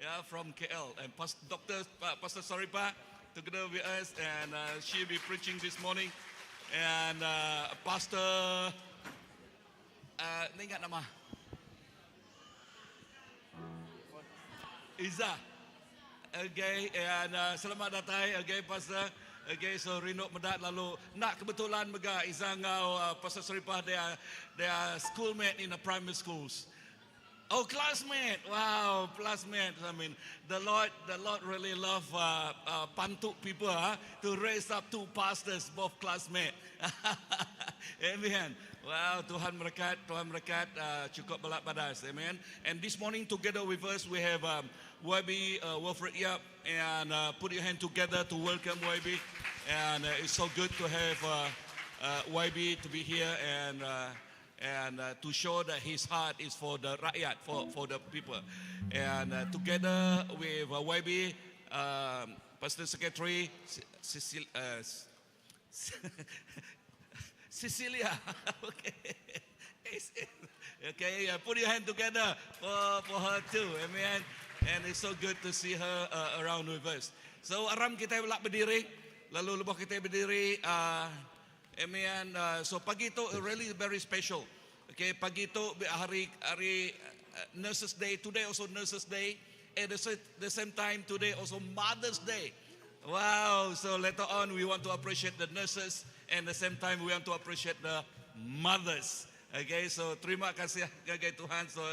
yeah, from KL. And Pastor, Dr. Pastor Saripa together with us, and uh, she'll be preaching this morning. And uh, Pastor, uh, ingat nama? Iza. Okay, and uh, selamat datang, okay, Pastor. Okay, so rindu meda lalu nak kebetulan mega Iza enggau uh, Pastor Saripah they are, they are schoolmate in the primary schools. Oh, classmate. Wow, classmate. I mean, the Lord, the Lord really love uh, uh, Pantu people huh, to raise up two pastors, both classmate. Amen. Wow, Tuhan berkat, Tuhan berkat uh, cukup balak badas. Amen. And this morning together with us we have um, YB uh, Wilfred Yap and uh, put your hand together to welcome YB. And uh, it's so good to have uh, uh, YB to be here and uh, and uh, to show that his heart is for the rakyat, for, for the people. And uh, together with uh, YB, um, Pastor Secretary Cecil, uh, Cecilia. okay. Okay, yeah, put your hand together for, for her too. Amen. And it's so good to see her uh, around with us. So aram kita belak berdiri. Lalu lebuh kita berdiri. Uh, amen. Uh, so pagi tu really very special. Okay, pagi tu hari hari uh, Nurses Day. Today also Nurses Day. At the, the same time today also Mother's Day. Wow. So later on we want to appreciate the nurses and the same time we want to appreciate the mothers. Okay, so terima kasih ngagai Tuhan. So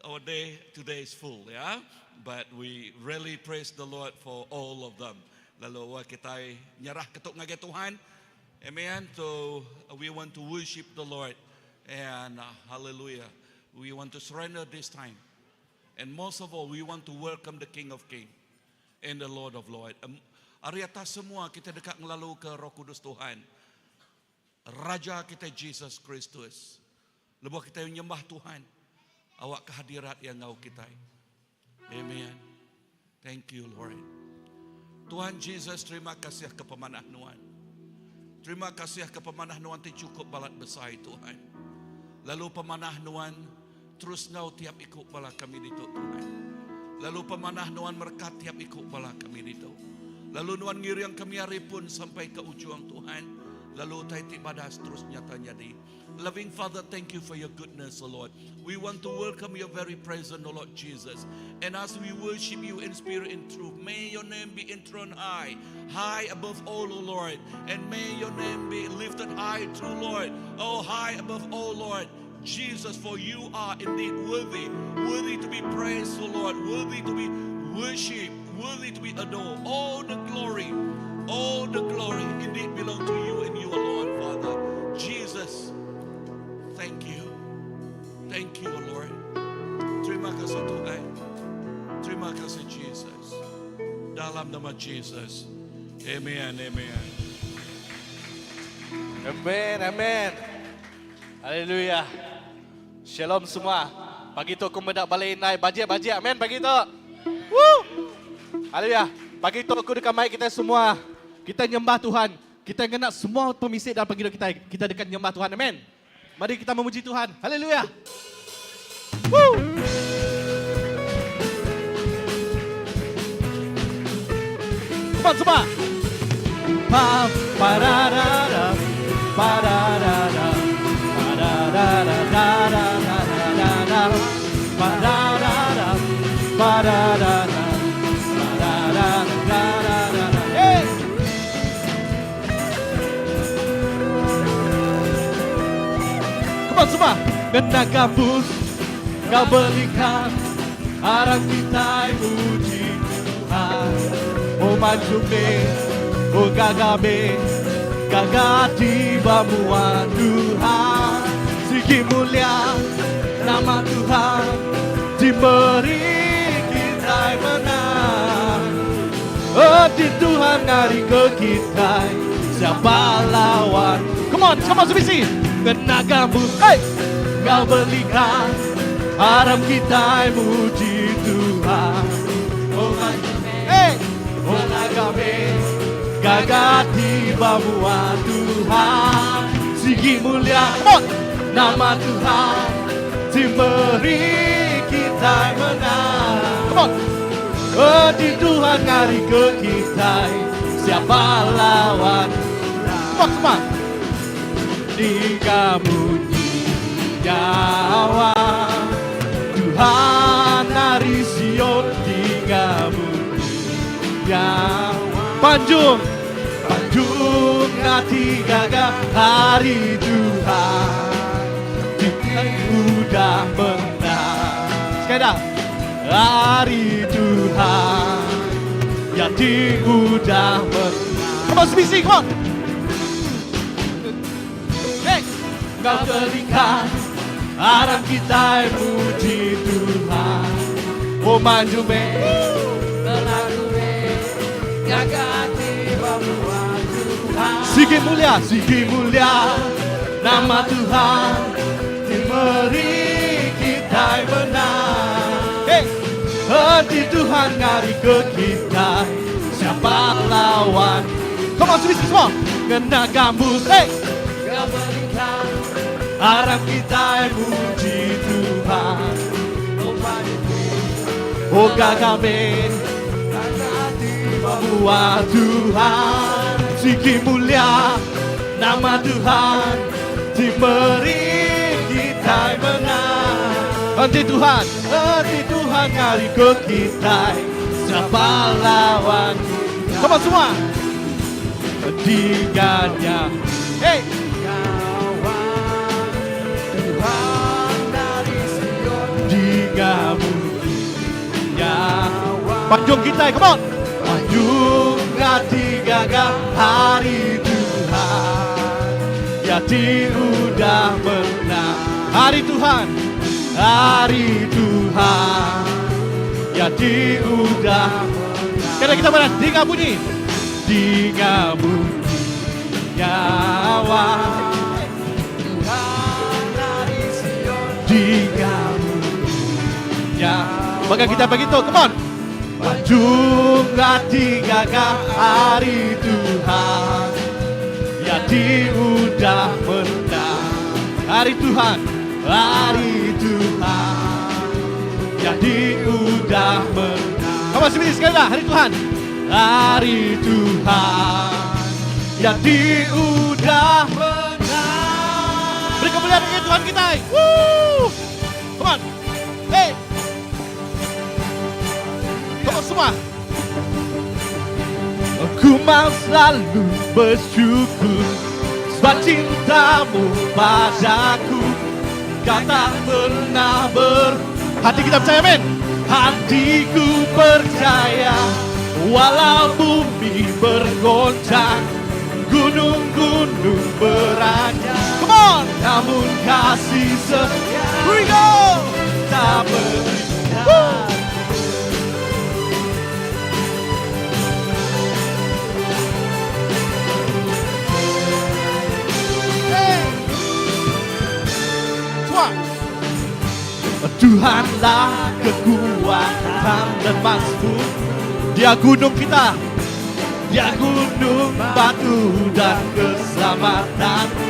our day today is full, yeah. But we really praise the Lord for all of them. Lalu kita nyerah ketuk ngagai Tuhan. Amen. So we want to worship the Lord and uh, hallelujah. We want to surrender this time. And most of all, we want to welcome the King of Kings and the Lord of Lords. Um, ari atas semua kita dekat ngelalu ke Roh Kudus Tuhan. Raja kita Jesus Kristus. Lebuh kita nyembah Tuhan. Awak kehadirat yang ngau kita. Amen. Thank you Lord. Tuhan Jesus terima kasih ke pemanah nuan. Terima kasih ke pemanah nuan ti cukup balat besar Tuhan. Lalu pemanah nuan terus ngau tiap ikut bala kami ditu Tuhan. Lalu pemanah nuan merkat tiap ikut bala kami ditu. Lalu nuan ngiring kami hari pun sampai ke ujung Tuhan. Lalu utai ti badas terus nyata nyadi. Loving Father, thank you for your goodness, O Lord. We want to welcome your very presence, O Lord Jesus. And as we worship you in spirit and truth, may your name be enthroned high, high above all, O Lord. And may your name be lifted high, true Lord. Oh, high above all, Lord. Jesus, for you are indeed worthy, worthy to be praised, O Lord, worthy to be worshipped, worthy to be adored. All the glory, all the glory indeed belong to you and you alone, Father. Jesus, thank you. Thank you, Lord. Terima kasih Tuhan. Terima kasih Jesus. Dalam nama Jesus. Amen, amen. Amen, amen. Haleluya. Shalom semua. Pagi tu aku meda balai indai bajik-bajik. Amen pagi tu. Woo! Haleluya. Pagi tu aku deka mai kita semua. Kita nyembah Tuhan. Kita ngena semua pemisi dalam pengidup kita. Kita deka nyembah Tuhan. Amen. Mari kita memuji Tuhan. Haleluya. Woo! Come on semua. Pa pararara pararara pararara da da da da da pararara pararara pararara da da da da. Hey! Come on semua. Ngena gambus kau belikan arang kitai muji Tuhan. Oh maju me, oh gaga me, gaga ati ba mua Tuhan. Sigi mulia nama Tuhan diberi kitai menang. Oh di Tuhan ngari ke kitai siapa lawan. Come on, come on sebisi. Ngena gambus, hey! Kau belikan aram kitai muji Tuhan. Oh maju, hey! Oh nagame, gaga ati ba mua Tuhan. Sigi mulia, come on! Nama Tuhan ti meri kitai menang. Come on! Enti Tuhan ngari ke kitai Siapa lawan Come on semua Ninga munyi nyawa Tuhan ari Sion Ninga munyi nyawa Panjung Panjung ati gaga hari Tuhan Kitai udah menang Sekali dah Hari Tuhan Ya ti udah menang Come on SBC come on Hey Enggau telikan Aram kitai muji Tuhan Oh maju meh Belagu meh Gaga ati ba mua Tuhan. Sigi mulia sigi mulia Nama Tuhan Ti meri kitai menang Hey Enti Tuhan ngari ke kitai Siapa lawan Come on sini semua Ngena gambus Hey Aram kitai muji Tuhan Oh gaga meh Buat Tuhan Sigi mulia Nama Tuhan Ti meri kitai menang Enti Tuhan Enti Tuhan ngari ke kitai Siapa lawan Come on semua Tiganya Hey Nyawa Tuhan dari Sion Digamu nyawa Panjung kitai come on Panjung ati gaga hari Tuhan Ya ti udah menang Hari Tuhan Hari Tuhan Ya ti udah menang Sekali kita menang Dinga bunyi Dinga bunyi nyawa Tuhan dari Sion Dinga bunyi nyawa Bagi kita begitu, come on Panjung ati gaga hari Tuhan Ya ti udah menang Hari Tuhan Hari Tuhan Ya ti udah menang Come on sini sekali lah Hari Tuhan Hari Tuhan Ya ti udah menang Beri kemuliaan bagi Tuhan kita Woo! Come on Hey Come on semua Ku mau selalu bersyukur Sebab cintamu padaku Kau tak pernah ber Hati kita percaya amin Hatiku percaya Walau bumi bergoncang Gunung-gunung beranjak Come on Namun kasih setia Here we go Tak berhenti Tuhanlah kekuatan dan mazmur Dia gunung kita Dia gunung batu dan keselamatanku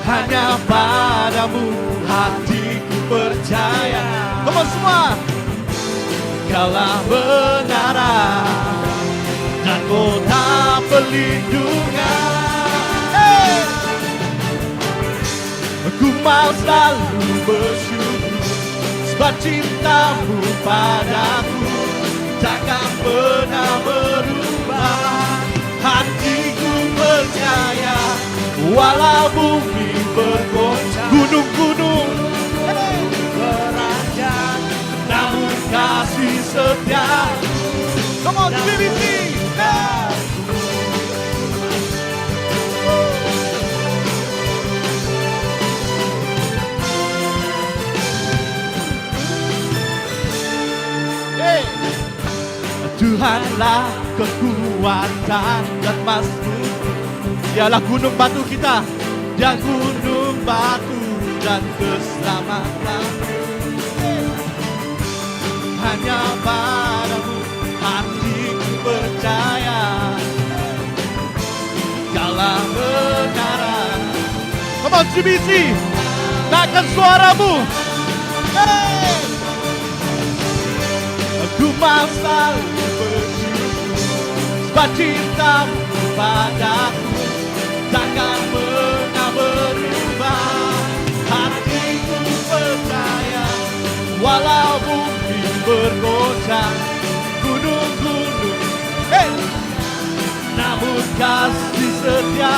Hanya padamu hatiku percaya Come on semua Kaulah menara dan kota perlindungan Hey! Ku mau selalu bersyukur Sebab cintamu padaku Takkan pernah berubah Hatiku percaya Walau bumi bergoncang Gunung-gunung Beranjak Namun kasih setia Come on, BBC! Yeah! Hey! Tuhanlah kekuatan dan mazmur Dialah gunung batu kita Dia gunung batu dan keselamatan Hey! Hanya padamu hatiku percaya Kaulah menara Come on CBC Naikkan suaramu Hey! Ku mau selalu bersyukur Sebab cintamu padaku Takkan pernah berubah Hatiku percaya Walau bumi bergoncang Gunung-gunung Hey! Namun kasih setia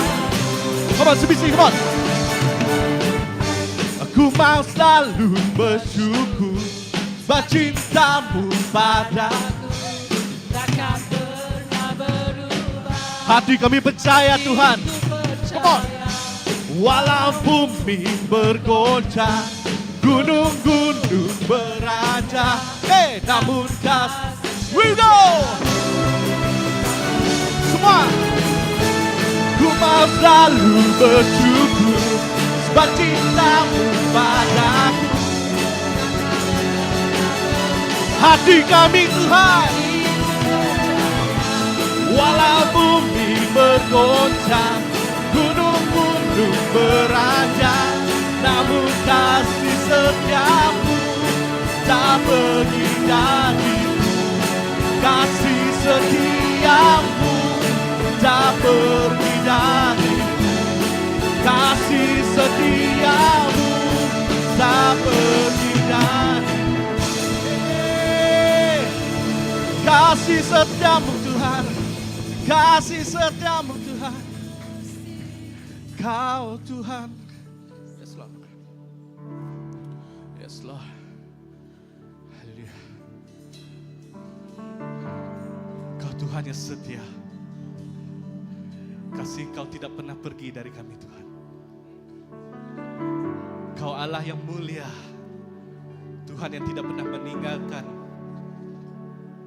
Come on, CBC, come on Aku mau selalu bersyukur Sebab cintamu padaku Takkan pernah berubah Hati kami percaya Tuhan Come on Walau bumi bergoncang Gunung-gunung beranjak Hey, namun kas We go Semua Ku mau selalu bersyukur Sebab cintamu padaku Hati kami Tuhan Walau bumi bergoncang Gunung-gunung beranjak Namun kasih setiamu Tak pergi dariku Kasih setiamu Tak pergi dariku Kasih setiamu Tak pergi dariku Kasih setiamu Tuhan Kasih setiamu Tuhan Kau Tuhan Yes Lord Yes Lord Haleluya Kau Tuhan yang setia Kasih Kau tidak pernah pergi dari kami Tuhan Kau Allah yang mulia Tuhan yang tidak pernah meninggalkan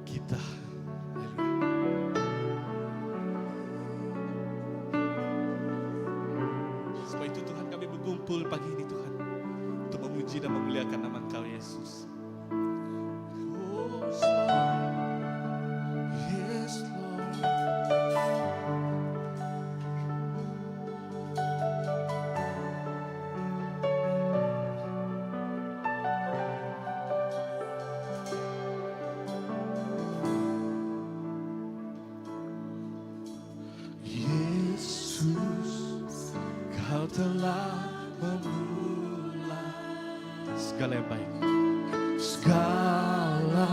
kita Haleluya. Sebab itu Tuhan kami berkumpul pagi ini Tuhan Untuk memuji dan memuliakan nama Engkau Yesus. Yes, Lord. Yes, Lord. Yesus, Kau telah memulai segala yang baik, segala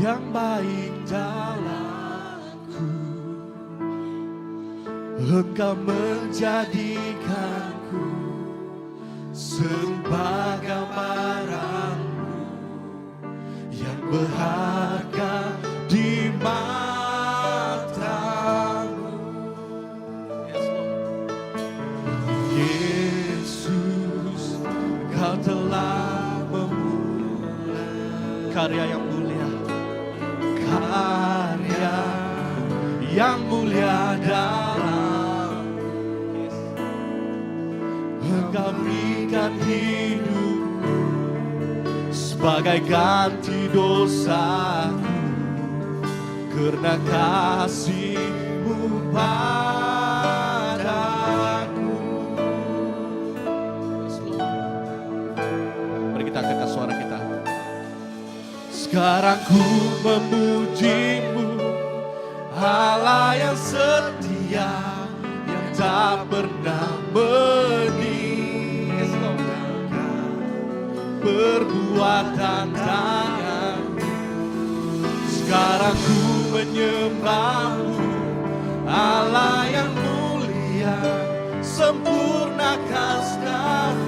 yang baik dalamku. Engkau menjadikanku serupa gambaranmu yang berharga di matamu. Yes, Lord. Yesus, Kau telah memulai karya yang mulia, karya yang mulia dalam. Yes. Engkau berikan hidupmu sebagai ganti dosaku karena kasihmu padaku. Yes, Lord. Mari kita angkatkan suara kita. Sekarang ku memujimu, Allah yang setia, yang tak pernah meninggalkan perbuatan tanganmu. Sekarang ku menyembahmu, Allah yang mulia, sempurnakan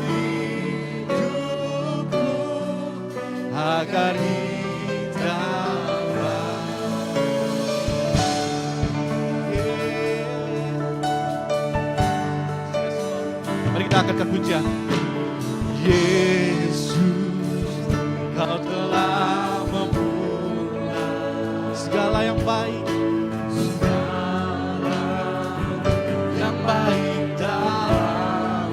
hidupku agar hidupku. Mari kita angkatkan pujian. Yesus, Kau telah memulai segala yang baik, segala yang baik dalam.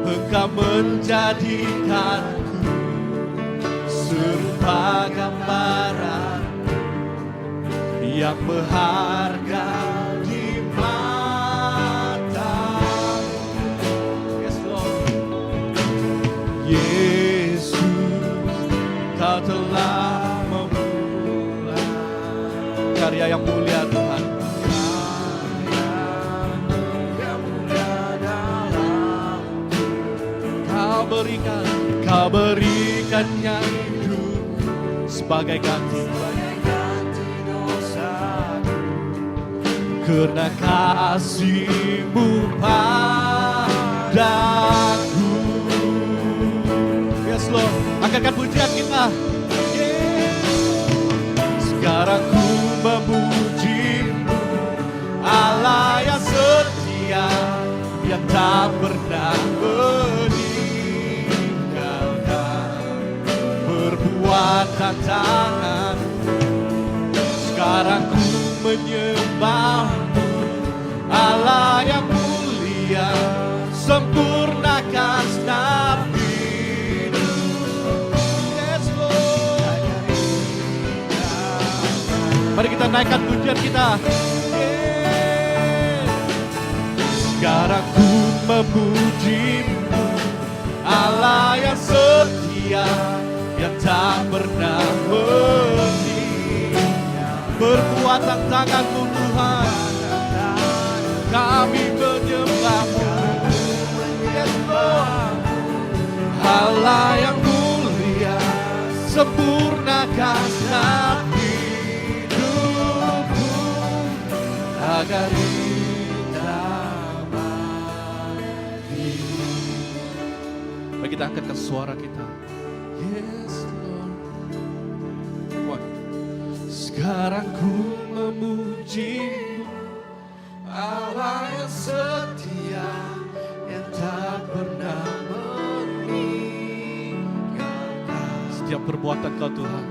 Engkau menjadikanku serupa gambaran yang berharga di matamu. Yes, Lord. Yesus, Kau telah memulai karya yang mulia Tuhan. Kau berikan, kau berikan yang hidup sebagai ganti. Kerana kasihmu padaku. Yes Lord, angkatkan pujian kita. Yeah. Sekarang ku memujimu, Allah yang setia, yang tak pernah meninggalkan perbuatan tangan. Sekarang ku menyembahmu, Allah yang mulia, sempurnakan hidup. Yes, Lord. Mari kita naikkan pujian kita. Yeah. Sekarang ku memujimu, Allah yang setia, yang tak pernah meninggal. Perbuatan tanganmu Tuhan, kami menyembahmu. Yes, Lord. Allah yang mulia, sempurnakan hidupku agar indah bagi. Mari kita angkatkan suara kita. Yes, Lord. One. Sekarang ku memujimu, Allah yang setia, yang tak pernah meninggalkan setiap perbuatan kau Tuhan.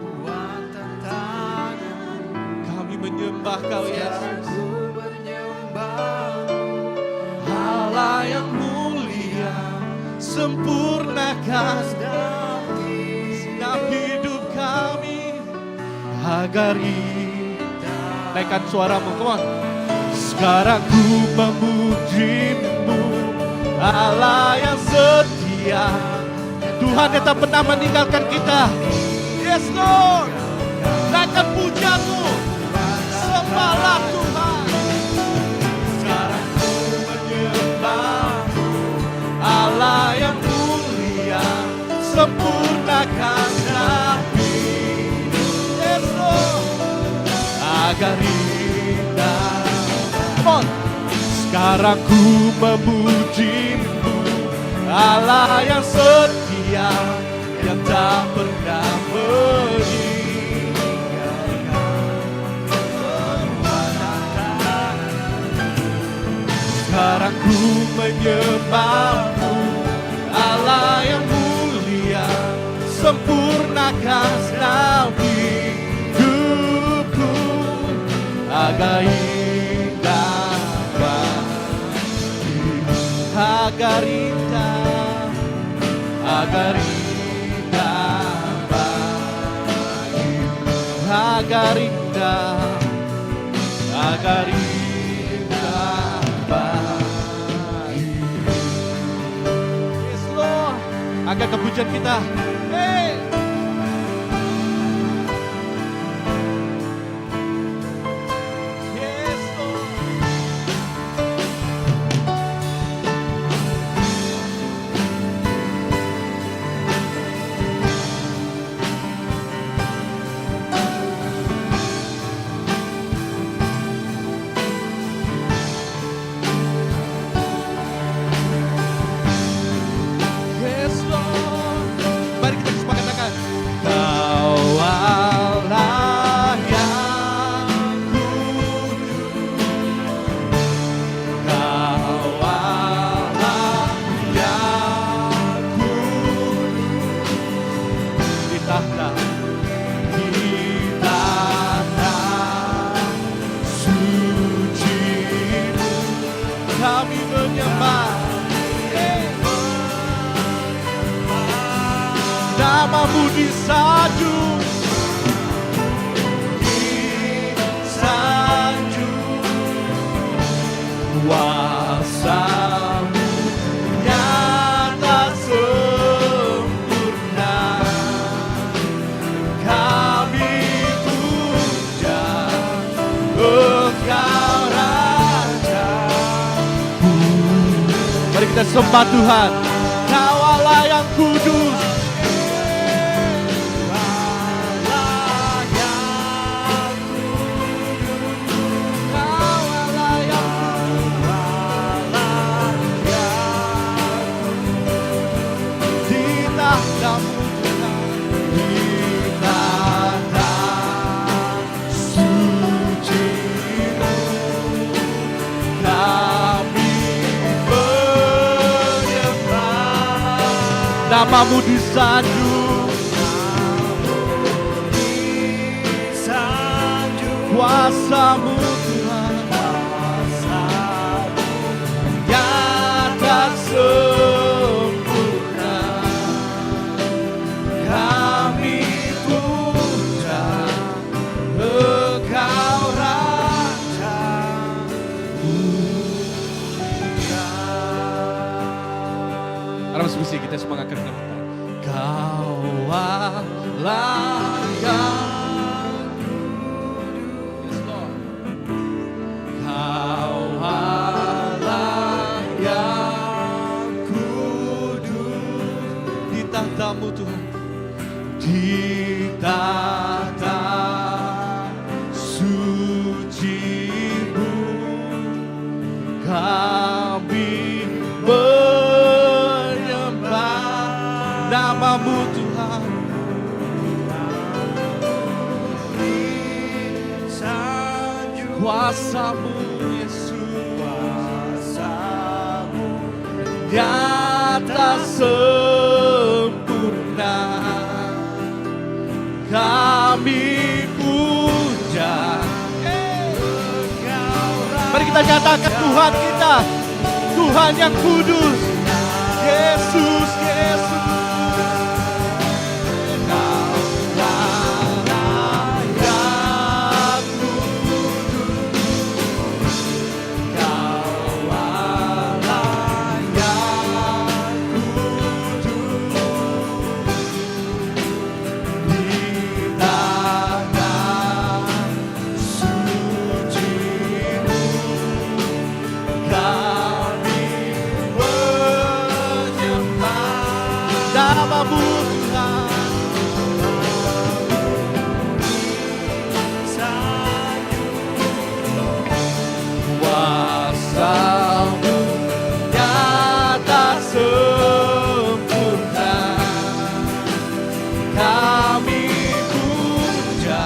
Kami menyembah kau Yesus. Allah yang mulia, sempurnakan segenap hidup kami agar indah. Naikkan suaramu, come on. Sekarang ku memujimu, Allah yang setia, Tuhan yang tak pernah meninggalkan kita. Yes Lord. Naikkan pujianmu. Sembahlah Tuhan. Sekarang ku menyembahmu, Allah yang mulia, sempurnakan hidup. Yes Lord. Agar indah. Come on. Sekarang ku memujimu, Allah yang setia, yang tak pernah meninggalkan. Sekarang ku menyembahmu, Allah yang mulia, sempurnakan hidupku agar indah bagimu, agar indah, agar indah bagimu, agar indah, agar indah bagimu. Yes Lord, angkat kepujian kita. Hey. Yes Lord. Yes Lord. Mari kita semua katakan, Kau Allah yang kudus, Kau Allah yang kudus, di tahta, di tahta sucimu kami menyembah. Hey. Namamu disanjung, disanjung, kuasamu nyata sempurna. Kita sembah Tuhan. Kau Allah yang kudus. Kau Allah yang Di tahtamu Tuhan, di tahta sucimu kami menyembah. Namamu disanjung, kuasamu Tuhan, nyata sempurna. Kami puja Engkau Raja mulia. Aram semisi kita semua akan kita. Kau Allah yang Yes, Lord. Kau Allah yang kudus di tahtamu Tuhan, di tahta sucimu kami menyembah namamu Tuhan. Kuasamu Yesus, nyata sempurna. Kami puja. Mari kita nyatakan Tuhan kita, Tuhan yang kudus, Yesus, Yesus. Kau Allah yang kudus, Kau Allah yang kudus, di tahta sucimu kami menyembah namamu Tuhan. Kuasamu nyata sempurna, kami puja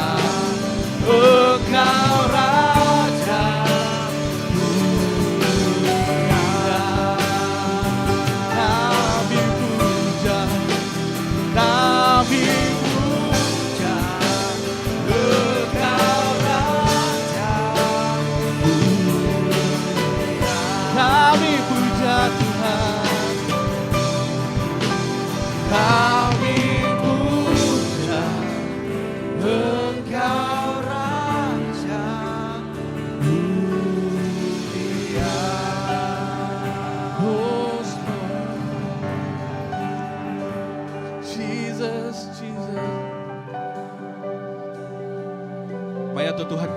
Engkau Raja mulia. Kami puja, kami puja Engkau Raja mulia. Kami puja Tuhan, kami puja Engkau Raja mulia. Oh, Lord. Jesus, Jesus. Maya tu Tuhan,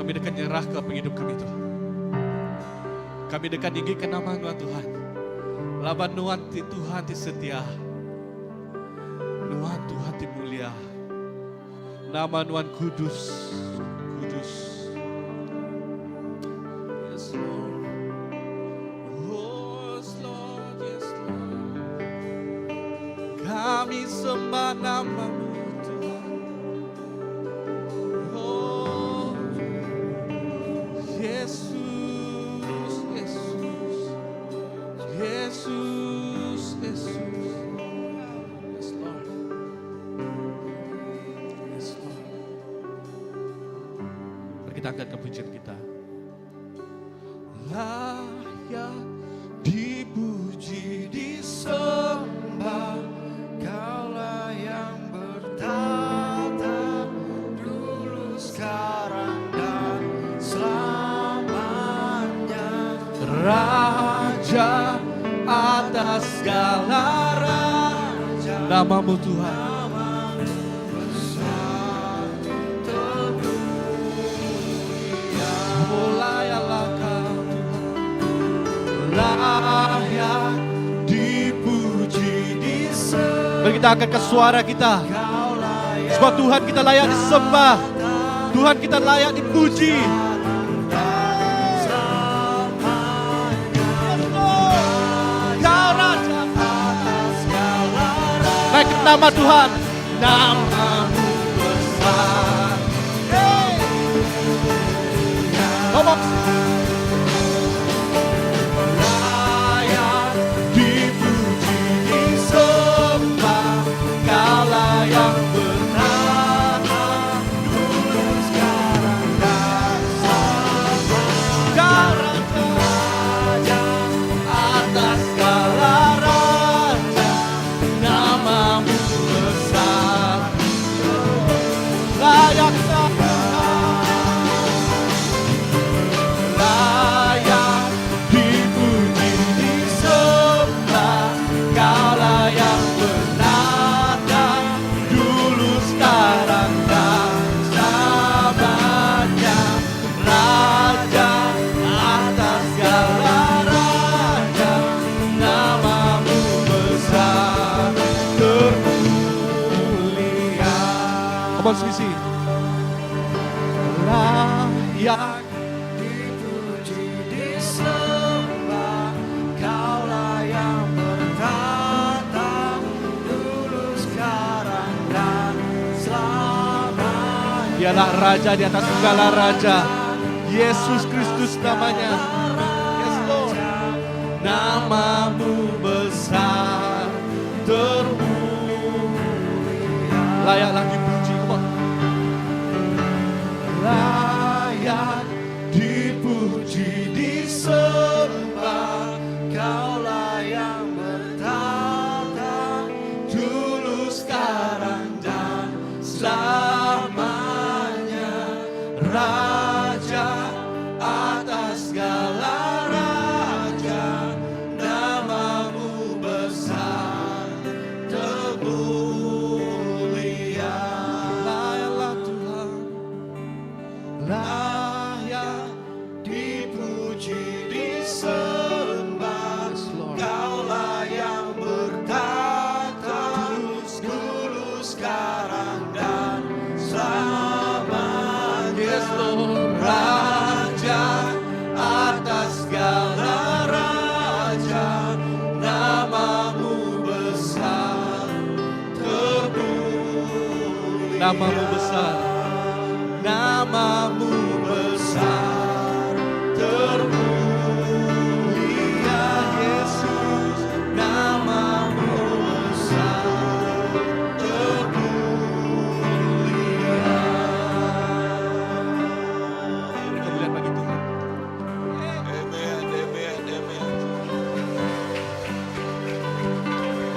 kami dekat nyerah ke penghidup kami Tuhan. Kami dekat tinggikan nama Nuan Tuhan. Laban Nuan ti Tuhan ti setia. Nuan Tuhan ti mulia. Nama Nuan kudus, kudus. Yes, Lord. Oh, yes, Lord, yes, Lord. Kami sembah namamu Tuhan. Oh, Yesus, Yesus, Yesus, Yesus. Yes, Lord. Yes, Lord. Mari kita angkat kepujian kita. Layak dipuji, disembah, Kaulah yang bertahta dulu, sekarang, dan selamanya. Raja atas segala raja. Namamu Tuhan. Besar termulia. Oh, layaklah kau Tuhan. Mari kita angkatka suara kita. Sebab Tuhan kita layak disembah. Tuhan kita layak dipuji. Kau Raja. Naik nama Tuhan. Namamu besar. Hey. Come on. Layak dipuji disembah. Kaulah yang bertahta dulu sekarang dan Kau Raja atas segala raja. Namamu besar. Layak layak dipuji disembah. Kaulah yang bertahta dulu sekarang dan selamanya. Raja atas segala raja. Namamu besar termulia. Come on, Sisi. Layak Dipuji disembah. Kaulah yang bertahta dulu sekarang dan selamanya. Dialah raja di atas segala raja. Yesus Kristus namanya. Yes Lord. Namamu besar termulia. Layaklah dipuji. Come on. Layak dipuji disembah. Kaulah yang bertahta dulu sekarang dan selamanya. Raja atas segala raja. Namamu besar termulia. Layaklah Tuhan. Layak dipuji disembah. Kaulah yang bertahta dulu sekarang dan selamanya. Yes, Lord. Raja atas segala raja, namamu besar termulia. Namamu besar, namamu besar termulia, Yesus, namamu besar termulia. Beri kemuliaan bagi Tuhan. Amen, amen, amen.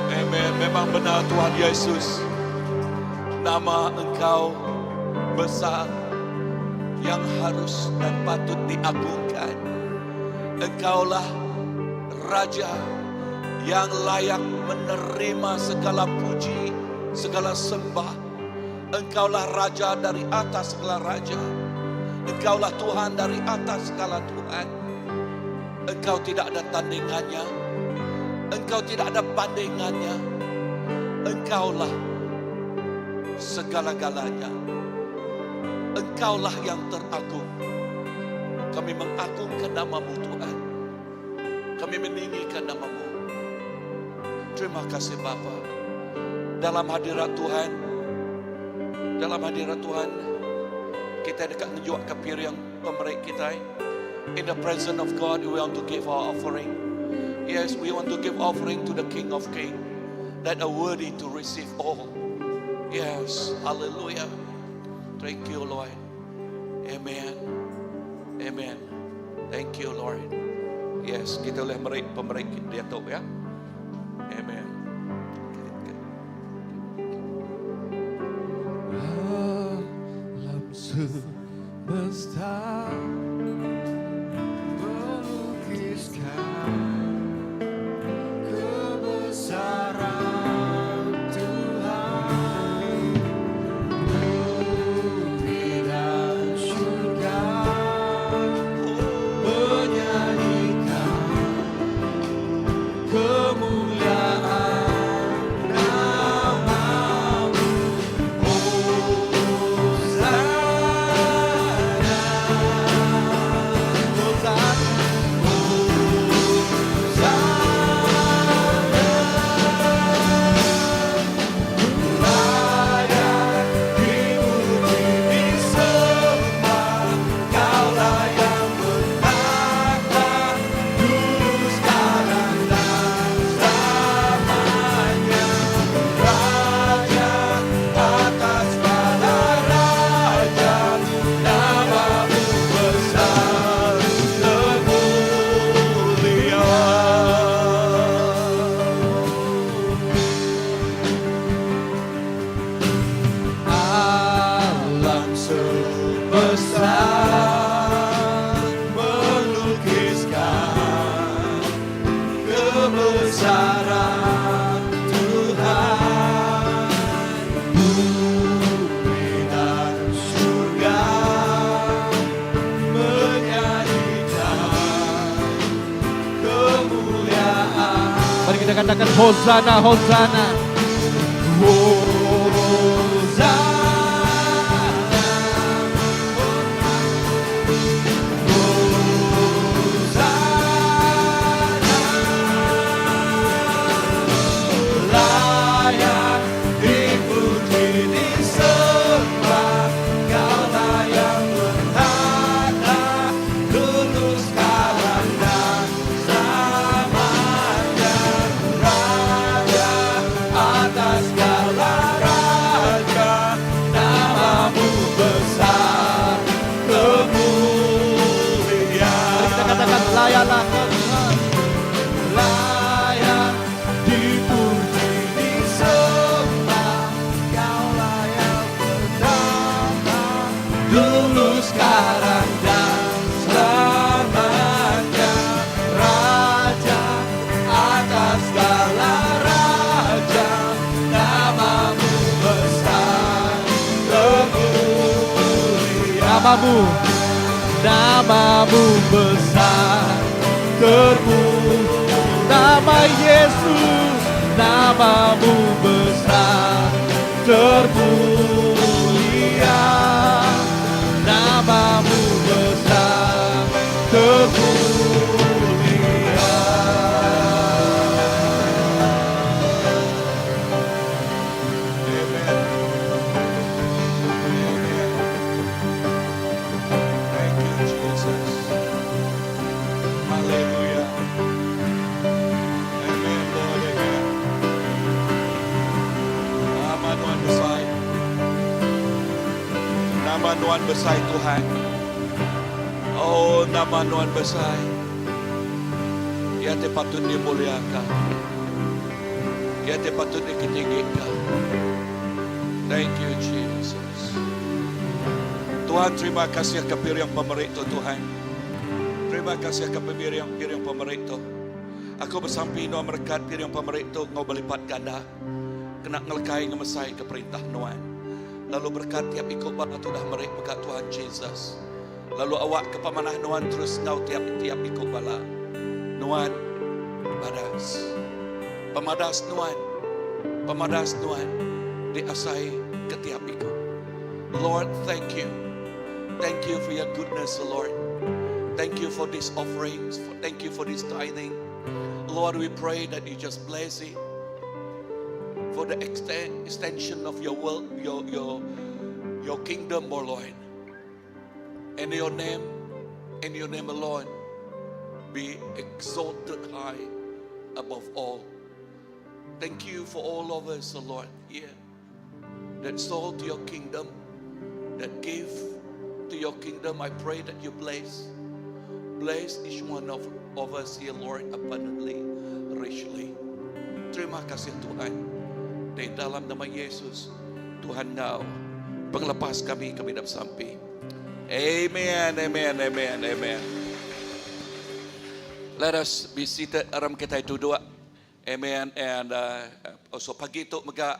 Amen. Memang benar Tuhan Yesus. Nama Engkau besar yang harus dan patut diagungkan. Engkaulah Raja yang layak menerima segala puji, segala sembah. Engkaulah Raja dari atas segala raja. Engkaulah Tuhan dari atas segala Tuhan. Engkau tidak ada tandingannya. Engkau tidak ada bandingannya. Engkaulah segala-galanya. Engkaulah yang teragung. Kami mengagungkan namamu Tuhan. Kami meninggikan namamu. Terima kasih Bapa. Dalam hadirat Tuhan, dalam hadirat Tuhan, kita dekat ngejuak ke piring pemerik kita. In the presence of God, we want to give our offering. Yes, we want to give offering to the King of Kings that are worthy to receive all. Yes, hallelujah. Thank you, Lord. Amen. Amen. Thank you, Lord. Yes, kita boleh merik pemerik dia tu ya. Amen. Alam semesta melukiskan kebesaran Tuhan. Bumi dan surga menyanyikan kemuliaan namamu. Kebesaran Tuhan Bumi dan surga Menyanyikan kemuliaan Mari kita katakan Hosanna, Hosanna. Hosanna Hosanna Layak dipuji disembah Kaulah yang bertahta Dulu sekarang dan selamanya Raja atas segala raja Namamu besar kemuliaan Mari kita katakan layaklah kau Tuhan. Layak dipuji disembah Kaulah yang pertama Dulu sekarang dan selamanya Raja atas segala raja Namamu besar kemuliaan Namamu, namamu besar terpuji. Nama Yesus, namamu besar termulia. Namamu besar termulia. Amen. Amen. Thank you, Jesus. Hallelujah. Amen, Lord. Amen. Nama Tuhan besar. Nama Tuhan besar Tuhan. Oh, nama Tuhan besar. Ia patut dimuliakan. Ia patut ditinggikan. Thank you, Jesus. Tuhan, terima kasih ke piring pemeri tu, Tuhan. Terima kasih ke piring piring pemeri tu. Aku besampi Nuan merekat piring pemeri tu ngau berlipat ganda. Kena ngelekai ngemesai ke perintah Nuan. Lalu berkat tiap ikut bala tu dah merik berkat Tuhan Jesus. Lalu awak ke pemanah Nuan terus ngau tiap-tiap ikut bala. Nuan badas. Pemadas Nuan. Pemadas Nuan diasai ke tiap ikut. Lord, thank you. Thank you for your goodness, Lord. Thank you for these offerings. Thank you for this tithing. Lord, we pray that you just bless it for the extension of your world, your kingdom, oh Lord. And your name, and your name alone, be exalted high above all. Thank you for all of us, oh Lord, here that sold to your kingdom, that give to your kingdom. I pray that you bless. Bless each one of us here, Lord, abundantly, richly. Terima kasih Tuhan. Di dalam nama Yesus, Tuhan Ngau, penglepas kami, kami dapat sampai. Amen, amen, amen, amen. Let us be seated. Aram kita duduk. Amen. And also pagi tu mega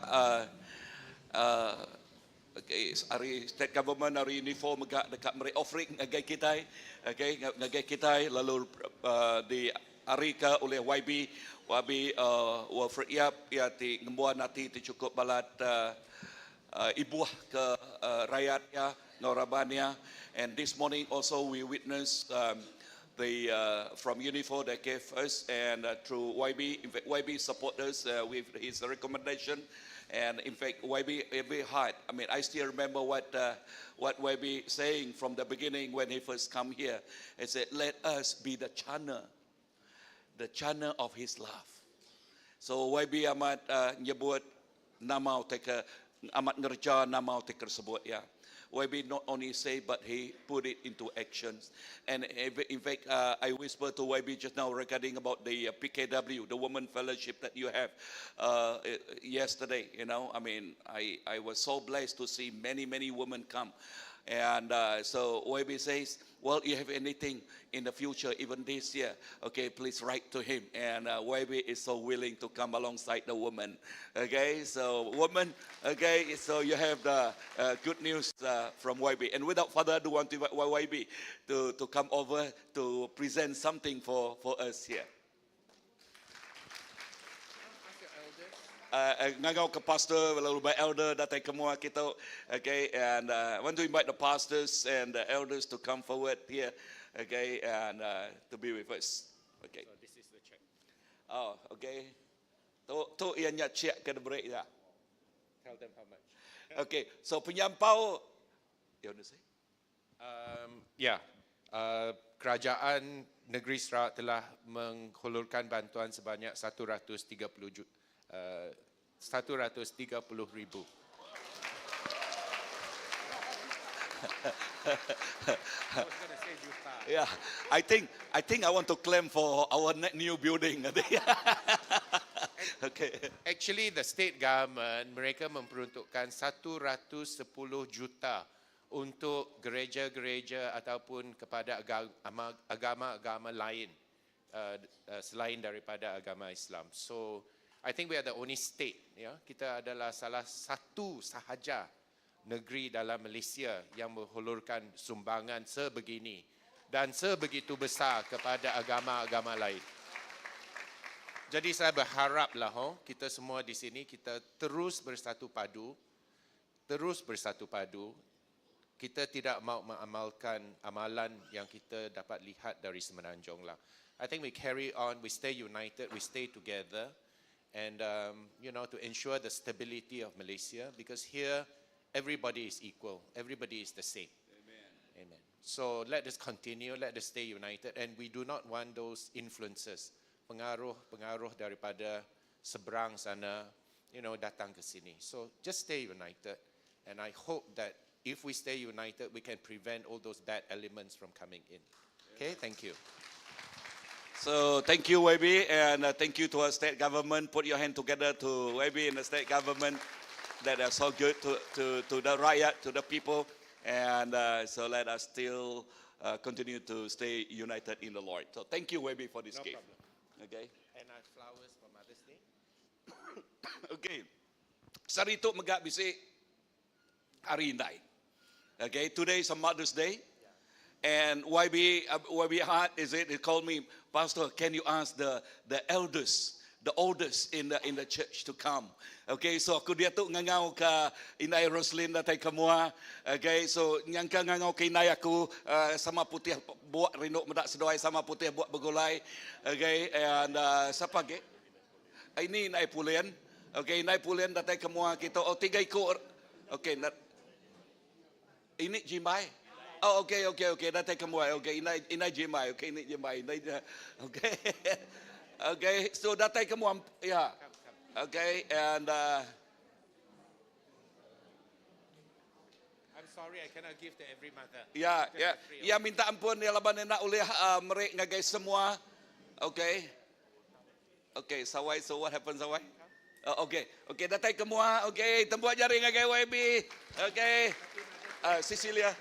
okay, hari state government hari uniform mega dekat meri offering ngagai kita. Okay, ngagai kita lalu di hari ke oleh YB YB Wilfred Yap ya ti ngembuan nati ti cukup balat ibuah ke rakyat ya Norabania. And this morning also we witnessed the from Unifor they gave us and through YB, in fact YB support us with his recommendation. And in fact, YB every heart. I mean, I still remember what YB saying from the beginning when he first come here. He said, "Let us be the channel of His love." So YB amat nyebut nama teka amat ngerja nama te tersebut ya. YB not only say but he put it into actions. And in fact, I whispered to YB just now regarding about the PKW, the Women Fellowship that you have yesterday. I mean, I was so blessed to see many, many women come. And uh, so YB says, well, you have anything in the future, even this year, okay, please write to him. And uh, YB is so willing to come alongside the woman. Okay, so woman, okay, so you have the uh, good news uh, from YB. And without further ado, I want to invite YB to, to come over to present something for, for us here. Uh, uh, ngangau ke pastor lalu by elder datai ke mua kita okay and uh, I want to invite the pastors and the elders to come forward here okay and uh, to be with us okay So this is the check. oh okay tu tu iya nya check ke diberi ya Tell them how much. okay so penyampau you want to say Um, ya, uh, kerajaan negeri Sarawak telah menghulurkan bantuan sebanyak 130 ju, uh, 130 ribu. Yeah, I think I think I want to claim for our new building. okay. Actually, the state government mereka memperuntukkan 110 juta untuk gereja-gereja ataupun kepada agama-agama lain uh, uh, selain daripada agama Islam. So, I think we are the only state, ya. Kita adalah salah satu sahaja negeri dalam Malaysia yang menghulurkan sumbangan sebegini dan sebegitu besar kepada agama-agama lain. Jadi saya berharaplah oh, kita semua di sini kita terus bersatu padu, terus bersatu padu. Kita tidak mahu mengamalkan amalan yang kita dapat lihat dari Semenanjung lah. I think we carry on, we stay united, we stay together and um, you know to ensure the stability of Malaysia because here everybody is equal, everybody is the same. Amen. Amen. So let us continue, let us stay united and we do not want those influences, pengaruh-pengaruh daripada seberang sana, you know, datang ke sini. So just stay united and I hope that if we stay united, we can prevent all those bad elements from coming in. Okay, thank you. So thank you, YB, and uh, thank you to our state government. Put your hand together to YB and the state government that are so good to, to, to the rakyat, to the people. And uh, so let us still uh, continue to stay united in the Lord. So thank you, YB, for this No gift. problem. Okay. And I have flowers for Mother's Day. Okay. Sehari tu mega bisi Hari Indai. Okay, today is a Mother's Day. And YB, uh, YB Hart, is it? He called me, Pastor, can you ask the, the elders, the oldest in the, in the church to come? Okay, so aku diatu ngangau ke Indai Roslin datai ke mua. Okay, so nyangka ngangau ke indai aku uh, sama putih buat rindu meda seduai sama putih buat begulai. Okay, and uh, siapa lagi? Ini Indai Pulian. Okay, Indai Pulian datai ke mua kita. Oh, tiga ikut. Okay, ini Jimbai. Oh, okay, okay, okay. Datai ke mua. Okay, indai indai Jimbai. Okay, ini Jimbai. Indai, okay. okay, so datai ke mua. Ya. Okay, and uh, I'm sorry I cannot give to every mother. ya, ya, ya minta ampun ya laban enda ulih uh, meri ngagai semua. Okay. Okay, Sawai, so what happened Sawai? Oh, okay, okay, datai ke mua. Okay, tembuk jari ngagai YB. Okay. Uh, Cecilia.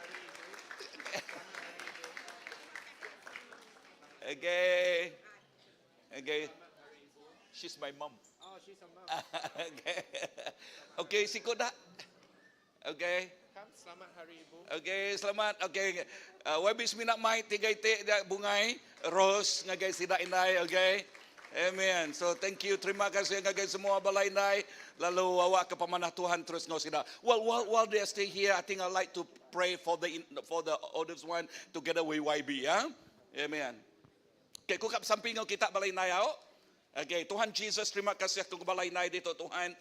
Okay. Okay. She's my mom. Oh, she's a mom. okay. Okay, sikut dah. Okay. Come, selamat hari ibu. Okay, selamat. Okay. Uh, YB semina mai tiga itik dia bungai rose ngagai sida indai, okay. Amen. So thank you. Terima kasih ngagai semua bala indai. Lalu awak ke pemanah Tuhan terus ngau sida. Well, while, while they stay here, I think I like to pray for the for the oldest one together with YB, ya. Amen. Okay, ku kap samping ngau kita bala indai au. Okay, Tuhan Jesus, terima kasih aku ke bala indai ditu Tuhan.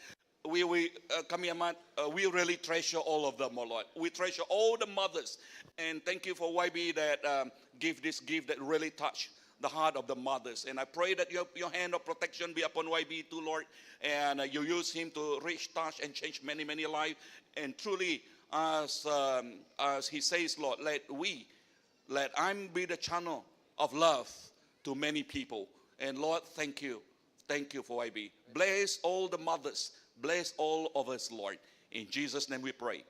We, we, uh, kami amat, uh, we really treasure all of them, oh Lord. We treasure all the mothers. And thank you for YB that um, give this gift that really touch the heart of the mothers. And I pray that your, your hand of protection be upon YB too, Lord. And uh, you use him to reach, touch, and change many, many lives. And truly, as, um, as he says, Lord, let we, let I be the channel of love to many people. And Lord, thank you. Thank you for YB. Bless all the mothers. Bless all of us, Lord. In Jesus' name we pray.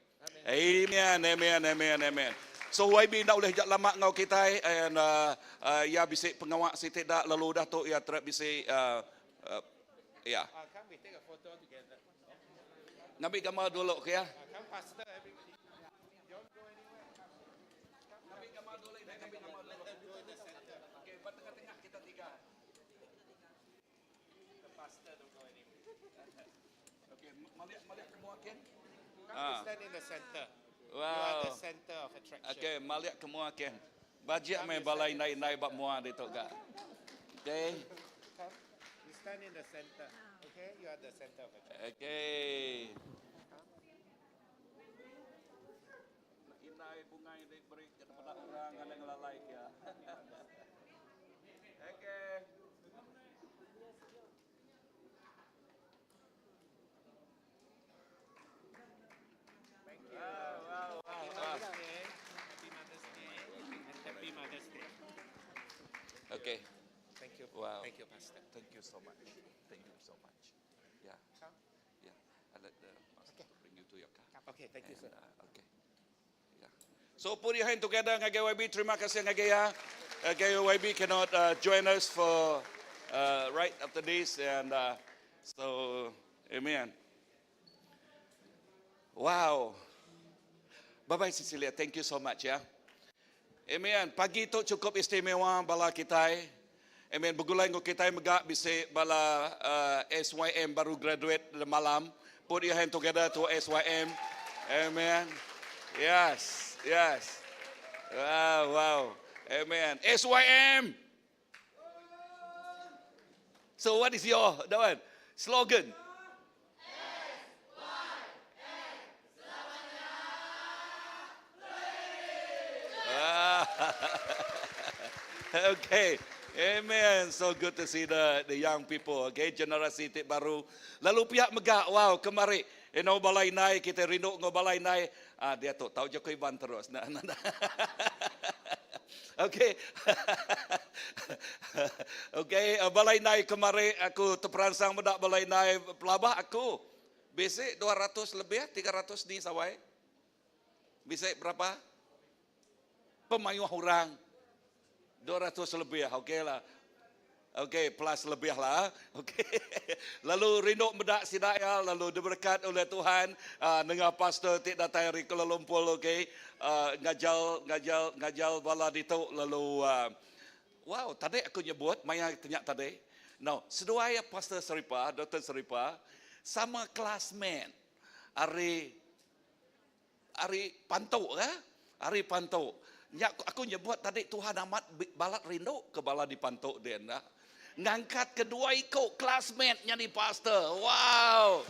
Amen, amen, amen, amen. So YB enda ulih jak lama enggau kitai and uh, uh, iya bisi pengawa siti da lalu udah tu iya terap bisi uh, uh, ya. Uh, come we take a photo together. Ngambi gambar dulu ke ya. Uh, come pastor everybody. Don't go anywhere. Ngambi gambar dulu, ngambi gambar dulu. Okey, ba tengah-tengah kita tiga. The pastor don't go anywhere. Okey, maliak maliak ke mua kin. Come Ah. you stand in the center. You are Wow. the center of attraction. Okey, maliak ke mua kin. Bajik meh bala indai-indai ba mua ditu ga. Okey. Come. You stand in the center. Okay, you are the center of attraction. Okey. Indai bungai diberi kepada orang yang ngelalai ya. Okey. Thank you. Happy Mother's Day. Happy Mother's Day. And happy Mother's Day. Okay. Thank you. Wow. Thank you, Pastor. Thank you so much. Thank you so much. Yeah. Come. Yeah. I let the pastor bring you to your car. Okay, thank you, sir. And, uh, okay. Yeah. So put your hand together ngagai YB. Terima kasih ngagai ya. Ngagai YB cannot uh, join us for uh, right after this and uh, so amen. Wow. Bye bye Cecilia. Thank you so much ya. Amen. Pagi tu cukup istimewa bala kita. Amen. Begulai ngau kita mega bisi bala uh, SYM baru graduate malam. Put your hand together to SYM. Amen. Yes, yes. Wow, wow. Amen. SYM. So what is your that one? Slogan? Ah. okay. Amen. So good to see the the young people. Okay, generasi ti baru. Lalu pihak mega, wow, kemari. You know, balai nai, kita rindu ngau balai nai. Ah, dia tu tahu je Iban terus. Nah, nah, nah. Okay. okay, uh, balai nai kemari aku terperangsang medak balai nai pelabah aku. Basic 200 lebih, 300 ni sawai. Basic berapa? Pemayuh orang. 200 lebih, okey lah. Okey, plus lebih lah. Okey. Lalu rindu medak sidak ya, lalu diberkat oleh Tuhan. Uh, dengan pastor tik datang dari Kuala Lumpur, okey. Uh, ngajal, ngajal, ngajal bala ditu. Lalu, uh, wow, tadi aku nyebut, maya tanya tadi. Now, seduai Pastor Seripa, Dr. Seripa, sama classmate. Ari ari pantau ke? Ari pantau. Nya aku nyebut tadi Tuhan amat balat rindu ke bala di pantau dia nah. Ngangkat kedua iko classmate nya ni pastor. Wow.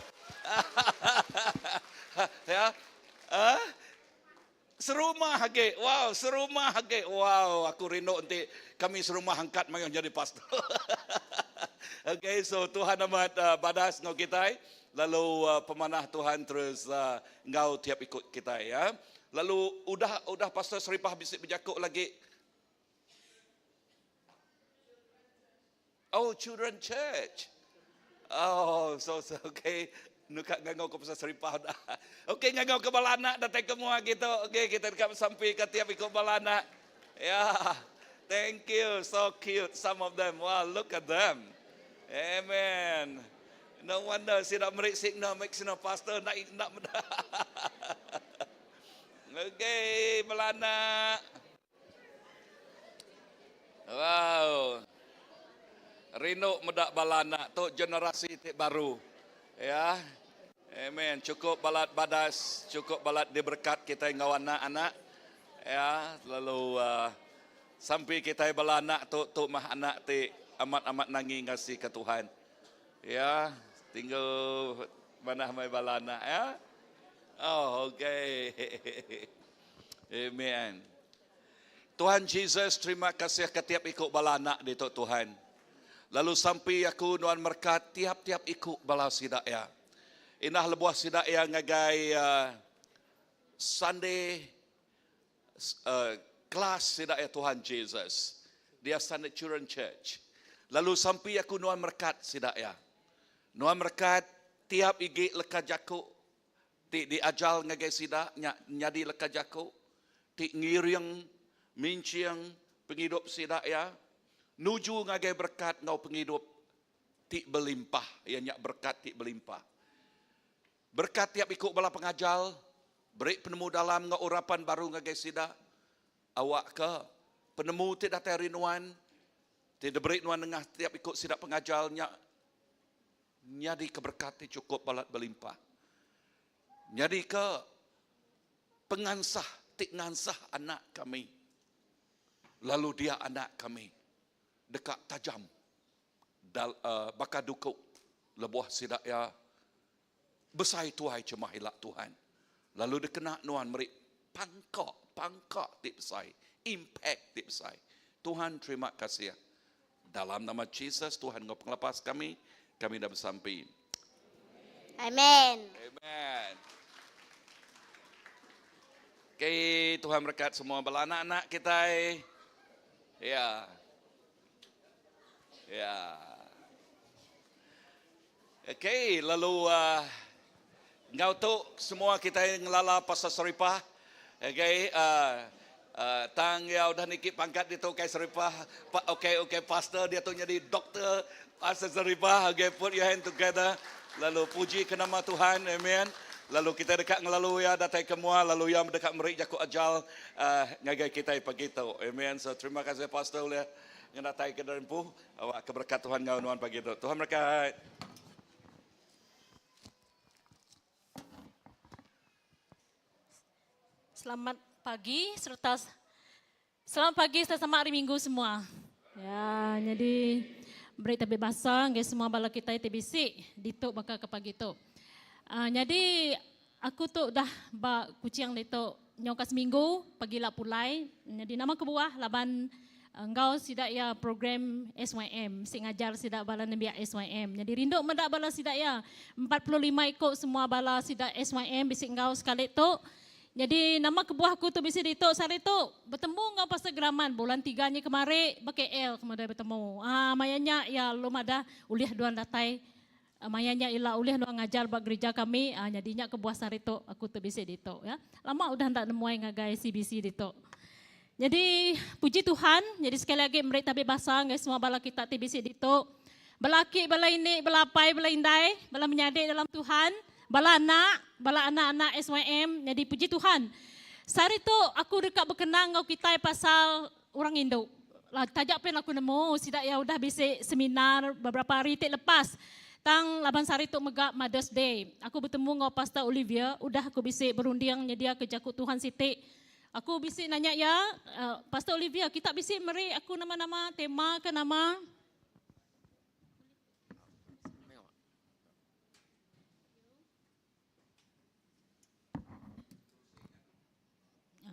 ya. Ah? Serumah age. Wow, serumah age. Wow, aku rindu nanti kami serumah angkat mayuh jadi pastor. okay, so Tuhan amat uh, badas ngau kita. Lalu uh, pemanah Tuhan terus uh, ngau tiap ikut kita ya. Lalu udah udah pastor Seripah bisik berjakuk lagi. Oh, children church. Oh, so, so okay. Nuka ngangau ke pasal Seripah dah. Okay, ngangau ke bala anak datang ke mua gitu. Okay, kita dekat sampai ke tiap ikut bala anak. Yeah. Thank you. So cute some of them. Wow, look at them. Amen. No wonder sida merik signal, make signal pastor nak nak Okay, bala anak. Wow. Rindu medak bala anak tu generasi ti baru. Ya. Amen. Cukup balat badas, cukup balat diberkat kita ngau anak-anak. Ya, lalu uh, sampai kita bala anak tu tu mah anak ti amat-amat nangi ngasih ke Tuhan. Ya, tinggal mana mai bala anak ya. Oh, okay. Amen. Tuhan Jesus, terima kasih ke tiap ikut bala anak di tu Tuhan. Lalu sampai aku nuan merkat tiap-tiap ikut bala sidak ya. Inah lebuah sidak ya ngagai uh, Sunday uh, kelas sidak ya Tuhan Jesus. Dia Sunday Children Church. Lalu sampai aku nuan merkat sidak ya. Nuan merkat tiap igi leka jaku. ti diajal ngagai sida nya nyadi leka jaku ti ngiring minching pengidup sida iya nuju ngagai berekat enggau pengidup ti belimpah, iya nya berekat ti belimpah. Berekat tiap iku bala pengajar, beri penemu dalam enggau urapan baru ngagai sida, awakka penemu ti datai ari nuan ti diberi nuan nengah tiap iku sida pengajar nya nyadika berekat ti chukup balat belimpah. Nyadika pengansah ti ngansah anak kami, lalu dia anak kami deka tajam dal baka duku lebuh sida iya besai tuai jemah ila Tuhan. Lalu dikena nuan meri pangka, pangka ti besai, impact ti besai. Tuhan terima kasih. Dalam nama Jesus Tuhan enggau pengelepas kami, kami dah besampi. Amen. Amen. Okay, Tuhan berkat semua bala anak-anak kita. Ya. Ya. Okay, lalu uh, enggau tu semua kita ngelala pasal Seripah. Okay, uh, uh, tang ya udah niki pangkat ditu kai Seripah. Pa, okay, okay, pastor dia tu jadi doktor Pastor Seripah. Okay, put your hand together. Lalu puji ke nama Tuhan, amen. Lalu kita deka ngelalu ya datai ke mua lalu ya deka meri jaku ajal uh, ngagai kita pagi tu. Amen. So terima kasih pastor ulih ngenatai ke empu. Awak ke berkat Tuhan ngau nuan pagi tu. Tuhan berkat. Selamat pagi serta selamat pagi serta selamat hari Minggu semua. Ya, jadi beri tabi basa ngagai semua bala kita TBC ditu baka ke pagi tu. Uh, jadi aku tu dah ba Kuching ditu nyau ka seminggu pagila pulai. Jadi nama kebuah laban enggau sida iya program SYM si ngajar sida bala nembiak SYM. Jadi rindu meda bala sida iya 45 iku semua bala sida SYM bisi enggau sekali tu. Jadi nama kebuah aku tu bisi ditu sehari tu betemu enggau Pastor Geraman bulan 3 nya kemari ba KL kemudian betemu. Ah maya nya iya lalu madah ulih duan datai maya nya ila ulih nuan ngajar ba gereja kami. Ah nyadi nya kebuah sehari tu aku tu bisi ditu ya. Lama udah enda nemuai ngagai CBC ditu. Nyadi puji Tuhan, nyadi sekali agi meri tabi basa ngagai semua bala kita ti bisi ditu. Bala aki, bala ini, bala apai, bala indai, bala menyadi dalam Tuhan, bala anak, bala anak-anak SYM, nyadi puji Tuhan. Sehari tu aku deka bekenang enggau kitai pasal orang indu. Taja pen aku nemu sida iya udah bisi seminar beberapa hari ti lepas. Tang laban sehari tu mega Mother's Day. Aku betemu enggau Pastor Olivia, udah aku bisi berunding nyediaka jaku Tuhan siti. Aku bisi nanya iya, Pastor Olivia, kita bisi meri aku nama-nama tema ke nama?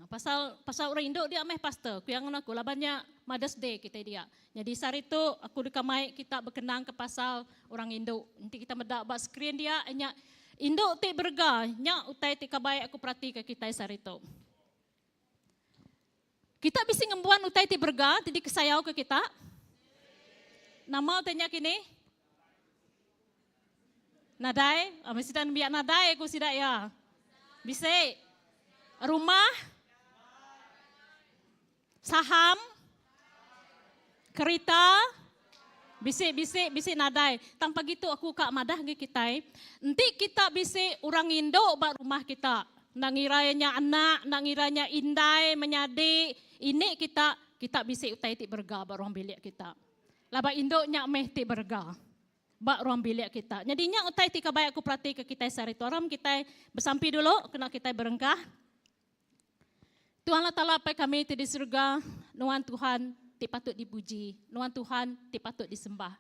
Pasal pasal orang indu dia meh pastor. Ku yang aku laban nya Mother's Day kita dia. Jadi sehari tu aku deka mai kita berkenang ke pasal orang indu. Nanti kita meda ba screen dia nya indu ti berega nya utai ti kabai aku perati ke kita sehari tu. Kita bisi ngembuan utai ti berega ti dikesayau ke kita. Nama utai nya kini? Nadai, ah, mesti tak nembiak nadai aku sida ya. Bisi. Rumah. Saham. Kerita. Bisi, bisi, bisi nadai. Tang pagi tu aku kak madah ngi kitai. Enti kita bisi orang indu ba rumah kita. Enda ngira nya anak, enda ngira nya indai, menyadi, ini kita, kita bisi utai ti berega ba ruang bilik kita. Laban indu nya meh ti berega ba ruang bilik kita. Nyadi nya utai ti kabai aku perati ke kitai sehari tu. Aram kitai besampi dulu kena kitai berengkah. Tuhan Allah Taala Apai kami ti di surga, nuan Tuhan ti patut dipuji, nuan Tuhan ti patut disembah.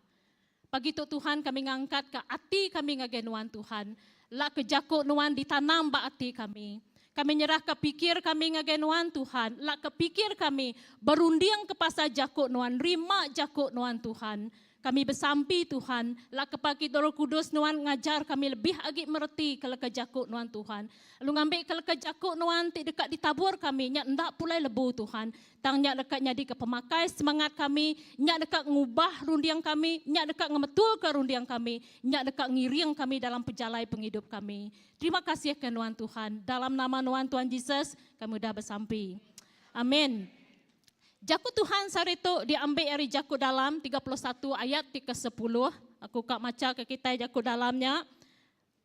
Pagi tu Tuhan kami ngangkat ka ati kami ngagai nuan Tuhan. Lak ke jaku nuan ditanam ba ati kami. Kami nyerah ka pikir kami ngagai nuan Tuhan. Lak ke pikir kami berunding ke pasal jaku nuan, nerima jaku nuan Tuhan. Kami besampi Tuhan, lak ke pagi tu Roh Kudus Nuan ngajar kami lebih agi mereti ke leka jaku Nuan Tuhan. Lalu ngambi ke leka jaku Nuan ti deka ditabur kami nya enda pulai lebu Tuhan. Tang nya deka nyadika pemakai semangat kami, nya deka ngubah runding kami, nya deka ngemetulka runding kami, nya deka ngiring kami dalam pejalai pengidup kami. Terima kasih ke Nuan Tuhan. Dalam nama Nuan Tuhan Jesus, kami udah besampi. Amin. Jaku Tuhan sehari tu diambi ari Jaku Dalam 31 ayat ti ke-sepuluh. Aku ka macha ke kitai jaku dalam nya.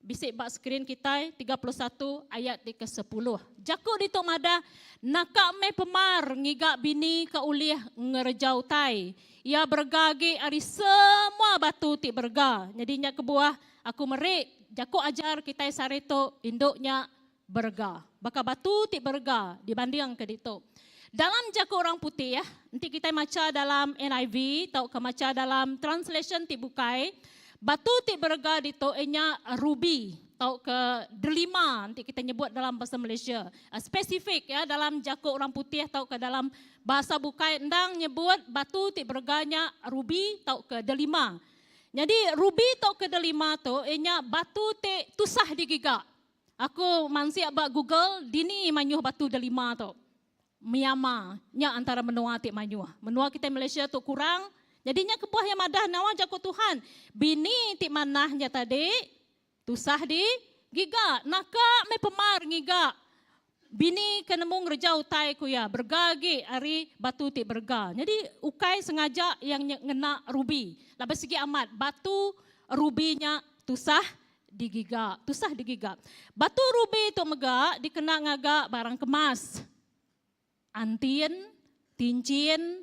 Bisi ba skrin kitai 31 ayat ti ke-sepuluh. Jaku ditu madah, Naka meh pemar ngiga bini ke ulih ngereja utai. Iya berega agi ari semua batu ti berega. Nyadi nya kebuah aku meri jaku ajar kitai sehari tu indu nya berega. Baka batu ti berega dibandingka ditu. Dalam jaku orang putih, enti kitai macha dalam NIV tauka macha dalam translation ti bukai, batu ti berega ditu iya nya ruby tauka delima enti kitai nyebut dalam bahasa Malaysia. Spesifik iya dalam jaku orang putih tauka dalam bahasa bukai endang nyebut batu ti berega nya ruby tauka delima. Nyadi ruby tauka delima tu iya nya batu ti tusah digiga. Aku mansik ba Google dini mayuh batu delima tu. Myanmar nya antara menua ti mayuh. Menua kitai Malaysia tu kurang. Nyadi nya kebuah iya madah nawa jaku Tuhan. Bini ti manah nya tadi tusah di giga. Naka meh pemar ngiga bini ke nemu ngereja utai ku iya berega agi ari batu ti berega. Nyadi ukai sengaja iya ngena ruby. Laban sigi amat batu ruby nya tusah Digiga, tusah digiga. Batu ruby tu mega dikena ngaga barang kemas. Antin, tinchin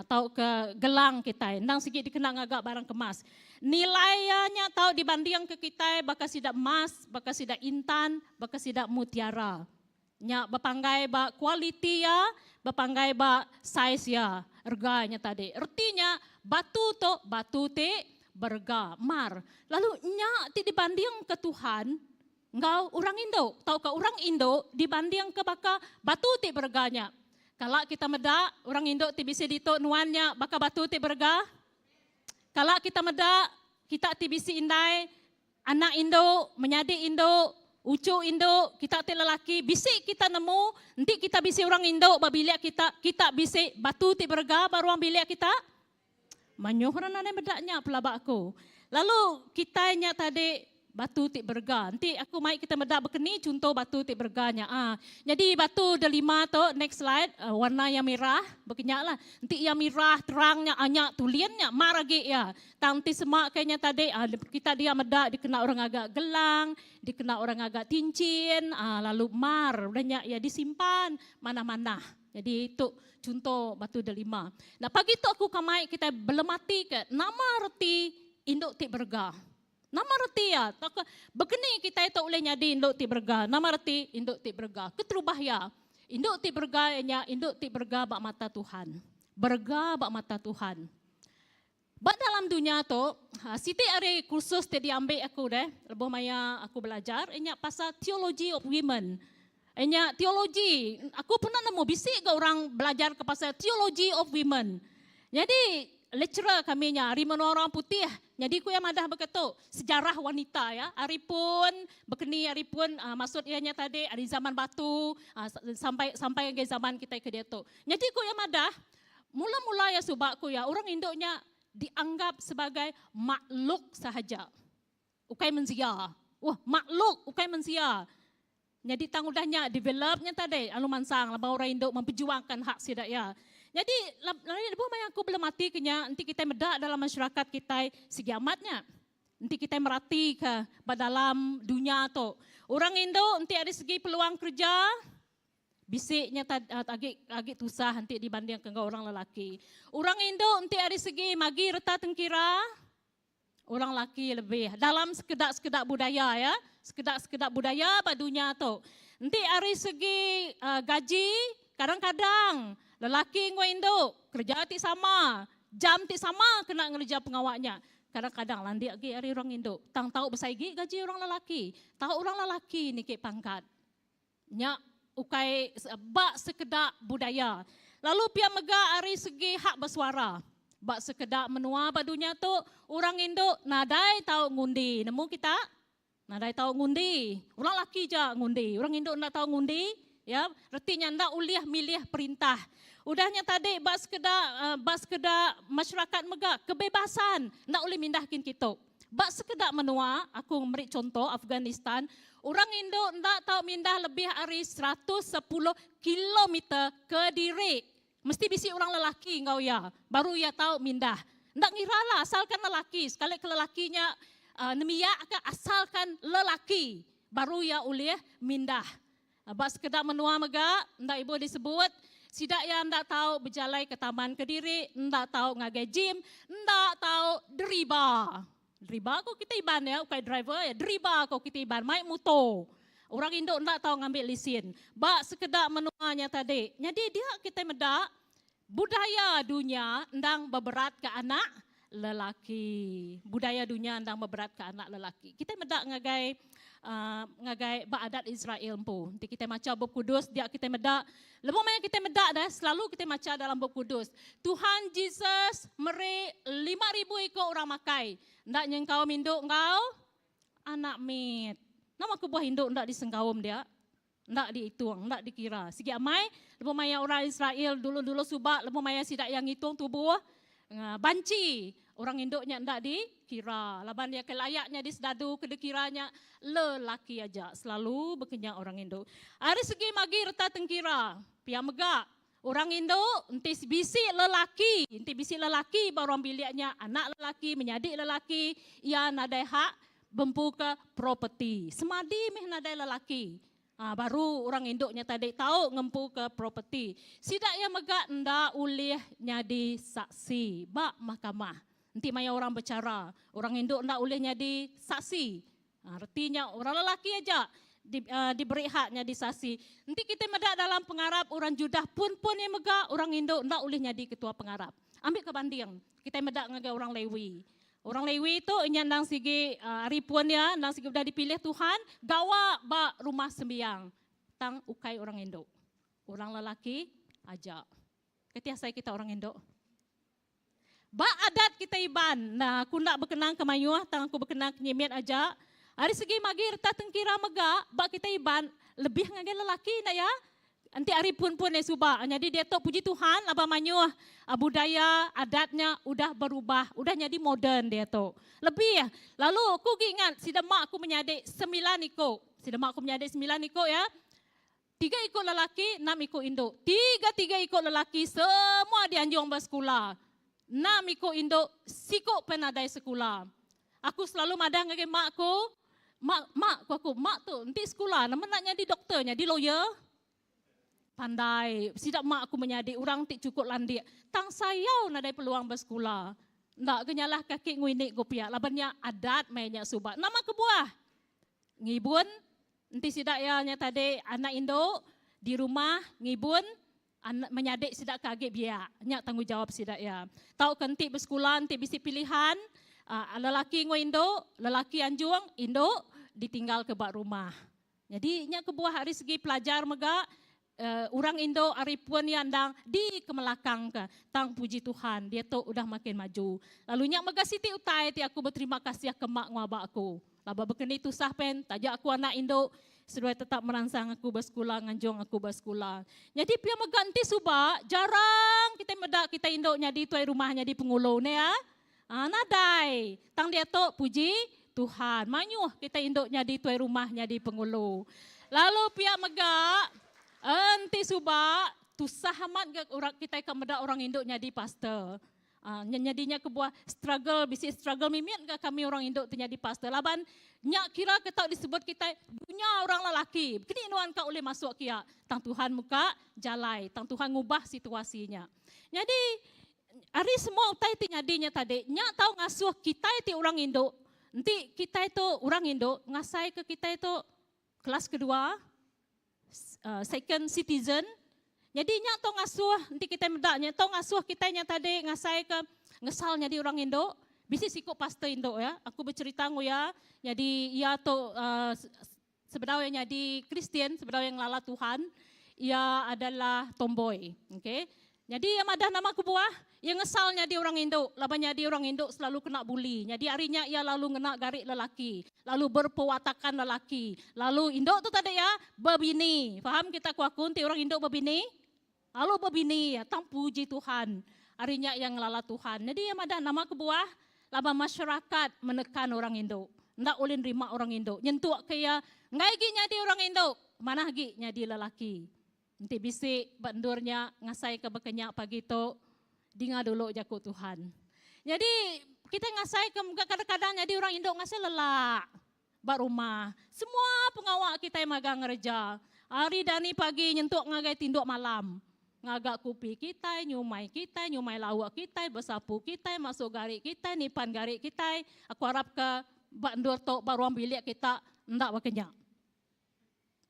tauka gelang kitai endang sigi dikena ngaga barang kemas. Nilai iya nya tau dibandingka kitai baka sida emas, baka sida intan, baka sida mutiara. Nya bepanggai ba kualiti iya, bepanggai ba saiz iya, rega nya tadi. Reti nya, batu tu batu ti berega, mar. Lalu nya ti dibandingka Tuhan enggau orang indu tauka orang indu dibandingka baka batu ti berega nya. Kala kita meda orang indu ti bisi ditu nuan nya baka batu ti berega? Kala kita meda kita ti bisi indai Anak indu, menyadi indu, uchu indu, kita ti lelaki, bisi kita nemu enti kita bisi orang indu ba bilik kita, kita bisi batu ti berega ba ruang bilik kita? Mayuh orang nadai meda nya pelaba aku. Lalu kitai nya tadi batu ti berega. Enti aku mai kita meda bekeni chunto batu ti berega nya. Ah, nyadi batu delima tu next slide warna iya mirah bekenya lah. Enti iya mirah terang nya nya tulin nya mar agi iya. Tang ti sema ke nya tadi kita dia meda dikena orang ngaga gelang, dikena orang ngaga tinchin lalu mar udah nya iya disimpan manah-manah. Jadi tu chunto batu delima. Nah pagi tu aku ka mai kitai belemati ke nama reti indu ti berega. Nama reti iya? Tauka bekeni kitai tu ulih nyadi indu ti berega? Nama reti indu ti berega? Keterubah iya, indu ti berega iya nya indu ti berega ba mata Tuhan. Berega ba mata Tuhan. Ba dalam dunya tu, siti ari kursus ti diambi aku deh lebuh maya aku belajar iya nya pasal theology of women. Iya nya theology, aku pernah nemu bisi ga orang belajar ke pasal theology of women. Nyadi lecturer kami nya ari menua orang putih, nyadi ku iya madah baka tu, sejarah wanita ya, ari pun bekeni ari pun maksud iya nya tadi ari zaman batu sampai sampai ngagai zaman kitai ke diatu. Nyadi ku iya madah, Mula-mula iya suba ku iya, orang indu nya dianggap sebagai makhluk sahaja. Ukai mensia. Wah, makhluk ukai mensia. Nyadi tang udah nya develop nya tadi lalu mansang laban orang indu memperjuangkan hak sida iya. Nyadi lebuh maya aku belum ati ke nya enti kitai meda dalam masyarakat kitai sigi amat nya. Enti kitai meratika ba dalam dunya tu. Orang indu enti ari segi peluang kereja Bisi nya agi agi tusah enti dibandingka enggau orang lelaki. Orang indu enti ari segi magi reta tengkira, orang laki lebih. Dalam sekeda-sekeda budaya ya, sekeda-sekeda budaya ba dunya tu. Enti ari segi uh, gaji, kadang-kadang lelaki enggau indu kereja ti sama, jam ti sama kena ngereja pengawa nya. Kadang-kadang landik agi ari orang indu. Tang tau besai agi gaji orang lelaki. Tau orang lelaki niki pangkat. Nya ukai ba sekeda budaya. Lalu pia mega ari segi hak besuara. Ba sekeda menua ba dunya tu, orang indu nadai tau ngundi. Nemu kita? Nadai tau ngundi. Orang laki ja ngundi. Orang indu enda tau ngundi. Ya, reti nya enda ulih milih perintah. Udah nya tadi ba sekeda ba sekeda masyarakat mega kebebasan enda ulih mindah kin kitu. Ba sekeda menua, aku meri chunto Afghanistan, orang indu enda tau mindah lebih ari 110 kilometer kediri. Mesti bisi orang lelaki enggau iya, baru iya tau mindah. Enda ngira lah asalkan lelaki, sekali ke lelaki nya nembiak ke asalkan lelaki baru iya ulih mindah. Ba sekeda menua mega, enda ibuh disebut, sida iya enda tau bejalai ke taman kediri, enda tau ngagai gym, enda tau deriba. Deriba ko kita Iban ya, ukai driver ya, deriba ko kita Iban, mai muto. Orang indu enda tau ngambi lisin. Ba sekeda menua nya tadi. Nyadi dia kitai meda budaya dunya endang beberat ke anak lelaki. Budaya dunya endang beberat ke anak lelaki. Kitai meda ngagai uh, ngagai ba adat Israel empu. Enti kitai macha Bup Kudus dia kitai meda lebuh maya kitai meda dah selalu kitai macha dalam Bup Kudus. Tuhan Jesus meri 5000 iku orang makai. Enda nyengkaum indu enggau anak mit. Nama kebuah indu enda disengkaum dia? Enda diitung, enda dikira. Sigi amai, lebuh maya orang Israel dulu-dulu suba, lebuh maya sida iya ngitung tubuh, banci orang indu nya enda dikira. Laban iya ke layak nyadi sedadu ke dikira nya lelaki aja. Selalu bekenya orang indu. Ari segi magi reta tengkira, pia mega orang indu enti bisi lelaki, enti bisi lelaki ba ruang bilik nya, anak lelaki, menyadi lelaki, iya nadai hak Bempuka properti. Semadi mih nadai lelaki. Ha, baru orang indu nya tadi tau ngempuka properti. Sida iya mega enda ulih nyadi saksi ba mahkamah. Enti maya orang bechara, orang indu enda ulih nyadi saksi. Ha, reti nya orang lelaki aja di, uh, diberi hak nyadi saksi. Enti kitai meda dalam pengarap orang Judah pun pun iya mega orang indu enda ulih nyadi ketua pengarap. Ambika banding, kitai meda ngagai orang Lewi. Orang Lewi tu inya endang sigi ari pun iya endang sigi udah dipilih Tuhan gawa ba rumah sembiang. Tang ukai orang indu. Orang lelaki aja. Kati asai kita orang indu? Ba adat kita Iban, nah aku enda bekenang ke mayuh tang aku bekenang ke nyimit aja. Ari segi magi reta tengkira mega ba kita Iban lebih ngagai lelaki enda iya? Enti ari pun-pun iya suba, nyadi diatu puji Tuhan laban mayuh budaya adat nya udah berubah, udah nyadi moden diatu. Lebih lalu aku agi ingat sida mak aku menyadi semilan iku. Sida mak aku menyadi semilan iku iya. Tiga iku lelaki, enam iku indu. Tiga-tiga iku lelaki semua dianjung ba sekula. Enam iku indu siku pen nadai sekula. Aku selalu madah ngagai mak aku, Mak, mak, ku aku, mak tu enti sekula nama enda nyadi doktor, nyadi lawyer? Pandai sida mak aku menyadi orang ti chukup landik. Tang sayau nadai peluang besekula. Enda ke nyalah kaki nguini ku pia laban nya adat meh nya suba. Nama kebuah? Ngibun enti sida iya nya tadi anak indu di rumah ngibun anak menyadi sida ke agi biak. Nya tanggungjawab sida iya. Tauka enti besekula enti bisi pilihan aaa lelaki enggau indu, lelaki anjung, indu ditinggalka ba rumah. Nyadi nya kebuah ari segi pelajar mega aaa orang indu ari pun iya endang dikemelakangka. Tang puji Tuhan diatu udah makin maju. Lalu nya mega siti utai ti aku beterima kasih ke mak enggau aba aku. Laban baka ni tusah pen, taja aku anak indu, seduai tetap meransang aku besekula, nganjung aku besekula. Nyadi pia mega enti suba, jarang kitai meda kitai indu nyadi tuai rumah nyadi pengulu neh ah. Aa nadai. Tang diatu puji Tuhan, mayuh kitai indu nyadi tuai rumah nyadi pengulu. Lalu pia mega enti suba, tusah amat ga orang kitai ka meda orang indu nyadi pastor. Nya nyadi nya kebuah struggle bisi struggle mimit ga kami orang indu ti nyadi pastor laban nya kira ke tau disebut kitai dunya orang lelaki. Keni nuan ka ulih masuk kia tang Tuhan muka jalai tang Tuhan ngubah situasi nya. Nyadi ari semua utai ti nyadi nya tadi nya tau ngasuh kitai ti orang indu enti kitai tu orang indu ngasaika kitai tu kelas kedua second citizen. Nyadi nya tau ngasuh enti kitai meda nya tau ngasuh kitai nya tadi ngasaika ngesal nyadi orang indu. Bisi siku pastor indu ya, aku becherita enggau iya, nyadi iya tu uhh sebedau iya nyadi Kristian, sebedau iya ngelala Tuhan, iya adalah tomboy. Okay. Nyadi iya madah nama kebuah iya ngesal nyadi orang indu laban nyadi orang indu selalu kena buli. Nyadi ari nya iya lalu ngena gari lelaki lalu berpewatakan lelaki. Lalu indu tu tadi iya bebini. Faham kita ku aku enti orang indu bebini? Lalu bebini iya tang puji Tuhan ari nya iya ngelala Tuhan. Nyadi iya madah nama kebuah laban masyarakat menekan orang indu. Enda ulih nerima orang indu. Nyentuk ke iya enggai agi nyadi orang indu manah agi nyadi lelaki. Enti bisi ba endur nya ngasaika baka nya pagi tu, dinga dulu jaku Tuhan. Nyadi kitai ngasaika mega kadang-kadang nyadi orang indu ngasai lelak ba rumah. Semua pengawa kitai magang ngereja. Ari dani pagi nyentuk ngagai tinduk malam. Ngaga kupi kitai, nyumai kitai, nyumai lauk kitai, besapu kitai, masu gari kitai, nipan gari kitai. Aku arapka ba endur tu ba ruang bilik kita enda baka nya.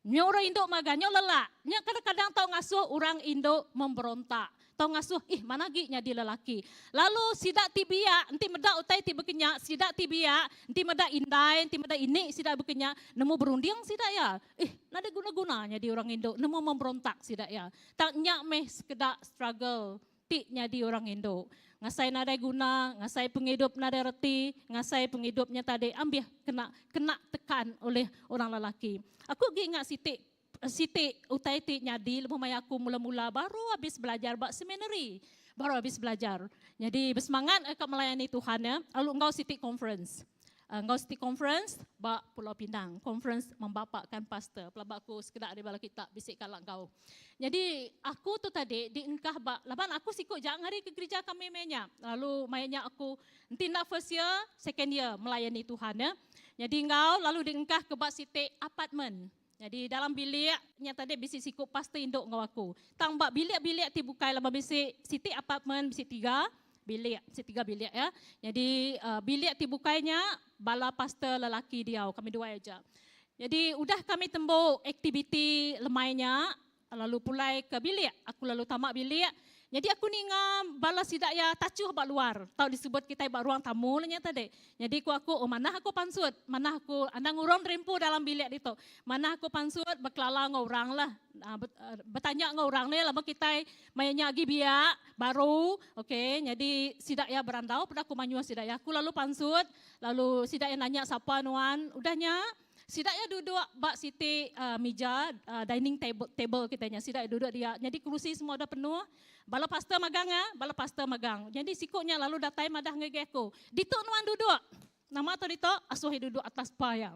Nya orang indu maga nya lelak. Nya kadang-kadang tau ngasuh orang indu memberontak. Tau ngasuh ih manah agi nyadi lelaki. Lalu sida ti biak enti meda utai ti baka nya, sida ti biak enti meda indai, enti meda ini sida baka nya, nemu berunding sida iya. Ih nadai guna-guna nyadi orang indu, nemu memberontak sida iya. Tang nya meh sekeda struggle ti nyadi orang indu. Ngasai nadai guna, ngasai pengidup nadai reti, ngasai pengidup nya tadi ambih kena kena tekan oleh orang lelaki. Aku agi ingat siti siti utai ti nyadi lebuh maya aku mula-mula baru abis belajar ba seminary. Baru abis belajar. Nyadi besemangat ka melayani Tuhan ya, lalu enggau siti conference. Enggau siti conference ba Pulau Pinang, conference membapakkan pastor. Pelaba aku sekeda ari bala kita bisi kala enggau. Nyadi aku tu tadi diengkah ba laban aku siku ja ngari ke gerija kami meh nya. Lalu maya nya aku enti enda first year, second year melayani Tuhan ya. Nyadi enggau lalu diengkah ke ba siti apartment. Nyadi dalam bilik nya tadi bisi siku pastor indu enggau aku. Tang ba bilik-bilik ti bukai laban bisi siti apartment bisi tiga bilik, bisi tiga bilik ya. Nyadi bilik ti bukai nya bala pastor lelaki diau kami duai aja. Nyadi udah kami tembu aktiviti lemai nya lalu pulai ke bilik. Aku lalu tama bilik. Nyadi aku ninga bala sida iya tachuh ba luar tau disebut kitai ba ruang tamu lah nya tadi. Nyadi ku aku oh manah aku pansut, manah aku anang ngurung derimpu dalam bilik ditu. Manah aku pansut bekelala enggau orang lah. Betanya enggau orang nih laban kitai maya nya agi biak baru ok nyadi sida iya berandau peda aku mayuh sida iya. Aku lalu pansut lalu sida iya nanya sapa nuan. Udah nya sida iya duduk ba siti mija dining table table kitai nya sida iya duduk dia. Nyadi kerusi semua udah penuh. Bala pastor magang ah bala pastor magang. Nyadi siku nya lalu datai madah ngagai aku, ditu nuan duduk. Nama tu ditu asuh iya duduk atas pa iya.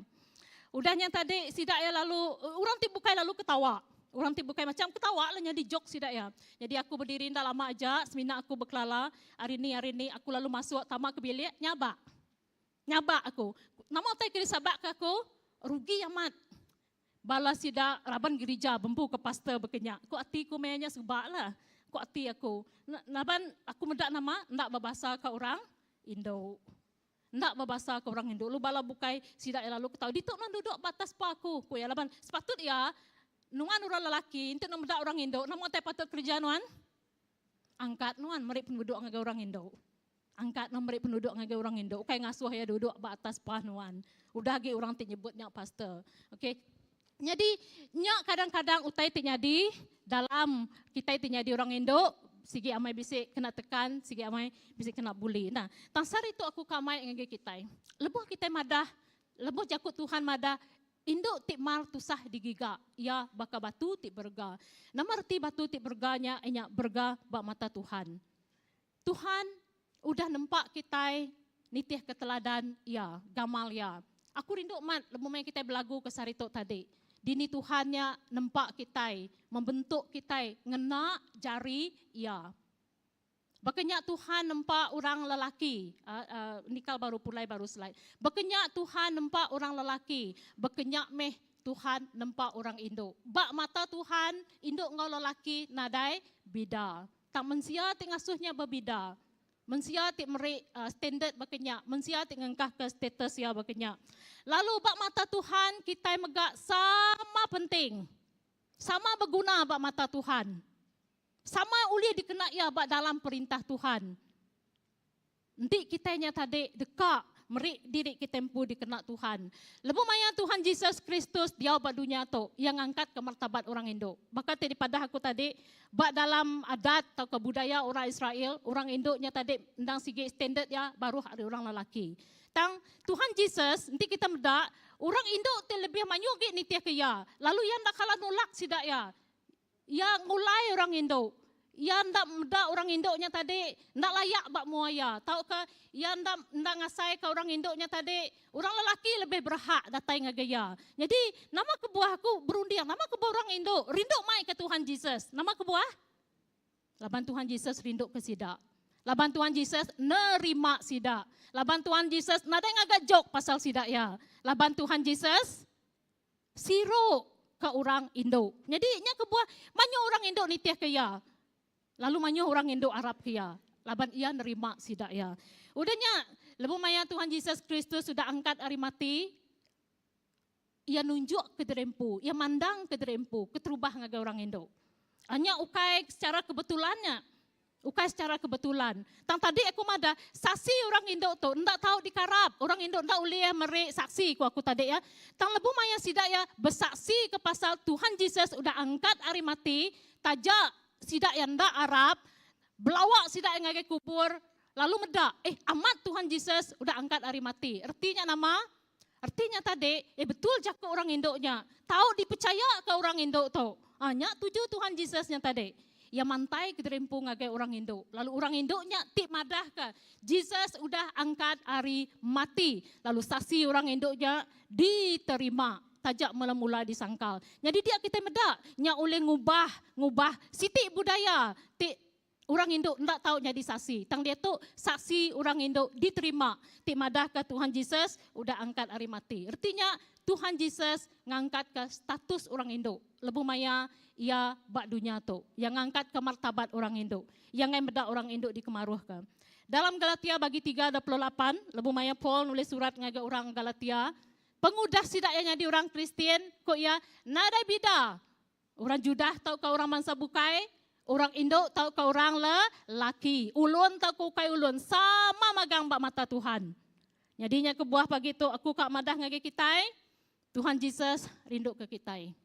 Udah nya tadi sida iya lalu orang ti bukai lalu ketawa. Orang ti bukai macam ketawa lah nyadi joke sida iya. Nyadi aku bediri enda lama aja semina aku bekelala hari ni hari ni aku lalu masuk tama ke bilik nyabak. Nyabak aku. Nama utai ke disabak ke aku? Rugi amat. Bala sida raban gerija bempu ke pastor baka nya. Ku ati ku maya nya suba lah. Ku ati aku. Laban aku meda nama enda bebasa ka orang indu. Enda bebasa ka orang indu. Lalu bala bukai sida iya lalu ketawa. Ditu nuan duduk ba atas pa aku, ku iya. Laban sepatut iya nuan orang lelaki enti nuan meda orang indu nama utai patut kereja nuan? Angkat nuan meri penuduk ngagai orang indu. Angkat nuan meri penuduk ngagai orang indu. Ukai ngasuh iya duduk ba atas pah nuan. Udah agi orang ti nyebut nya pastor. Okay. Nyadi nya kadang-kadang utai ti nyadi dalam kitai ti nyadi orang indu sigi amai bisi kena tekan, sigi amai bisi kena buli. Nah, tang sehari tu aku ka mai ngagai kitai. Lebuh kitai madah, lebuh jaku Tuhan madah indu ti mar tusah digiga, iya baka batu ti berega. Nama reti batu ti berega nya? Inya berega ba mata Tuhan. Tuhan udah nempa kitai nitihka teladan Iya, gamal Iya. Aku rindu amat lebuh maya kitai belagu ke sehari tu tadi. Dini Tuhan nya nempa kitai, membentuk kitai ngena jari Iya. Baka nya Tuhan nempa orang lelaki. Nikal baru pulai baru slide. Baka nya Tuhan nempa orang lelaki, baka nya meh Tuhan nempa orang indu. Ba mata Tuhan, indu enggau lelaki nadai bida. Tang mensia ti ngasuh nya bebida. Mensia ti meri standard baka nya, mensia ti ngengkahka status iya baka nya. Lalu ba mata Tuhan, kitai mega sama penting, sama beguna ba mata Tuhan. Sama ulih dikena iya ba dalam perintah Tuhan. Enti kitai nya tadi deka. Meri diri kitai empu dikena Tuhan. Lebuh maya Tuhan Jesus Kristus diau ba dunya tu, Iya ngangkatka martabat orang indu. Baka ti dipadah aku tadi, ba dalam adat tauka budaya orang Israel, orang indu nya tadi endang sigi standard iya baruh ari orang lelaki. Tang, Tuhan Jesus, enti kita meda, orang indu ti lebih mayuh agi nitihka Iya, lalu Iya enda kala nulak sida iya. Iya ngulai orang indu. Iya enda meda orang indu nya tadi enda layak ba mua iya tauka iya enda enda ngasaika orang indu nya tadi orang lelaki lebih berhak datai ngagai iya. Nyadi, nama kebuah aku berunding, nama kebuah orang indu rindu mai ke Tuhan Jesus? Nama kebuah? Laban Tuhan Jesus rinduka sida. Laban Tuhan Jesus nerima sida. Laban Tuhan Jesus nadai ngaga joke pasal sida iya. Laban Tuhan Jesus Siru ke orang indu. Nyadi nya kebuah mayuh orang indu nitihka iya. Lalu mayuh orang indu arapka iya laban iya nerima sida iya. Udah nya, lebuh maya Tuhan Jesus Kristus udah angkat ari mati, iya nunjukka diri empu, iya mandangka diri empu keterubah ngagai orang indu. Nya ukai secara kebetulan nya. Ukai secara kebetulan. Tang tadi aku madah, saksi orang indu tu enda tau dikarap. Orang indu enda ulih meri saksi, ku aku tadi ya. Tang lebuh maya sida iya besaksi ke pasal Tuhan Jesus udah angkat ari mati, taja sida iya enda arap, belawa sida iya ngagai kubur, lalu meda, eh amat Tuhan Jesus udah angkat ari mati. Reti nya nama? Reti nya tadi, eh betul jaku orang indu nya. Tau dipechayaka orang indu tu. Ha, nya tuju Tuhan Jesus nya tadi. Iya mantai kediri empu ngagai orang indu. Lalu orang indu nya ti madahka Jesus udah angkat ari mati. Lalu saksi orang indu nya diterima taja mula-mula disangkal. Nyadi dia kitai meda nya ulih ngubah ngubah siti budaya ti Orang indu enda tau nyadi saksi. Tang diatu, saksi orang indu diterima ti madahka Tuhan Jesus udah angkat ari mati. Reti nya, Tuhan Jesus ngangkatka status orang indu lebuh maya iya ba dunya tu. Iya ngangkatka martabat orang indu. Iya enggai meda orang indu dikemaruhka. Dalam Galatia bagi 3 28, lebuh maya Paul nulis surat ngagai orang Galatia, pengudah sida iya nyadi orang Kristian, ku iya, Nadai bida Orang Judah tauka orang bansa bukai, orang indu tauka orang lelaki, ulun tauka ukai ulun, sama magang ba mata Tuhan. Nyadi nya kebuah pagi tu aku ka madah ngagai kitai, Tuhan Jesus rinduka kitai.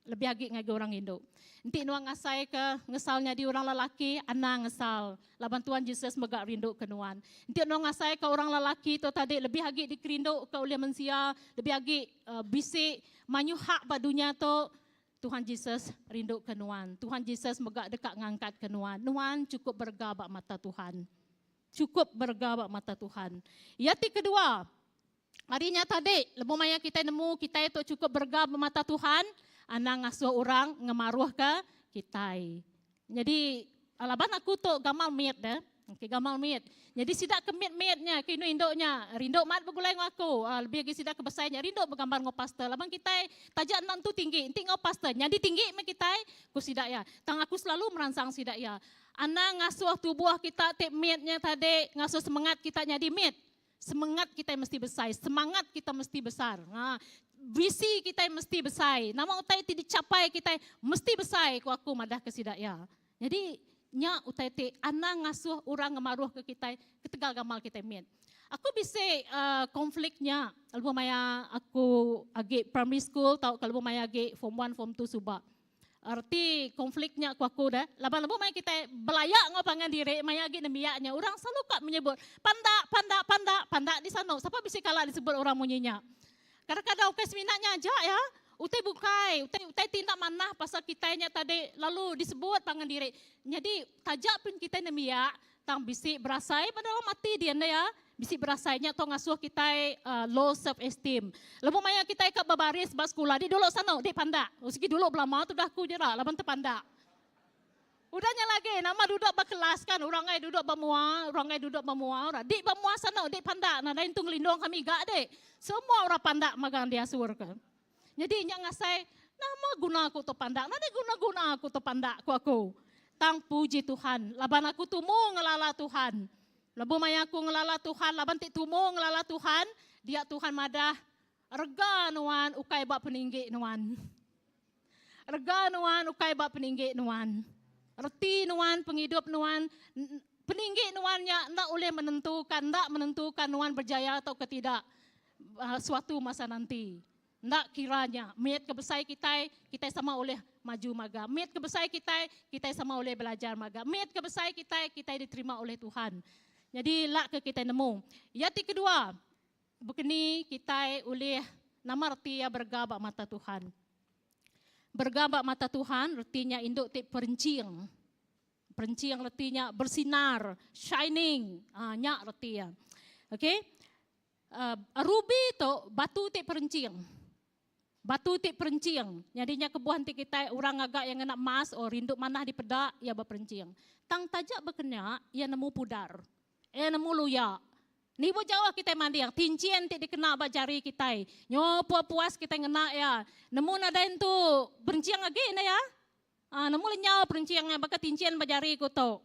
Lebih agi ngagai orang indu. Enti nuan ngasaika ngesal nyadi orang lelaki, anang ngesal laban Tuhan Jesus mega rinduka nuan. Enti nuan ngasaika orang lelaki tu tadi lebih agi dikerinduka ulih mensia, lebih agi bisi mayuh hak ba dunya tu, Tuhan Jesus rinduka nuan. Tuhan Jesus mega deka ngangkatka nuan. Nuan chukup berega ba mata Tuhan. Chukup berega ba mata Tuhan. Iya ti kedua, ari nya tadi, lebuh maya kitai nemu kitai tu chukup berega ba mata Tuhan, anang ngasuh orang ngemaruhka kitai. Nyadi laban aku tu gamal mit deh. Okey gamal mit. Nyadi sida ke mit-mit nya ke indu-indu nya rindu mat begulai enggau aku. Uh, lebih agi sida ke besai nya rindu begambar enggau pastor. Laban kitai taja enda entu tinggi enti enggau pastor nyadi tinggi meh kitai ku sida iya. Tang aku selalu meransang sida iya. Anang ngasuh tubuh kita ti mit nya tadi ngasuh semengat kita nyadi mit. Semengat kitai mesti besai, semangat kita mesti besar. Ha, visi kitai mesti besai. Nama utai ti dicapai kitai mesti besai ku aku madah ke sida iya. Nyadi nya utai ti anang ngasuh orang ngemaruh ke kitai ketegal gamal kitai mit. Aku bisi uh, konflik nya lebuh maya aku agi primary school tauka lebuh maya agi form 1 form 2 suba. Reti konflik nya ku aku deh, laban lebuh maya kitai belaya enggau pangan diri maya agi nembiak nya orang selalu ka menyebut pandak pandak pandak pandak di sanu. Sapa bisi kala disebut orang munyi nya. Kadang-kadang ukai semina nya aja ya, utai bukai, utai utai ti enda manah pasal kitai nya tadi lalu disebut pangan diri. Nyadi taja pun kitai nembiak tang bisi berasai ba dalam ati dian deh ya. Bisi berasai nya tau ngasuh kitai low self esteem. Lebuh maya kitai ka bebaris ba sekula di dulu sanu di pandak. Sigi dulu belama tudah aku jera laban tepandak. Udah nya lagi nama duduk ba kelas kan orang ai duduk ba mua, orang ai duduk ba mua ora. Di ba mua sanu di pandak nadai entu ngelindung kami ga dik. Semua orang pandak magang diasur ke. Nyadi nya ngasai nama guna aku tu pandak nadai guna-guna aku tu pandak ku aku. Tang puji Tuhan laban aku tumu ngelala Tuhan. Lebuh maya aku ngelala Tuhan laban ti tumu ngelala Tuhan, dia Tuhan madah, Rega nuan ukai ba peninggi nuan. Rega nuan ukai ba peninggi nuan. Reti nuan pengidup nuan. Peninggi nuan nya enda ulih menentuka, enda menentuka nuan berjaya tauka tidak suatu masa nanti. Enda kira nya, mit ke besai kitai, kitai sama ulih maju maga. Mit ke besai kitai, kitai sama ulih belajar maga. Mit ke besai kitai, kitai diterima ulih Tuhan. Nyadi lak ke kitai nemu. Iya ti kedua, bekeni kitai ulih nama reti iya berega ba mata Tuhan. Berega ba mata Tuhan reti nya indu ti perenching. Perenching reti nya bersinar, shining. Aa nya reti iya. Okey. Ruby tu batu ti perenching. Batu ti perenching. Nyadi nya kebuah enti kitai orang ngaga iya ngena emas or rindu manah dipeda iya beperenching. Tang taja baka nya iya nemu pudar. Iya nemu luya. Nibu jauh kitai manding tinchin ti dikena ba jari kitai. Nyo puas-puas kitai ngena iya. Nemu nadai entu perenching agi enda iya. Aa nemu lenyau perenching nya baka tinchin ba jari ku tu.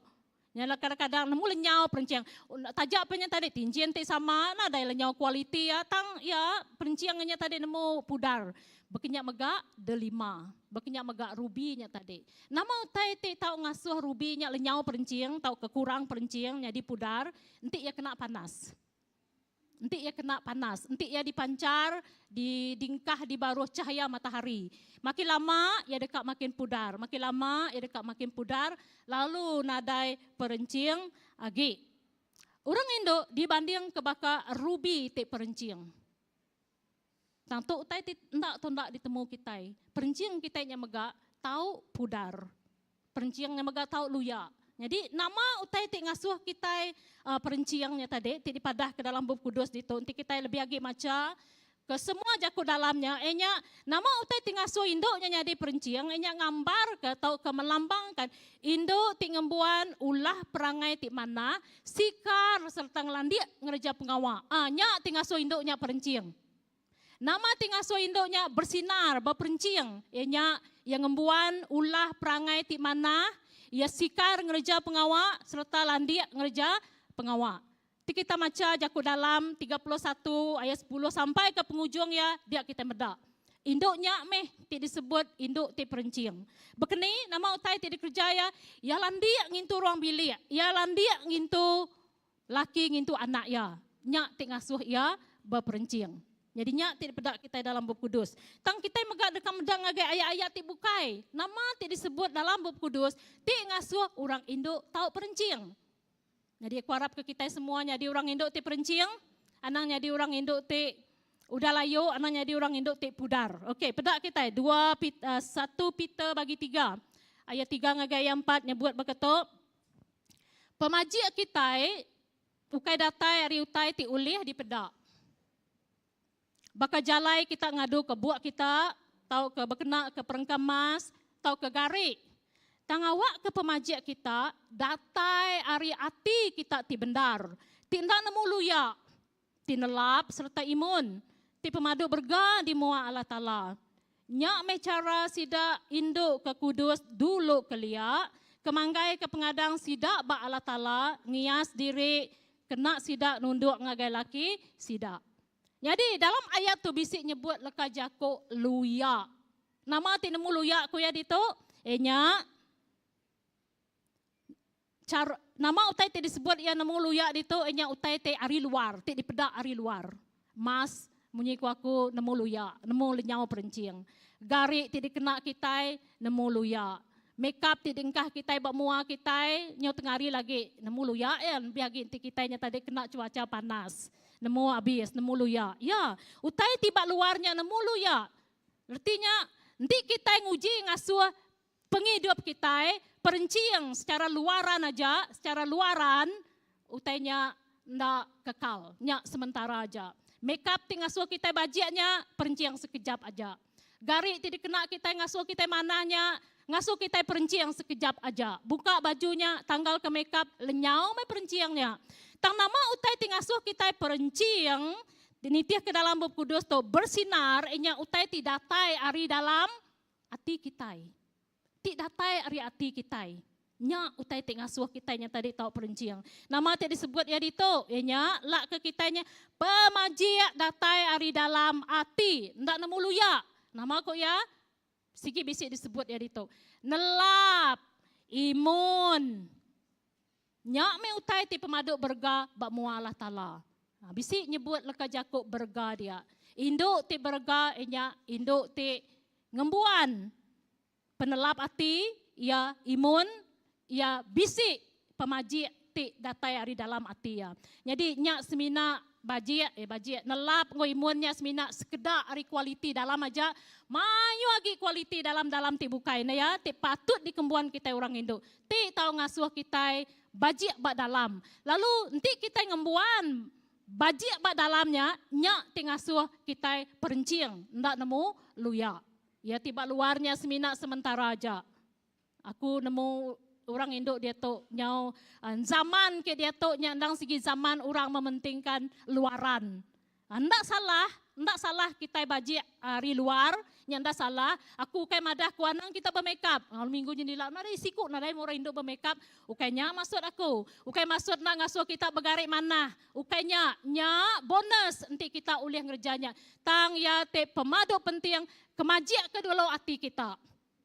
Nya lah kadang-kadang nemu lenyau perenching. Taja pun nya tadi tinchin ti sama nadai lenyau kualiti iya tang iya perenching nya tadi nemu pudar. Baka nya mega delima. Baka nya mega ruby nya tadi. Nama utai ti tau ngasuh ruby nya lenyau perenching tauka kurang perenching nyadi pudar enti iya kena panas. Enti iya kena panas, enti iya dipanchar, didingkah di baruh cahaya matahari. Makin lama iya deka makin pudar, makin lama iya deka makin pudar lalu nadai perenching agi. Orang indu dibandingka baka ruby ti perenching. Tang tu utai ti enda tau enda ditemu kitai. Perenching kitai nya mega tau pudar. Perenching nya mega tau luya. Nyadi nama utai ti ngasuh kitai perenching nya tadi ti dipadahka dalam Bup Kudus ditu enti kitai lebih agi macha ke semua jaku dalam nya iya nya nama utai ti ngasuh indu nya nyadi perenching iya nya ngambarka tauka melambangka indu ti ngembuan ulah perangai ti manah Sikar sereta ngelandik ngereja pengawa. A Nya ti ngasuh indu nya perenching. Nama ti ngasuh indu nya bersinar, beperenching, iya nya iya ngembuan ulah perangai ti manah, iya sikar ngereja pengawa sereta landik ngereja pengawa. Ti kita macha jaku dalam 31 ayat 10 sampai ke pengujung iya, dia kitai meda. Indu nya meh ti disebut indu ti perenching. Bekeni nama utai ti dikereja iya? Iya landik ngintu ruang bilik. Iya landik ngintu laki ngintu anak iya. Nya ti ngasuh iya beperenching. Nyadi nya ti dipeda kitai dalam Bup Kudus. Tang kitai mega deka meda ngagai ayat-ayat ti bukai. Nama ti disebut dalam Bup Kudus ti ngasuh orang indu tau perenching? Nyadi aku arap ke kitai semua nyadi orang indu ti perenching, anang nyadi orang indu ti udah layu, anang nyadi orang indu ti pudar. Okey, peda kitai dua satu Peter bagi tiga ayat tiga ngagai ayat empat nyebut baka tu. Pemajik kitai ukai datai ari utai ti ulih dipeda. Baka jalai kita ngadu ke buk kita, tauka bekena ke perengka emas, tauka gari. Tang awak ke pemajik kita datai ari ati kita ti bendar, ti enda nemu luya, ti nelap sereta imun, ti pemadu berega di mua Allah Taala. Nya meh chara sida indu ke kudus dulu kelia, ke manggai ke pengadang sida ba Allah Taala ngias diri kena sida nunduk ngagai laki sida. Nyadi dalam ayat tu bisi nyebut leka jaku luya. Nama ti nemu luya ku iya ditu? Iya nya chara nama utai ti disebut iya nemu luya ditu iya nya utai ti ari luar, ti dipeda ari luar. Mas munyi ku aku nemu luya, nemu lenyau perenching. Gari ti dikena kitai nemu luya. Makeup ti diengkah kitai ba mua kitai nyau tengah hari lagi nemu luya iya lebih agi enti kitai nya tadi kena cuaca panas. Nemu abis, nemu luya. Ya, utai ti ba luar nya nemu luya. Reti nya, enti kitai nguji ngasuh pengidup kitai perenching secara luaran aja, secara luaran, utai nya enda kekal. Nya sementara aja. Makeup ti ngasuh kitai bajik nya perenching sekejap aja. Gari ti dikena kitai ngasuh kitai manah nya ngasuh kitai perenching sekejap aja. Buka baju nya, tanggalka makeup, lenyau meh perenching nya. Tang nama utai ti ngasuh kitai perenching nitihka dalam Bup Kudus tu bersinar inya utai ti datai ari dalam ati kitai. Ti datai ari ati kitai. Nya utai ti ngasuh kitai nya tadi tau perenching. Nama ti disebut iya ditu? Iya nya, lak ke kitai nya pemajik datai ari dalam ati. Enda nemu luya. Nama ku iya? Sigi bisi disebut iya ditu. Nelap, imun. Nya meh utai ti pemadu berega ba mua Allah Taala. Ha, bisi nyebut leka jaku berega dia. Indu ti berega iya nya indu ti ngembuan penelap ati, iya imun, iya bisi pemajik ti datai ari dalam ati iya. Nyadi nya semina bajik, eh bajik, nelap enggau imun nya semina sekeda ari kualiti dalam aja, mayuh agi kualiti dalam-dalam ti bukai ne ya ti patut dikembuan kitai orang indu ti tau ngasuh kitai bajik ba dalam. Lalu enti kitai ngembuan bajik ba dalam nya, nya ti ngasuh kitai perenching enda nemu luya. Iya ti ba luar nya semina sementara aja. Aku nemu orang indu diatu nyau zaman ke diatu nya endang sigi zaman orang mementingkan luaran. Enda salah, enda salah kitai bajik ari luar, nya enda salah. Aku ukai madah ku anang kita bemakeup. Lalu minggu nyendila nadai siku nadai meh orang indu bemakeup. Ukai nya maksud aku. Ukai maksud enda ngasuh kita begari manah. Ukai nya, nya bonus enti kita ulih ngereja nya. Tang iya ti pemadu penting kemajik ke dulu ati kita.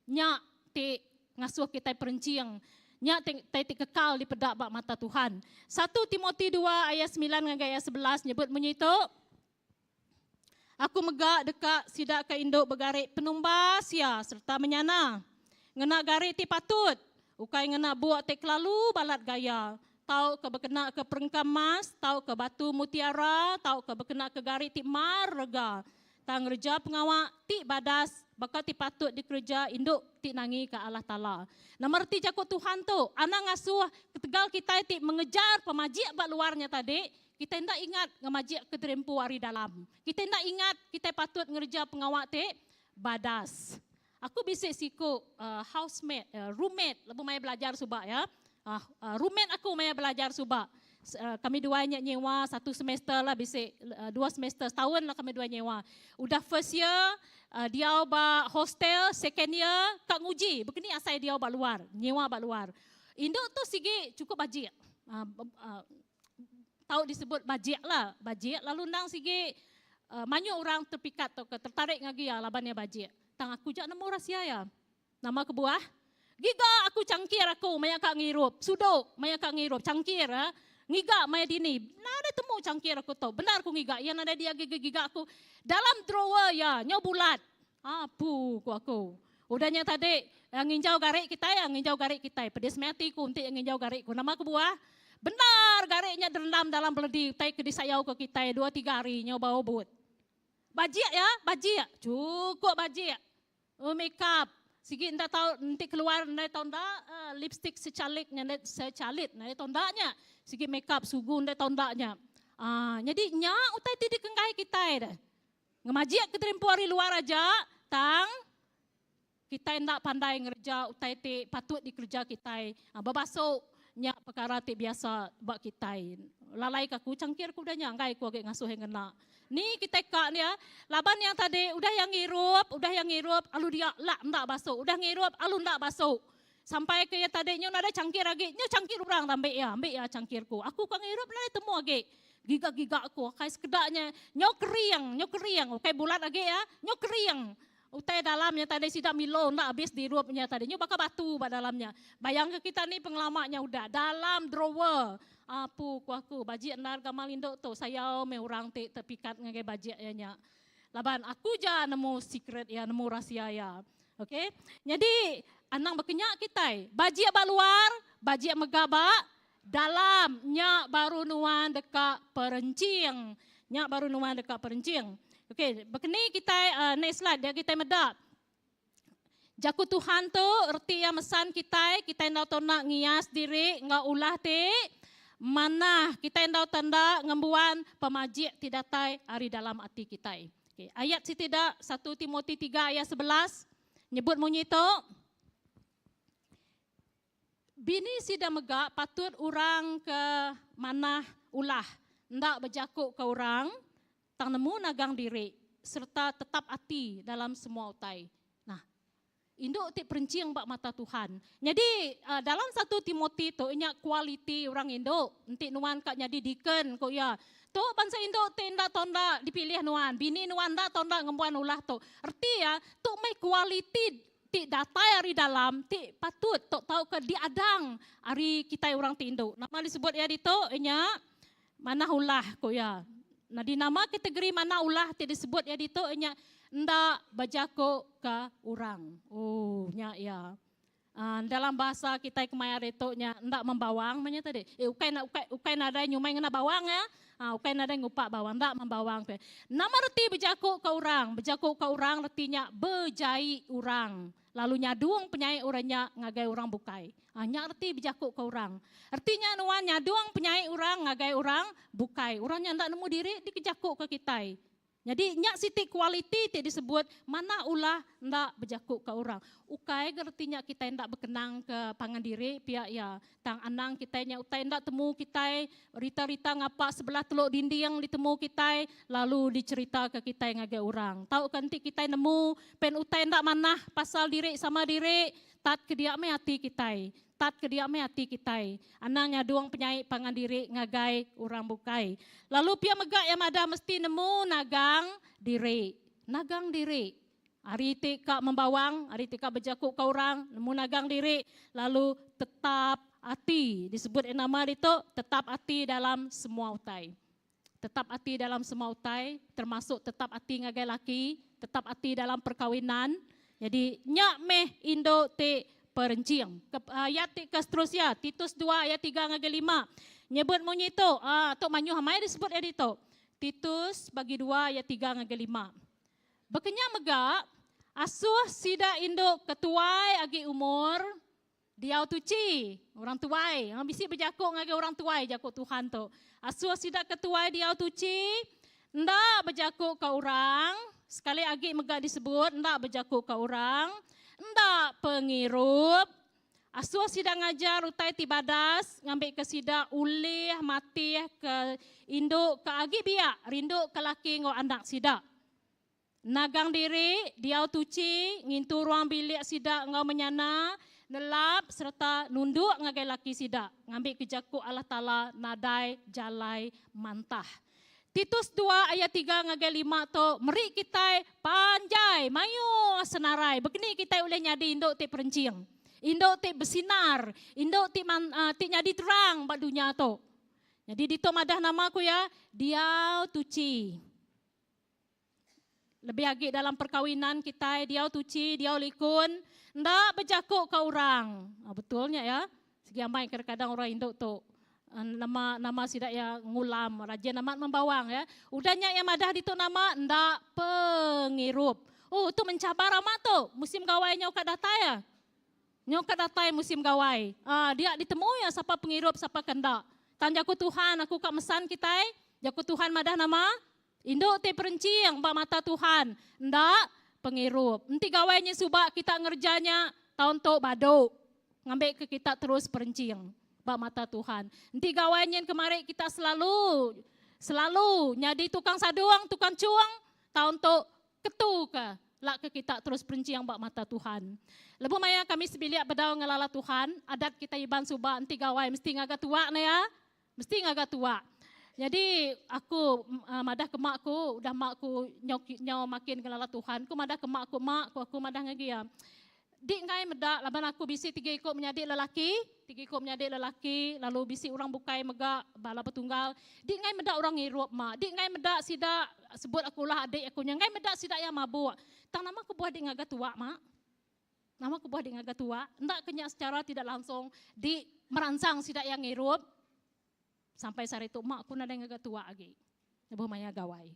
Nya ti ngasuh kitai perenching. Nya ti utai ti kekal dipeda ba mata Tuhan. Satu Timoti dua ayat semilan ngagai ayat 11 nyebut munyi tu, Aku mega deka sida ke indu begari penumbas iya sereta menyana, ngena gari ti patut, ukai ngena buk ti kelalu balat gaya, tauka bekenaka perengka emas, tauka batu mutiara, tauka bekenaka gari ti mar rega. Tang ngereja pengawa ti badas baka ti patut dikereja indu ti nangika Allah Taala. Nama reti jaku Tuhan tu? Anang ngasuh ketegal kitai ti mengejar pemajik ba luar nya tadi, kitai enda ingat ngemajik ke diri empu ari dalam. Kitai enda ingat kitai patut ngereja pengawa ti badas. Aku bisi siku housemate, roommate lebuh maya belajar suba ya. Roommate aku maya belajar suba. Kami duai nya nyewa satu semester lah bisi dua semester setaun lah kami duai nyewa. Udah first year diau ba hostel, second year ka nguji bekeni asai diau ba luar, nyewa ba luar. Indu tu sigi chukup bajik. Tau disebut bajik lah, bajik lalu endang sigi mayuh orang terpikat tauka tertarik ngagai iya laban iya bajik. Tang aku ja nemu rahsia iya. Nama kebuah? Giga aku changkir aku maya ka ngirup, sudok maya ka ngirup changkir eh. Ngiga maya dini, nadai temu changkir aku tu. Bendar ku ngiga iya nadai dia giga-giga aku dalam drawer iya nyau bulat. Apu ku aku. Udah nya tadi nginjau gari kitai nginjau gari kitai. Pedis meh ati ku enti iya nginjau gari ku. Nama kebuah? Bendar gari nya direndam dalam beledi utai ke disayau ke kitai dua tiga hari nyau bau but. Bajik ya, bajik. Chukup bajik. Oh make up. Sigi enda tau enti keluar ndai tau enda uh, lipstick secalik nya ndai secalit ndai tau enda nya. Sigi make up sugu ndai tau enda nya. Ah, nyadi nya utai ti dikenggai kitai deh. Ngemajik ke terimpu ari luar aja tang Kitai enda pandai ngereja utai ti patut dikereja kitai. Bebasu nya pekara ti biasa ba kitai. Lalai ka aku changkir ku udah nya enggai ku agi ngasuh iya ngena. Ni kitai ka nya laban iya tadi udah iya ngirup, udah iya ngirup alu dia lak enda basu. Udah ngirup alu enda basu. Sampai ke iya tadi nyu nadai changkir agi. Nyu changkir orang da ambi iya, ambi iya changkir ku. Aku ka ngirup nadai temu agi. Giga-giga aku akai sekeda nya nyu kering, nyu kering ukai bulat agi iya, nyu kering. Utai dalam nya tadi sida Milo enda abis dirup nya tadi. Nyu baka batu ba dalam nya. Bayangka kita ni pengelama nya udah dalam drawer. Apu ku aku, bajik endar gamal indu tu. Sayau meh orang ti tepikat ngagai bajik iya nya. Laban aku ja nemu secret iya, nemu rahsia iya. Okay. Nyadi anang baka nya kitai. Bajik ba luar, bajik mega ba dalam. Nya baru nuan deka perenching. Nya baru nuan deka perenching. Okey, bekeni kitai uh, next slide dia kitai meda. Jaku Tuhan tu reti iya mesan kitai, kitai enda tau nak ngias diri enggau ulah ti manah. Kitai enda tau enda ngembuan pemajik ti datai ari dalam ati kitai. Okey, ayat siti da 1 Timoti 3 ayat 11 nyebut munyi tu. Bini sida mega patut orang ke manah ulah, enda bejaku ke orang, tang nemu nagang diri sereta tetap ati dalam semua utai. Nah, indu ti perenching ba mata Tuhan. Nyadi, dalam satu Timoti tu inya kualiti orang indu. Enti nuan ka nyadi deacon, ku iya, tu bansa indu ti enda tau enda dipilih nuan, bini nuan enda tau enda ngembuan ulah tu. Reti iya, tu meh kualiti. ti datai ari dalam ti patut tu tauka diadang ari kitai orang ti indu. Nama disebut iya ditu iya nya manah ulah ku iya. Nyadi nama kategori manah ulah ti disebut iya ditu iya nya enda bejaku ke orang. Ooh nya iya. Aaa dalam bahasa kitai kemaya hari tu nya enda membawang meh nya tadi. Eh ukai ukai ukai nadai nyumai ngena bawang ya. Aaa ukai nadai ngupak bawang enda membawang pe. Nama reti bejaku ke orang? Bejaku ke orang reti nya bejai orang lalu nyadung penyai orang nya ngagai orang bukai. Aaa nya reti bejaku ke orang. Reti nya nuan nyadung penyai orang ngagai orang bukai. Orang nya enda nemu diri dikejaku ke kitai. Nyadi nya siti kualiti ti disebut manah ulah enda bejakuka orang. Ukai ga reti nya kitai enda bekenangka pangan diri pia iya. Tang anang kitai nya utai enda temu kitai, rita-rita ngapa sebelah teluk dinding ditemu kitai lalu dicheritaka kitai ngagai orang. Tauka enti kitai nemu pen utai enda manah pasal diri sama diri, tat ke dia meh ati kitai. Tat ke dia meh ati kitai. Anang nyadung penyai pangan diri ngagai orang bukai. Lalu pia mega iya madah mesti nemu nagang diri. Nagang diri. Ari ti ka membawang, ari ti ka bejaku ka orang, nemu nagang diri lalu tetap ati. Disebut iya nama ditu, tetap ati dalam semua utai. Tetap ati dalam semua utai, termasuk tetap ati ngagai laki, tetap ati dalam perkawinan. Nyadi, nya meh indu ti perenching. Ke, ayat ti ke seterusya, Titus dua ayat tiga ngagai lima, nyebut munyi tu, ah, tu mayuh amai disebut iya ditu. Titus bagi dua ayat tiga ngagai lima. Baka nya mega, asuh sida indu ke tuai agi umur, Diau tuchi, orang tuai. Ha, bisi bejaku ngagai orang tuai jaku Tuhan tu. Asuh sida ke tuai diau tuchi, enda bejaku ke orang, sekali agi mega disebut enda bejaku ke orang, enda pengirup. Asuh sida ngajar utai ti badas ngambika sida ulih matih ke indu ke agi biak rindu ke laki enggau anak sida. Nagang diri, diau tuchi, ngintu ruang bilik sida enggau menyana, nelap sereta nunduk ngagai laki sida, ngambika jaku Allah Taala nadai jalai mantah. Titus dua ayat tiga ngagai lima tu meri kitai panjai mayuh senarai bekeni kitai ulih nyadi indu ti perenching, indu ti besinar, indu ti ti nyadi terang ba dunya tu. Nyadi ditu madah nama ku iya, diau tuchi. Lebih agi dalam perkawinan kitai diau tuchi, diau likun, enda bejaku ka orang. Betul nya ya. Sigi amai kadang-kadang orang indu tu nama nama sida iya ngulam rajin amat membawang ya. Udah nya iya madah ditu nama enda pengirup. Oh tu mencabar amat tu musim gawai nyau ka datai ya. Nyau ka datai musim gawai. Aa dia ditemu iya sapa pengirup sapa ke enda. Tang jaku Tuhan aku ka mesan kitai, jaku Tuhan madah nama? Indu ti perenching ba mata Tuhan enda pengirup. Enti gawai nyin suba kita ngereja nya, taun tu badu ngambika kita terus perenching ba mata Tuhan. Enti gawai nyin kemari kita selalu selalu nyadi tukang sadung, tukang chung, taun tu ketu ke lak ke kita terus perenching ba mata Tuhan. Lebuh maya kami sebilik bedau ngelala Tuhan, adat kita Iban suba enti gawai mesti ngaga tuak ne ya. Mesti ngaga tuak. Nyadi aku madah ke mak ku, udah mak ku nyau nyau makin ngelala Tuhan, ku madah ke mak ku, mak ku aku madah ngagai iya. Di enggai meda laban aku bisi tiga iku menyadi lelaki, tiga iku menyadi lelaki lalu bisi orang bukai mega bala betunggal. Di enggai meda orang ngirup mak, di enggai meda sida sebut aku ulah adik aku nya enggai meda sida iya mabuk. Tang nama kebuah di ngaga tuak mak? Nama kebuah di ngaga tuak? Enda ke nya secara tidak langsung di meransang sida iya ngirup sampai sehari tu mak aku nadai ngaga tuak agi lebuh maya gawai.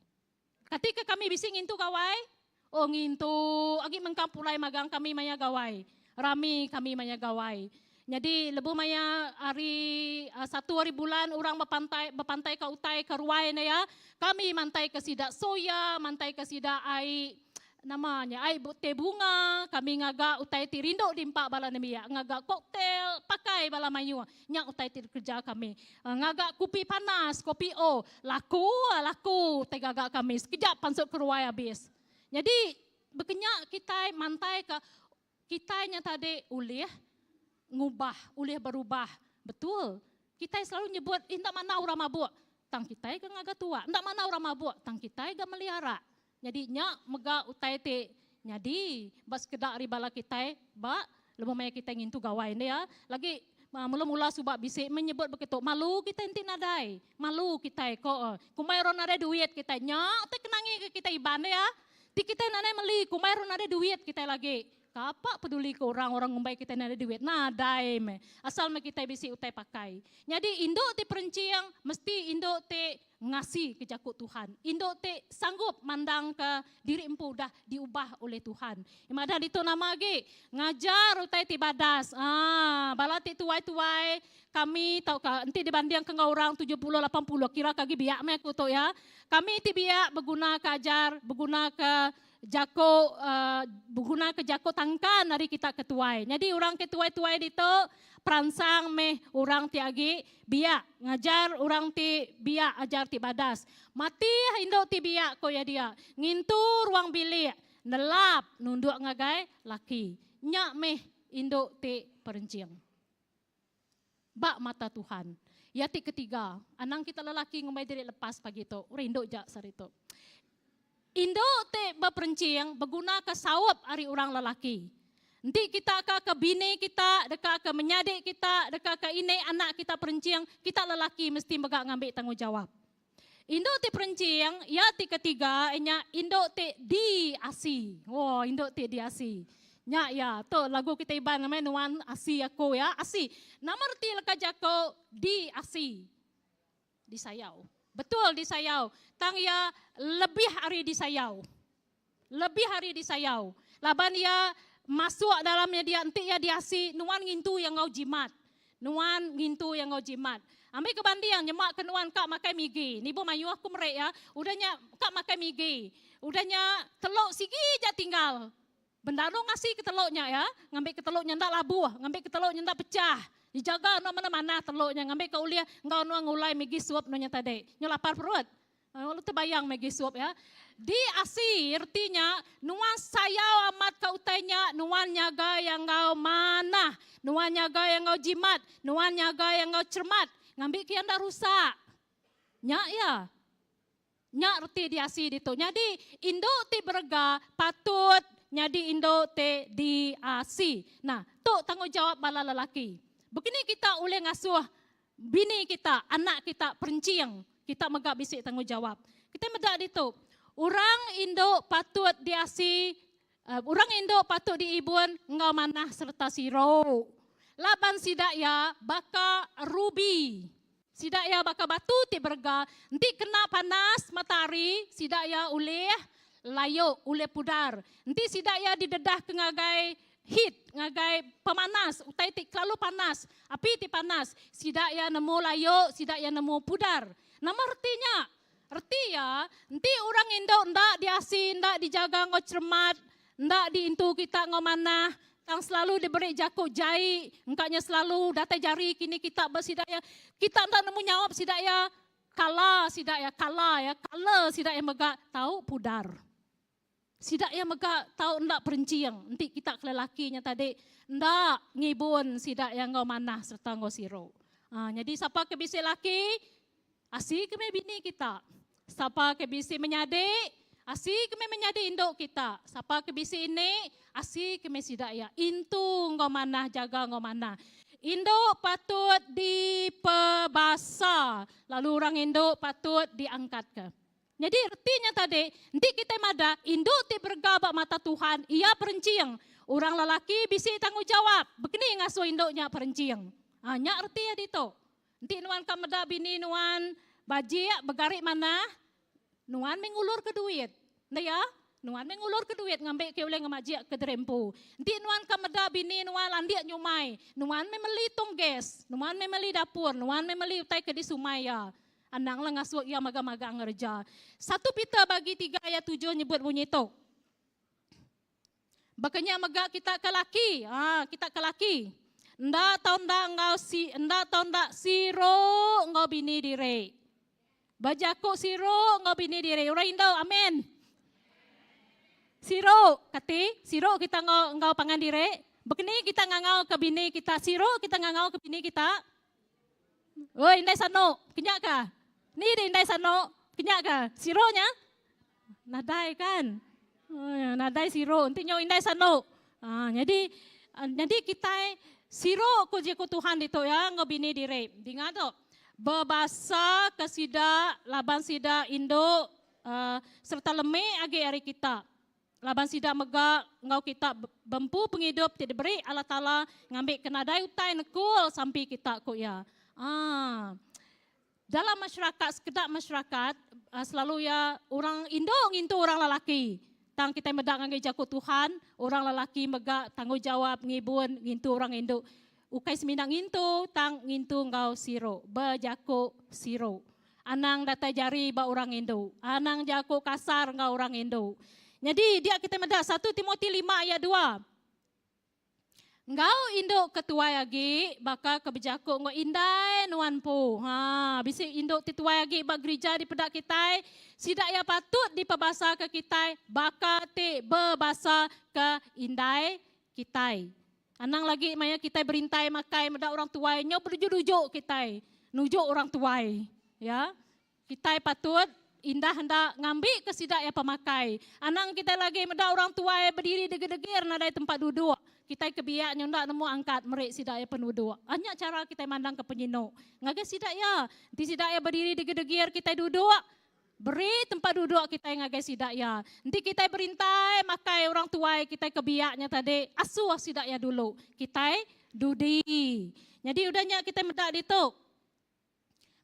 Kati ke kami bisi ngintu gawai? Oh ngintu agi mengkang pulai magang kami maya gawai. Rami kami maya gawai. Nyadi lebuh maya hari satu hari bulan orang bepantai bepantai ka utai ke ruai ne ya, kami mantai ke sida soya, mantai ke sida ai nama nya ai teh bunga, kami ngaga utai ti rindu diempa bala nembiak, ngaga koktel pakai bala mayuh. Nya utai ti dikereja kami. Ngaga kupi panas, kopi o, laku laku utai gaga kami. Sekejap pansut ke ruai abis. Nyadi bekenya kitai mantai ka Kitai nya tadi ulih ngubah, ulih berubah. Betul. Kitai selalu nyebut, eh enda manah orang mabuk. Tang kitai ga ngaga tuak. Enda manah orang mabuk, tang kitai ga meli arak. Nyadi nya mega utai ti. Nyadi ba sekeda ari bala kitai ba lebuh maya kitai ngintu gawai enda ya. Lagi mula-mula suba bisi meh nyebut begitu malu kitai enti nadai. Malu kitai ko kumbai orang nadai duit kitai. Nya ti kenangi ke kitai Iban enda ya. Ti kitai nadai meli kumbai orang nadai duit kitai lagi. Kapa peduli ke orang, orang ngumbai kitai nadai duit. Nadai meh. Asal meh kitai bisi utai pakai. Nyadi indu ti perenching mesti indu ti ngasi ke jaku Tuhan. Indu ti sanggup mandangka diri empu udah diubah oleh Tuhan. Madah ditu nama agi? Ngajar utai ti badas. Aa, bala ti tuai-tuai kami tauka enti dibandingka enggau orang 70 80 kira ke agi biak meh aku tu ya. Kami ti biak begunaka ajar, begunaka Jaku begunaka jaku tangkan ari kita ke tuai. Nyadi orang ke tuai-tuai ditu peransang meh orang ti agi biak ngajar orang ti biak ajar ti badas. Matih indu ti biak ko iya dia ngintu ruang bilik nelap nunduk ngagai laki. Nya meh indu ti perenching. Ba mata Tuhan. Iya ti ketiga, anang kita lelaki ngumbai diri lepas pagi tu. Rindu ja sehari tu. Indu ti beperenching begunaka saup ari orang lelaki. Enti kita ka ke bini kita, deka ke menyadi kita, deka ke ini anak kita perenching, kita lelaki mesti mega ngambi tanggungjawap. Indu ti perenching, iya ti ketiga inya indu ti diasi. Oh, indu ti diasi. Nya iya, tu lagu kita Iban nama nuan asi aku ya, asi. Nama reti leka jaku diasi? Disayau. Betul disayau. Tang iya lebih ari disayau. Lebih ari disayau. Laban iya masuk dalam nya dia enti iya diasi nuan ngintu iya enggau jimat. Nuan ngintu iya enggau jimat. Ambi ke banding nyema ke nuan ka makai migi. Nibuh mayuh ku meri iya. Udah nya ka makai migi. Udah nya teluk sigi ja tinggal. Bendar nu ngasi ke teluk nya iya. Ngambi ke teluk nya enda labuh. Ngambi ke teluk nya enda pecah. Dijaga nuan manah-manah teluk nya ngambi ke ulih enggau nuan ngulai migi sup nuan nya tadi. Nyu lapar perut. Lalu tebayang meh gisup ya. Di asi reti nya nuan sayau amat ka utai nya, nuan nyaga iya enggau manah, nuan nyaga iya enggau jimat, nuan nyaga iya enggau cermat ngambi ke iya enda rusak. Nya iya. Nya reti di asi ditu. Nyadi indu ti berega patut nyadi indu ti di asi. Nah, tu tanggungjawab bala lelaki. Begini kita ulih ngasuh Bini kita, anak kita perenching, kita mega bisi tanggungjawap. Kitai meda ditu, orang indu patut diasi, orang indu patut diibun enggau manah sereta siru. Laban sida iya baka rubi. Sida iya baka batu ti berega, enti kena panas matahari, sida iya ulih layu, ulih pudar. Enti sida iya didedahka ngagai Heat ngagai pemanas, utai ti kelalu panas, api ti panas, sida iya nemu layu, sida iya nemu pudar. Nama reti nya? Reti iya, enti orang indu enda diasi, enda dijaga enggau cheremat, enda diintu kita enggau manah, tang selalu diberi jaku jai, engka nya selalu datai jari kini kita ba sida iya, kita enda nemu nyaup sida iya, kala sida iya, kala iya, kala sida iya mega tau pudar. Sida iya mega tau enda perenching enti kita ke lelaki nya tadi enda ngibun sida iya enggau manah sereta enggau siru. Ha, nyadi sapa ke bisi laki, asi ke meh bini kita. Sapa ke bisi menyadi, asi ke meh menyadi indu kita. Sapa ke bisi ini, asi ke meh sida iya. Intu enggau manah, jaga enggau manah. Indu patut dipebasa, lalu orang indu patut diangkatka. Nyadi reti nya tadi, enti kitai madah indu ti berega ba mata Tuhan, iya perenching. Orang lelaki bisi tanggungjawap bekeni ngasuh indu nya perenching. Ha, nya reti iya ditu. Enti nuan ka meda bini nuan bajik begari manah, nuan meh ngulurka duit. Enda iya? Nuan meh ngulurka duit ngambika ulih ngemajikka diri empu. Enti nuan ka meda bini nuan landik nyumai, nuan meh meli tong gas, nuan meh meli dapur, nuan meh meli utai ke disumai iya. Ananglah ngasuh iya magang-magang ngereja. Satu Peter bagi tiga ayat tujuh nyebut munyi tu. Baka nya mega kita ke laki, ha, kita ke laki. Enda tau enda enggau si enda tau enda siru enggau bini diri. Bejaku siru enggau bini diri. Orang indu, amin. Siru, kati siru kita enggau enggau pangan diri. Bekeni kita ngangau ke bini kita, siru kita ngangau ke bini kita. Oi indai sanu, kenya ka? Ni deh indai sanu, kenya ka? Siro nya? Nadai kan? Nadai siru enti nyau indai sanu. Ha, nyadi nyadi kitai siru ku jaku Tuhan ditu ya enggau bini diri. Dinga tu. Bebasa ke sida laban sida indu uh, sereta lemi agi ari kita. Laban sida mega enggau kita bempu pengidup ti diberi Allah Taala ngambika nadai utai nekul sampi kita, ku iya. Aa. Dalam masyarakat, sekeda masyarakat selalu iya orang indu ngintu orang lelaki. Tang kitai meda ngagai jaku Tuhan, orang lelaki mega tanggungjawab ngibun ngintu orang indu. Ukai semina ngintu tang ngintu enggau siru, bejaku siru. Anang datai jari ba orang indu. Anang jaku kasar enggau orang indu. Nyadi dia kitai meda satu Timoti lima ayat dua. Enggau indu ke tuai agi baka ke bejaku enggau indai nuan empu. Ha, bisi indu ti tuai agi ba gerija dipeda kitai, sida iya patut dipebasaka kitai baka ti bebasaka indai kitai. Anang lagi maya kitai berintai makai meda orang tuai nyau berujuk-rujuk kitai nujuk orang tuai. Ya. Kitai patut indah enda ngambi ke sida iya pemakai. Anang kitai lagi meda orang tuai bediri degir-degir nadai tempat duduk. Kitai ke biak nyau enda nemu angkat meri sida iya penuduk. Ah nya chara kitai mandang ke penyinu ngagai sida iya. Enti sida iya bediri degir-degir kitai duduk, Beri tempat duduk kitai ngagai sida iya. Enti kitai berintai makai orang tuai kitai ke biak nya tadi, asuh sida iya dulu. Kitai dudi. Nyadi udah nya kitai meda ditu.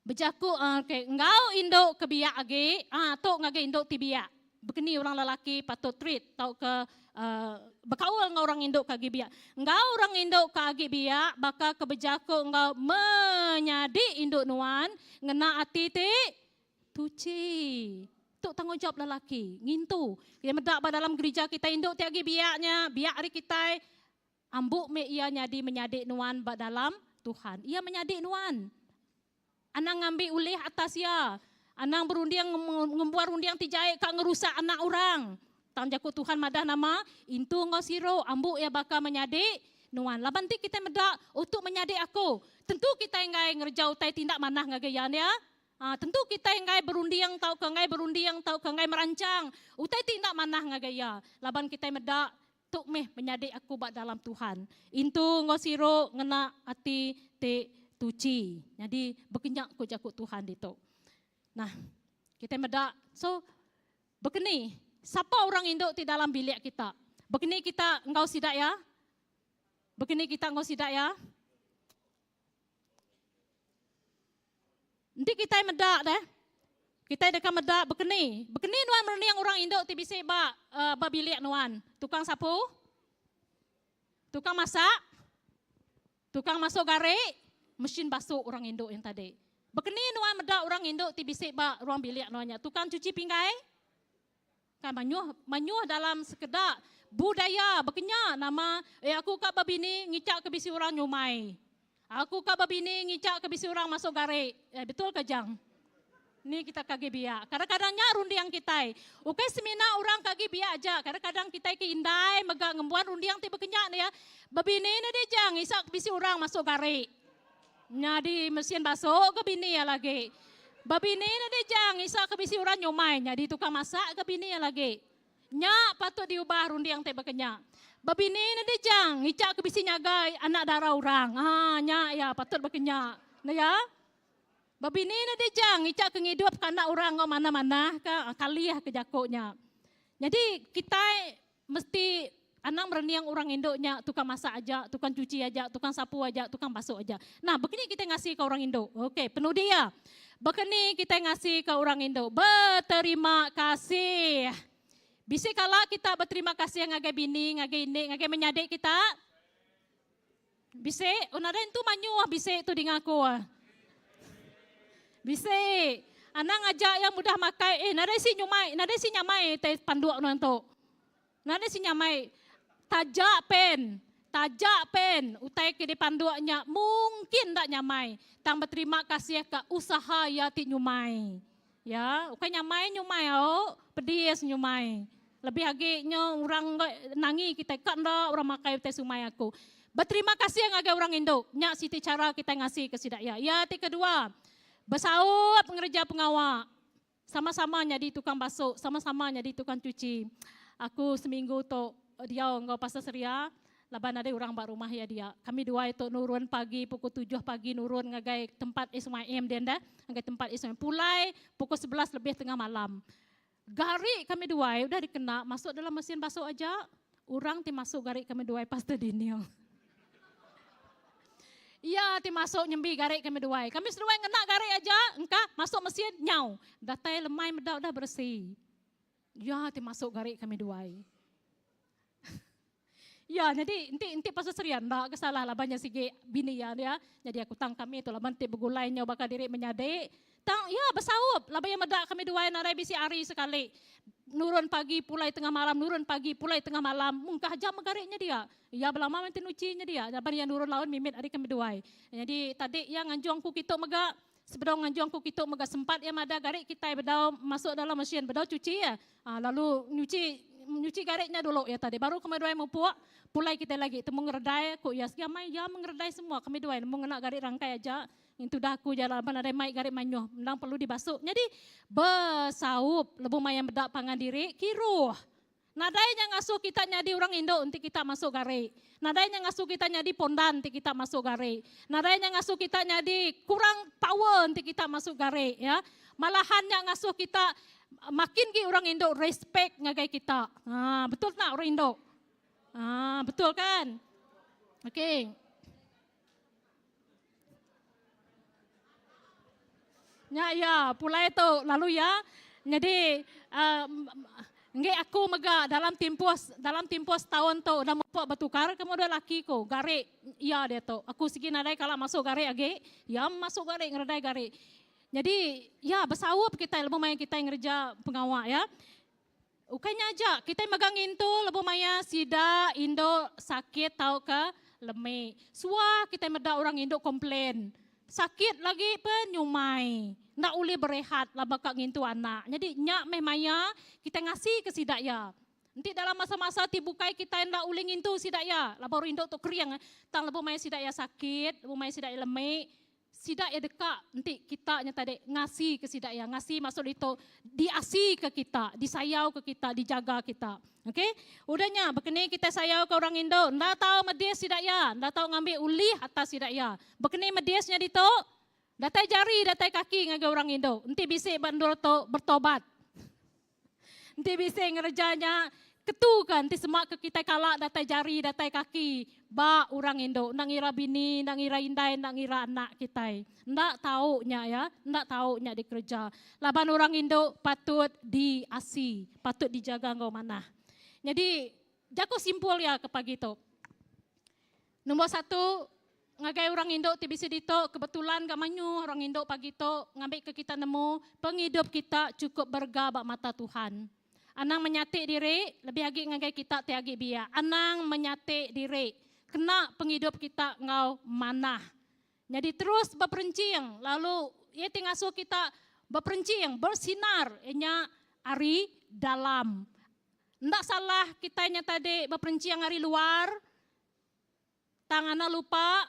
Bejaku okay, enggau indu ke biak agi, ah tu ngagai indu ti biak. Bekeni orang lelaki patut treat tauka uh, bekaul enggau orang indu ke agi biak. Enggau orang indu ke agi biak baka ke bejaku enggau menyadi indu nuan ngena ati ti Tuchi. Tu tanggungjawab lelaki, ngintu. Iya meda ba dalam gerija kitai indu ti agi biak nya, biak ari kitai, ambu meh iya nyadi menyadi nuan ba dalam Tuhan. Iya menyadi nuan. Anang ngambi ulih atas iya. Anang berunding ngembuan runding ti jai ka ngerusak anak orang. Tang jaku Tuhan madah nama, intu enggau siru, ambu iya baka menyadi nuan. Laban enti kitai meda, oh tu menyadi aku, tentu kitai enggai ngereja utai ti enda manah ngagai iya nya. Ha, tentu kitai enggai berunding tauka enggai berunding tauka enggai merancang utai ti enda manah ngagai iya laban kitai meda tu meh menyadi aku ba dalam Tuhan. Intu enggau siru ngena ati ti tuchi. Nyadi bekenya ku jaku Tuhan ditu. Nah, kitai meda so bekeni sapa orang indu ti dalam bilik kita? Bekeni kita enggau sida iya? Bekeni kita enggau sida iya? Enti kitai meda deh, kitai deka meda bekeni. Bekeni nuan merening orang indu ti bisi ba uh, ba bilik nuan. Tukang sapu? Tukang masak? Tukang masuk gari? Mesin basuh orang indu yang tadi. Bekeni nuan meda orang indu ti bisi ba ruang bilik nuan nya. Tukang cuci pinggai? Kan mayuh mayuh dalam sekeda budaya bekenya nama eh aku ka bebini ngicha ke bisi orang nyumai. Aku ka bebini ngicha ke bisi orang masuk gari. Eh betul ke jang? Ni kita ke agi biak. Kadang-kadang nya runding kitai. Ukai semina orang ke agi biak aja. Kadang-kadang kitai ke indai mega ngembuan runding ti bekenya ne ya. Bebini ne deh jang isa ke bisi orang masuk gari. Nyadi mesin basuh ke bini iya lagi. Bebini ne deh jang isa ke bisi orang nyumai nyadi tukang masak ke bini iya lagi. Nya patut diubah runding ti baka nya. Bebini ne deh jang ngicha ke bisi nyaga anak dara orang. Ha nya iya patut baka nya. Ne ya. Bebini ne deh jang ngicha ke ngidup ke anak orang enggau manah-manah ka kalih ke jaku nya. Nyadi kitai Mesti anang merening orang indu nya tukang masak aja, tukang cuci aja, tukang sapu aja, tukang basuh aja. Nah, baka ni kitai ngasika orang indu? Okey, penudi iya. Baka ni kitai ngasika orang indu? Beterima kasih. Bisi kala kita beterima kasih ngagai bini, ngagai ini, ngagai menyadi kita? Bisi? Oh, nadai entu manyuh bisi tu dinga aku. Bisi. Anang aja yang mudah makai. Eh, nadai si nyumai, nadai si nyamai tai panduk nuan tu. Nadai si nyamai. Taja pen, taja pen utai ke dipanduk nya mungkin enda nyamai. Tang beterima kasih ke usaha iya ti nyumai. Ya, ukai nyamai nyumai au, pedis nyumai. Lebih agi nya orang nangi kitai ka enda orang makai utai sumai aku. Beterima kasih ngagai orang indu. Nya siti chara kitai ngasi ke sida iya. Iya ti kedua, besaup ngereja pengawa. Sama-sama nyadi tukang basu, sama-sama nyadi tukang cuci. Aku seminggu tu diau enggau Pastor Seria laban nadai orang ba rumah iya dia. Kami duai tu nurun pagi pukul tujuh pagi nurun ngagai tempat SYM dia enda, ngagai tempat SYM. Pulai pukul 11 lebih tengah malam. Gari kami duai udah dikena masuk dalam mesin basuh aja. Orang ti masuk gari kami duai Pastor Daniel. Iya ti masuk nyembi gari kami duai. Kami seduai ngena gari aja engka masuk mesin nyau. Datai lemai meda udah beresi. Iya ti masuk gari kami duai. Iya nyadi enti enti pasal Serian enda ke salah laban nya sigi bini iya dia. Nyadi aku tang kami tu laban ti begulai nyau baka diri menyadi. Tang iya besaup laban iya meda kami duai nadai bisi hari sekali. Nurun pagi pulai tengah malam nurun pagi pulai tengah malam mungkah jam gari nya dia. Iya belama meh ti nuchi nya dia laban iya nurun laun mimit ari kami duai. Nyadi tadi iya nganjung ku kitu mega sebedau nganjung ku kitu mega sempat iya madah gari kitai bedau masuk dalam mesin bedau cuci iya. Lalu nyuchi nyuchi gari nya dulu iya tadi baru kami duai mupuk pulai kitai lagi temu ngeredai ku iya sigi amai iya mengeredai semua kami duai nemu ngena gari rangkai aja ngintu dah aku ja laban nadai mai gari mayuh endang perlu dibasu nyadi besaup lebuh maya meda pangan diri kiruh nadai nya ngasuh kita nyadi orang indu enti kita masu gari nadai nya ngasuh kita nyadi pondan enti kita masu gari nadai nya ngasuh kita nyadi kurang power enti kita masu gari ya malahan nya ngasuh kita Makin gi orang indu respect ngagai kita. Ha, betul tak orang indu? Ha, betul kan? Okey. Nya ya, pulai tu lalu ya. Jadi uh, enggi aku mega dalam timpuh dalam timpuh setahun tu udah mupuk bertukar ke modal laki ku garik iya dia tu. Aku sigi nadai kala masuk garik agi. Ya masuk garik ngeredai garik. Nyadi, ya besaup kitai lebuh maya kitai ngereja pengawa ya. Ukai nya aja, kitai mega ngintu lebuh maya sida indu sakit tauka lemi. Suah kitai meda orang indu complain, sakit lagi pen nyumai, enda ulih berehat laban ka ngintu anak. Nyadi nya meh maya kitai ngasi ke sida iya. Enti dalam masa-masa ti bukai kitai enda ulih ngintu sida iya, laban orang indu tu kering tang lebuh maya sida iya sakit, lebuh maya sida iya lemi, Sida iya deka enti kita nya tadi ngasi ke sida iya. Ngasi maksud ditu diasi ke kita, disayau ke kita, dijaga kita. Okey. Udah nya bekeni kita sayau ke orang indu, enda tau medis sida iya, enda tau ngambi ulih atas sida iya. Bekeni medis nya ditu? Datai jari, datai kaki ngagai orang indu. Enti bisi ba endur tu bertobat. Enti bisi ngereja nya, ketuka enti sema ke kitai kala datai jari datai kaki ba orang indu enda ngira bini enda ngira indai enda ngira anak kitai. Enda tau nya ya, enda tau nya dikereja. Laban orang indu patut diasi, patut dijaga enggau manah. Nyadi jaku simpul iya ke pagi tu. Nombor satu, ngagai orang indu ti bisi ditu, kebetulan ga mayuh orang indu pagi tu ngambika kita nemu pengidup kita chukup berega ba mata Tuhan. Anang menyati diri, lebih agi ngagai kita ti agi biak. Anang menyati diri. Kena pengidup kita enggau manah. Nyadi terus beperenching lalu iya ti ngasuh kita beperenching, bersinar iya nya ari dalam. Enda salah kitai nya tadi beperenching ari luar, Tang anang lupa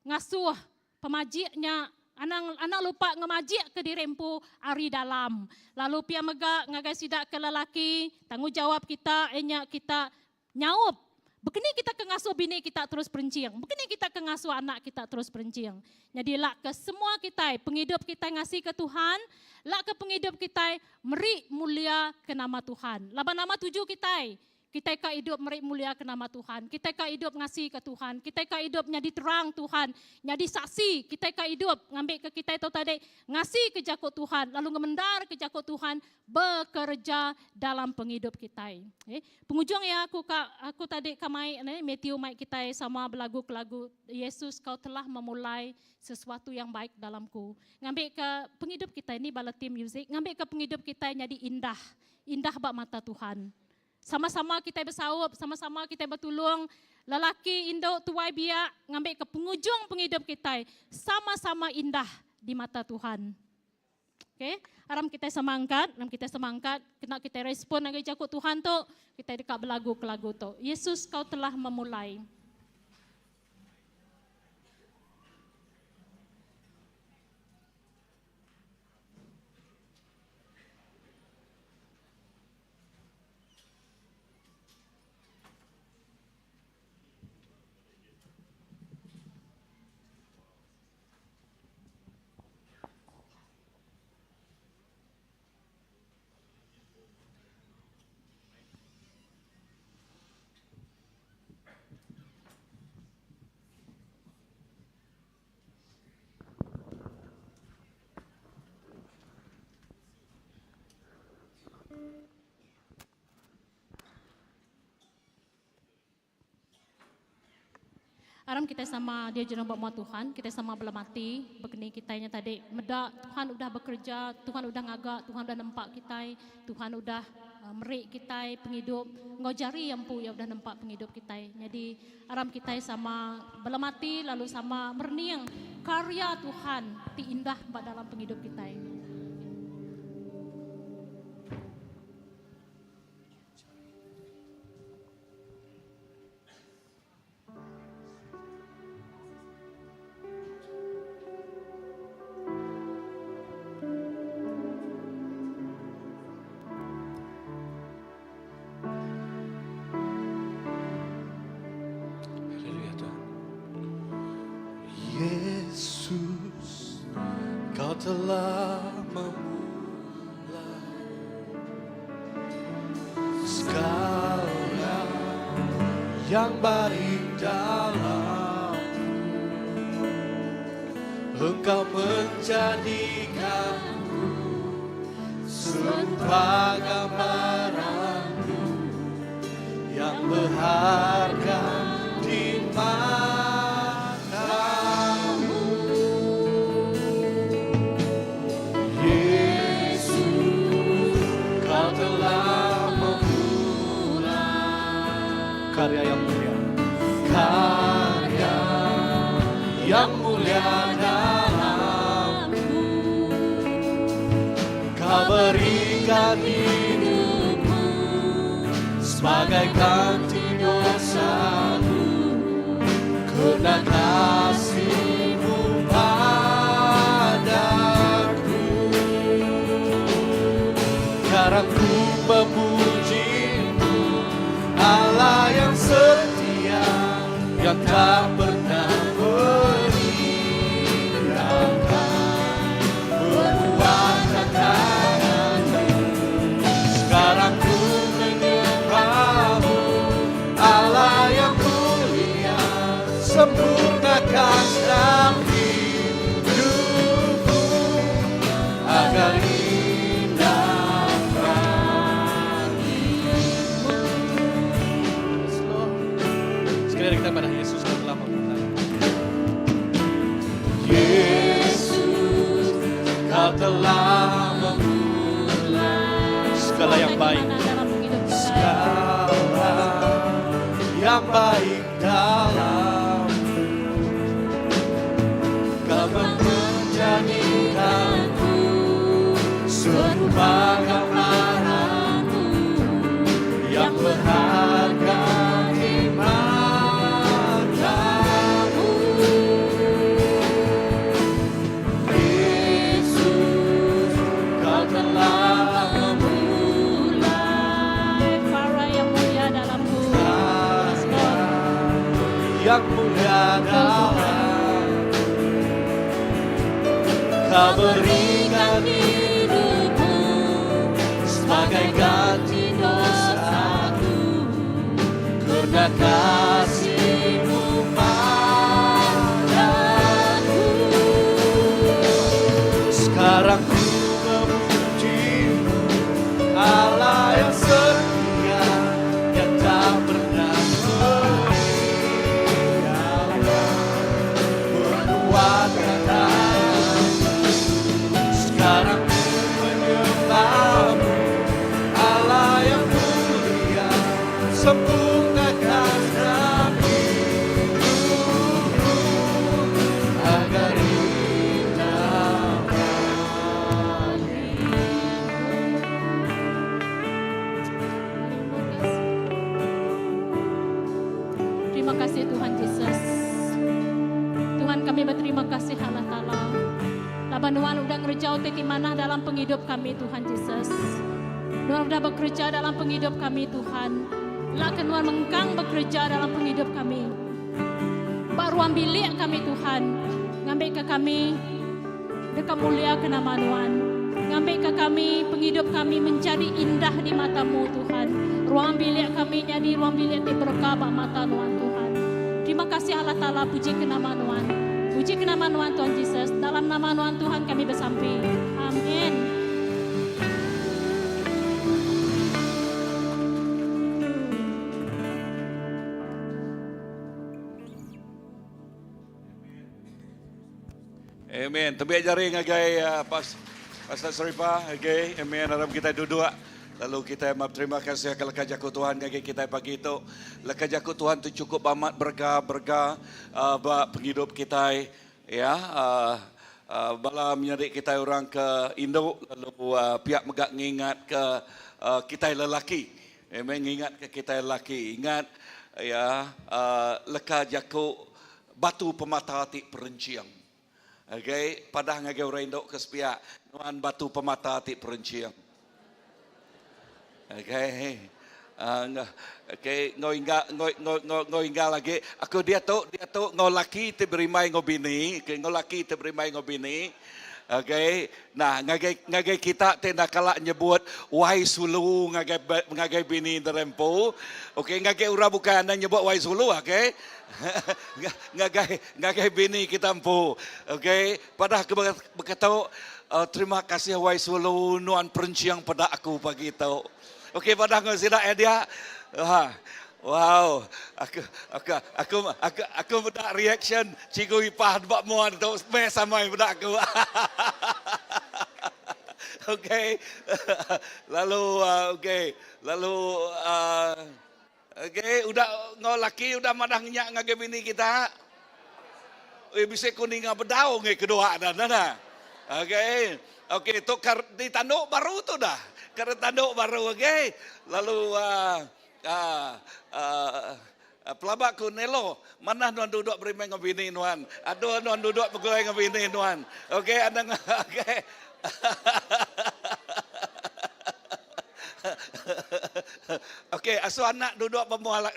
ngasuh pemajik nya anang anang lupa ngemajik ke diri empu ari dalam. Lalu pia mega ngagai sida ke lelaki, tanggungjawab kita iya nya kita nyaup. Bekeni kita ke ngasuh bini kita terus perenching, bekeni kita ke ngasuh anak kita terus perenching. Nyadi lak ke semua kitai, pengidup kitai ngasika Tuhan, lak ke pengidup kitai meri mulia ke nama Tuhan. Laban nama tuju kitai? Kitai ka idup meri mulia ke nama Tuhan. Kitai ka idup ngasika Tuhan. Kitai ka idup nyadi terang Tuhan, nyadi saksi. Kitai ka idup ngambika kitai tu tadi ngasika jaku Tuhan lalu ngemendarka jaku Tuhan bekereja dalam pengidup kitai. Okay. Pengujung iya aku ka aku tadi ka mai ne Matthew mai kitai sama belagu ke lagu Yesus kau telah memulai sesuatu yang baik dalamku. Ngambika pengidup kitai ni bala team music, ngambika pengidup kitai nyadi indah, indah ba mata Tuhan. Sama-sama kitai besaup, sama-sama kitai betulung, lelaki, indu, tuai, biak, ngambika pengujung pengidup kitai sama-sama indah di mata Tuhan. Okay, aram kitai sama angkat, aram kitai sama angkat, kena kitai respon ngagai jaku Tuhan tu, kitai deka belagu ke lagu tu. Yesus kau telah memulai. Aram kitai sama dia jenuh ba mua Tuhan, kitai sama bela mati bekeni kitai nya tadi meda Tuhan udah bekereja, Tuhan udah ngaga, Tuhan udah nempa kitai, Tuhan udah meri kitai pengidup enggau jari iya empu iya udah nempa pengidup kitai. Nyadi aram kitai sama bela mati lalu sama merening karya Tuhan ti indah ba dalam pengidup kitai. Haleluya Tuhan. Yesus, Kau telah memulai segala yang baik dalamku. Engkau menjadikanku serupa gambaranmu yang berharga di matamu. Yesus, Kau telah memulai karya yang mulia, karya yang mulia dalamku. Kau berikan hidupmu sebagai ganti dosaku, karena kasihmu padaku. Sekarang ku memujimu, Allah yang setia, yang tak pernah meninggalkan perbuatan tanganmu. Sekarang ku menyembahmu, Allah yang mulia, sempurnakan hidupku agar indah bagimu. Yes, Lord. Sekali lagi kita pada Yesus yang telah memulai. Yesus, Kau telah memulai segala yang baik. Segala yang baik dalam Kau menjadikanku serupa gambaranmu yang berharga di matamu. Yesus, Kau telah memulai para yang mulia dalamku. Yes, Lord. yang mulia dalam Kau berikan hidupmu sebagai ganti dosaku, karena kasihmu padaku. Sekarang ku memujimu, Allah yang setia, yang tak pernah meninggalkan perbuatan tanganmu. Sekarang ku menyembahmu, Allah yang mulia, sempurnakan hidupku agar indah Terima kasih. Terima kasih Tuhan Yesus. Tuhan kami berterima kasih Allah Ta'ala. Laban Nuan udah ngereja utai ti manah dalam pengidup kami Tuhan Yesus. Nuan udah bekerja dalam pengidup kami Tuhan. Lak ke Nuan mengkang bekerja dalam pengidup kami. Ba ruang bilik kami Tuhan. Ngambil ke kami deka mulia ke nama Nuan. Ngambil ke kami pengidup kami menjadi indah di matamu Tuhan. Ruang bilik kami jadi ruang bilik ti berkah ba mata Nuan Tuhan. Terima kasih Allah Ta'ala, puji ke nama Nuan. Puji ke nama Nuan Tuhan Yesus. Dalam nama Nuan Tuhan kami bersampi. Amin. Amen. Tebik jari ngagai uh, pas Pastor Seripa. Okay. Amen. Aram kita duduk. Lalu kita amat terima kasih ke leka jaku Tuhan ngagai kita pagi tu. Leka jaku Tuhan tu cukup amat berega-berega uh, ba penghidup kita. Ya, uh, uh, bala menyadi kita orang ke indu lalu uh, pihak megak ngingat ke uh, kita lelaki. Amen. Ngingat ke kita lelaki. Ingat ya uh, leka jaku batu pemata ti perencing. Okay, padah ngagai orang indu ke sepiak nuan batu pemata ti perencing. Okay. Uh, okay, ngau ingga ngau ngau ngau ngau ingga lagi. Aku dia tu dia tu ngau laki ti berimai ngau bini, okay, ngau laki ti berimai ngau bini. Okay. Nah, ngagai ngagai kita ti enda kala nyebut wai sulu ngagai ngagai bini derempu. Okay, ngagai orang bukan anda nyebut wai sulu, okay. Ngagai ngagai bini kita empu. Okay, padah ke berkata uh, terima kasih wai sulu nuan perenciang pada aku pagi tu. Okay, padah ngau sida eh dia. Ha. Wow, aku aku aku aku aku meda reaction Cikgu Ipah bak mua tu best sama meda aku. okay. Lalu uh, okay, lalu uh, okay, udah ngau laki udah madah ngenyak ngagai bini kita. Eh bisa kuning bedau ngai kedua dah dah. Okay. Okay, tu kar ditanduk baru tu dah. Kar tanduk baru okay. Lalu uh, uh, uh, pelabak ku Nelo, mana nuan duduk berimai dengan bini nuan? Aduh nuan duduk bergulai dengan bini nuan. Okey, ada okey. Okey, asu anak duduk pemualak.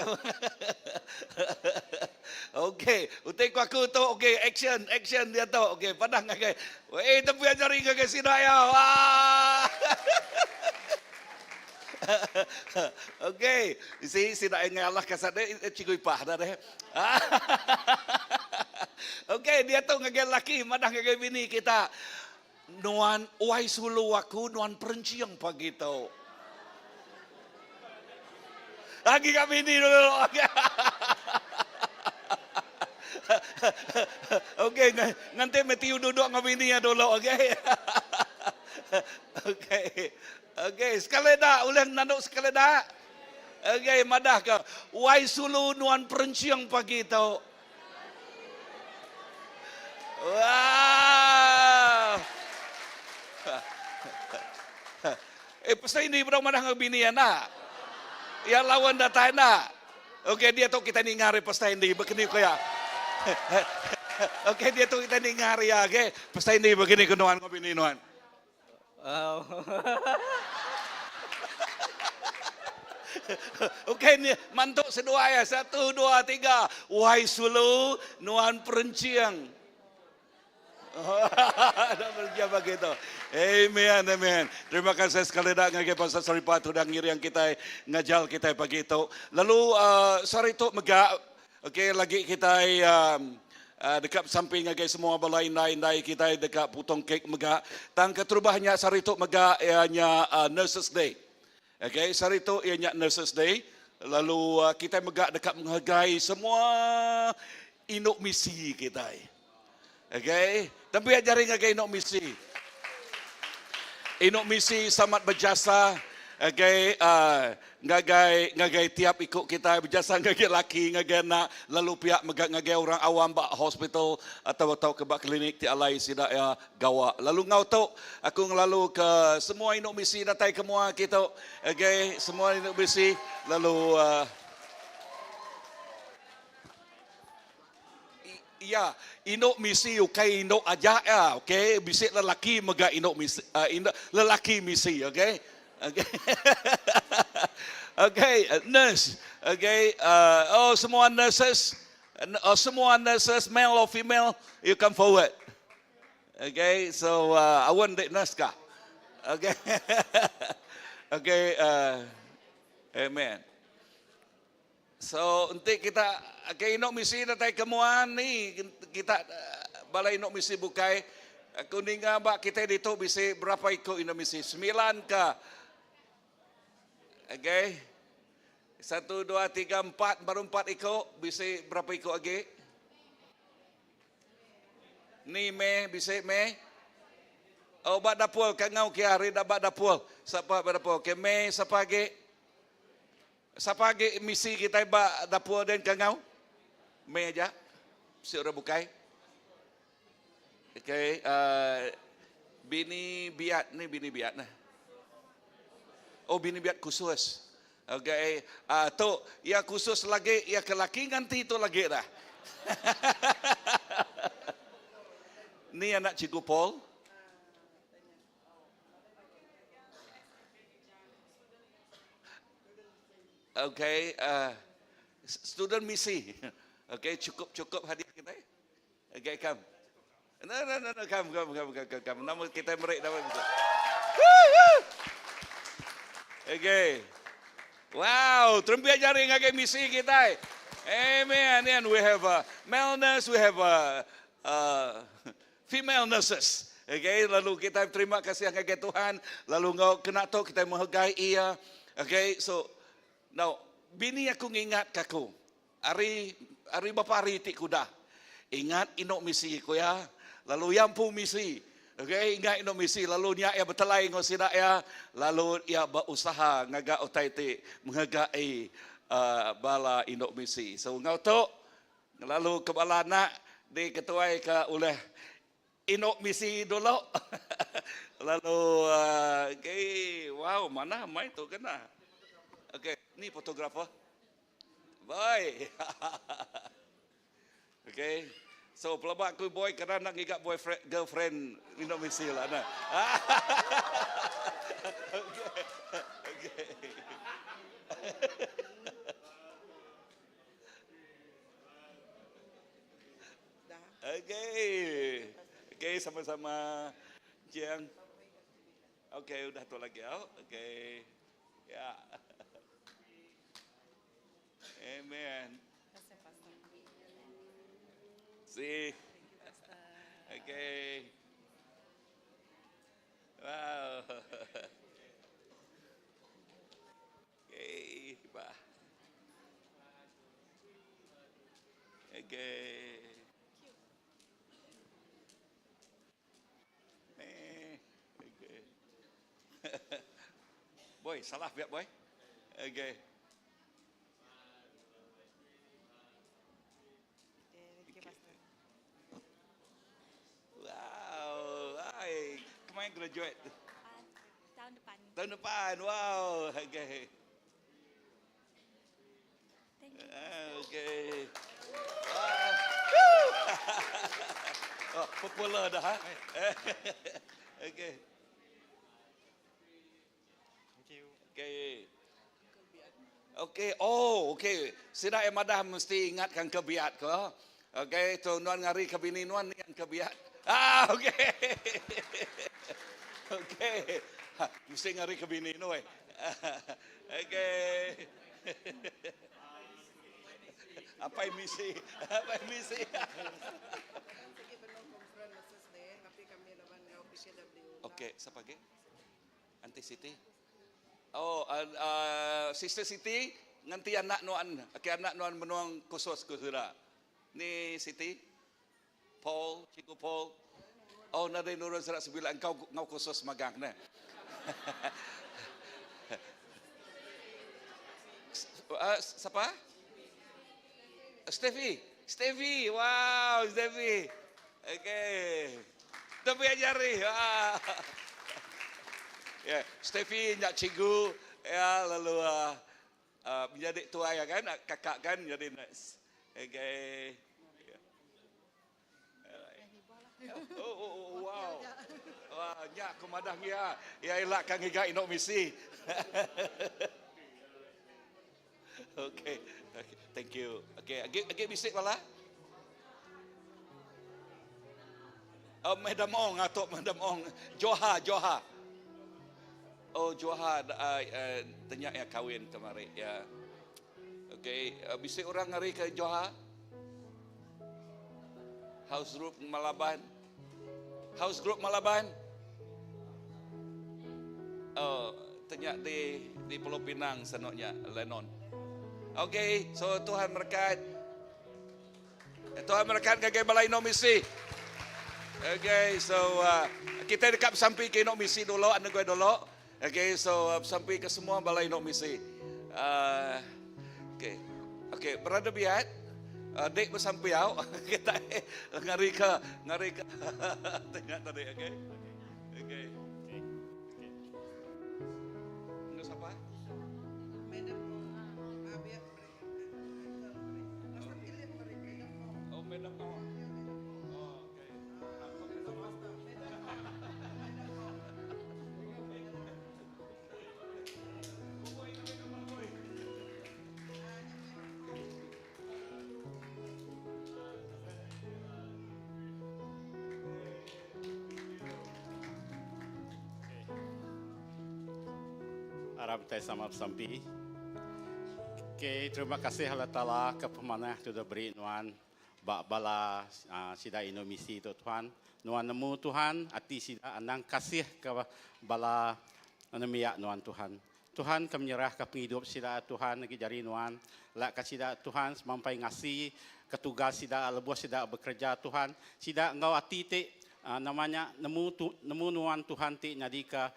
Okey, utai ku aku tu okey, action, action dia tu. Okey, padang ngagai. Eh, tepi ajari ngagai sida ya. Wah. Okey, si si dak ngalah ka sade cikgu ipah dah deh. Okey, dia tu ngagai laki madah ngagai bini kita. Nuan wai sulu aku nuan perenciang pagi tu. Lagi kat bini dulu. Okey, nanti Matthew duduk dengan bini ya dulu, okey. Okey. Okey, sekali dah, ulih nanduk sekali dah. Okey, madah ke wai sulu nuan perenciang pagi tu. Wah. Eh, pasal ini berang madah dengan bini anak. Yang lawan datai nak. Okey, dia tu kita ningar pasal ini begini ko ya. Okey, dia tu kita ningar ya, okey. Pasal ini begini ke nuan bini nuan. Oh. Okey ni mantuk seduai ya. Satu, dua, tiga. Wai sulu nuan perenciang. Dah berjaya begitu. Amen, amen. Terima kasih sekali dah ngagai pasal Saripah tu dah ngiring kita ngajal kita pagi itu. Lalu uh, sehari tu mega okey lagi kita um, uh, dekat samping ngagai semua bala indai-indai kita dekat potong kek mega. Tang keterubahnya sehari tu mega ianya uh, Nurses Day. Okey, sehari tu ianya Nurses Day. Lalu uh, kita mega dekat menghargai semua induk misi kita. Okey, tapi ajari ngagai induk misi. Induk misi sangat berjasa. Okey, uh, ngagai ngagai tiap ikut kita berjasa ngagai laki ngagai anak lalu pihak mega ngagai orang awam bak hospital atau atau ke bak klinik ti alai sida ya gawa. Lalu ngau tu aku ngelalu ke semua induk misi datai ke mua kita. Okey, semua induk misi lalu uh, Ya, induk misi ukai induk aja ya, okey. Bisi lelaki mega induk misi, uh, induk lelaki misi, okey. Okey. Okey, nurse. Okey, uh, oh semua nurses, uh, semua nurses male or female, you come forward. Okay, so uh, I want that nurse kah? Okay. okay, uh, amen. So, nanti kita ke induk misi datai kemuan ni kita balai induk misi bukai aku ninga ba kita ditu bisi berapa iku induk misi? Sembilan ke? Okay. Satu, dua, tiga, empat, baru empat iku. Bisi berapa iku lagi? Ni meh bisi meh. Oh ba dapur ka ngau kia ari da ba dapur. Sapa ba dapur. Okey meh sapa agi? Sapa agi misi kitai ba dapur din ka ngau? Meh aja. Bisi orang bukai. Okey uh, bini biat ni bini biat nah. Oh bini biat khusus. Okey uh, tu ya khusus lagi ya ke laki nganti tu lagi dah. Ni anak Cikgu Paul. Okey, uh, student misi. Okey, cukup-cukup hadiah kita. Okey, come. No, no, no, no, come, come, come, come, come, come. Nama kita merik nama kita. Okey. Wow, terembih jari ngagai misi kita. Amen. And we have a male nurse, we have a, uh, female nurses. Okay, lalu kita terima kasih ngagai Tuhan. Lalu ngau kena tu kita menghargai ia. Okay, so now bini aku ngingat ke aku. Ari ari bapa ari ti kuda. Ingat inok misi ku ya. Lalu iya empu misi. Okay, ingat inok misi lalu nya iya betelai enggau sida iya lalu iya berusaha ngaga utai ti menghargai uh, bala inok misi. So enggau tu Ngelalu ke bala anak diketuai ke ulih indu misi dulu. Lalu okay, wow manah mai tu kena. Okay, ni fotografer. Bye. okay. So pelaba aku boy kena nak ngiga boyfriend girlfriend indu misi lah nah. okay. Okay. Okey. Okey, sama-sama. Jiang. Okey, udah tu lagi. Oh. Okey. Ya. Amen. See. Okay. Wow. Okay, ba. Okay. Eh, okay. boy, salah biar boy. Okay. Wow, hai. Kemarin graduate. Tahun depan. Tahun depan. Wow, okay. Thank you. Ah, okay. Wow. oh, popular dah. Ha? okay. Thank you. Okay. Okay, oh, okay. Sida yang madah mesti ingatkan kebiat ke. Okay, tu nuan ngari ke bini nuan ni yang kebiat. Ah, okay. okay. Ha, mesti ngari ke bini nu eh. okay. Apa misi? Apa misi? Okay, siapa lagi? Auntie Siti. Oh, uh, uh, Sister Siti nganti anak nuan, okay, anak nuan menuang khusus ke sura. Ni Siti, Paul, Cikgu Paul. Oh, nadai nurun serak sebilan kau ngau khusus magang ne. uh, siapa? Steffi. Steffi. Wow, Steffi. Okay. Tepi jari. Wah. Ya, yeah, Steffi nyak cikgu ya lalu uh, uh, menjadi tua ya kan, kakak kan jadi nurse. Okay. Yeah. Oh, oh, oh, wow. Wah, nyak aku madah ya. Ya elak kang ngiga inok misi. okay. okay. Thank you. Okay, agi agi bisik bala. Oh, Madam Ong atau Madam Ong. Joha, Joha. Oh, Joha uh, uh, tanya ya kawin kemari ya. Okay, uh, bisik orang ngari ke Joha? House group Malaban. House group Malaban. Oh, tanya di di Pulau Pinang senoknya Lennon. Okay, so Tuhan berkat. Tuhan berkat ngagai balai no misi. Okay, so uh, kita dekat sampai ke inok misi dulu, anda gue dulu. Okay, so uh, sampai ke semua balai inok misi. Uh, okay, okay, berada biat. Uh, dek bersampai au. Kita ngari ke ngari ke tengah tadi, okay? Okay. Enggak siapa? Oh, Madam Oh. Oh, okay. Arap kitai sama besampi. Okay, terima kasih Allah Taala ke pemanah ti udah beri nuan ba bala uh, sida indu misi tu Tuhan. Nuan nemu Tuhan ati sida anang kasih ke bala nembiak nuan Tuhan. Tuhan ke menyerah ke pengidup sida Tuhan agi jari nuan. Lak ka sida Tuhan semampai ngasi ke tugas sida lebuh sida bekereja Tuhan. Sida enggau ati ti uh, nama nya nemu tu, nemu nuan Tuhan ti nyadika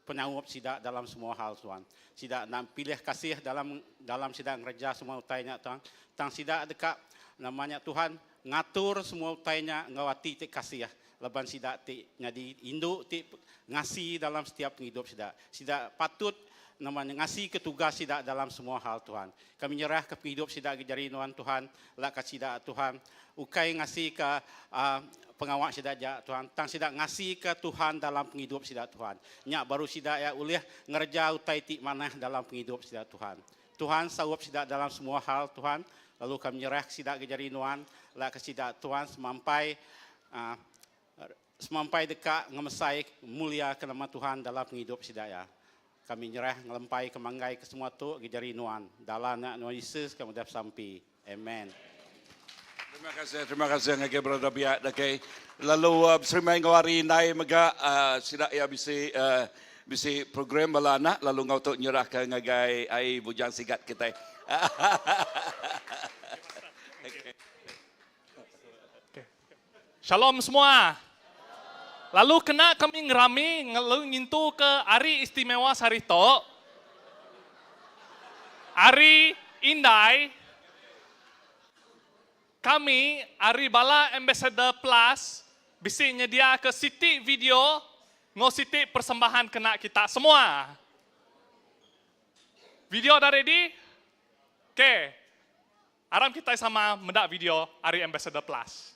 penyaup sida dalam semua hal Tuhan. Sida enda pilih kasih dalam dalam sida ngereja semua utai nya Tuhan. Tang sida deka nama nya Tuhan ngatur semua utai nya enggau ati ti kasih laban sida ti nyadi indu ti ngasi dalam setiap pengidup sida. Sida patut nama nya ngasi ke tugas sida dalam semua hal Tuhan. Kami nyerah ke pengidup sida agi jari nuan Tuhan lak ka sida Tuhan ukai ngasi ka uhh pengawa sida aja Tuhan tang sida ngasi ka Tuhan dalam pengidup sida Tuhan. Nya baru sida iya ulih ngereja utai ti manah dalam pengidup sida Tuhan. Tuhan saup sida dalam semua hal Tuhan lalu kami nyerah ke sida agi jari nuan lak ka sida Tuhan semampai uhh semampai deka ngemesai mulia ke nama Tuhan dalam pengidup sida iya. Kami nyerah ngelempai ke manggai ke semua tu agi jari nuan. Dalam nya nuan Jesus kami udah besampi. Amen. Terima kasih, terima kasih ngagai brother biak okay. Lalu uh, beserimai enggau hari indai mega uh, sida iya bisi uh, bisi program bala anak lalu enggau tu nyerahka ngagai ai bujang sigat kitai. okay. Shalom semua. Lalu kena kami ngerami lalu ngintu ke hari istimewa sehari tu, Hari Indai, kami ari bala Ambassador Plus bisi nyediaka siti video enggau siti persembahan kena kita semua. Video dah ready? Okay. Aram kitai sama meda video ari Ambassador Plus.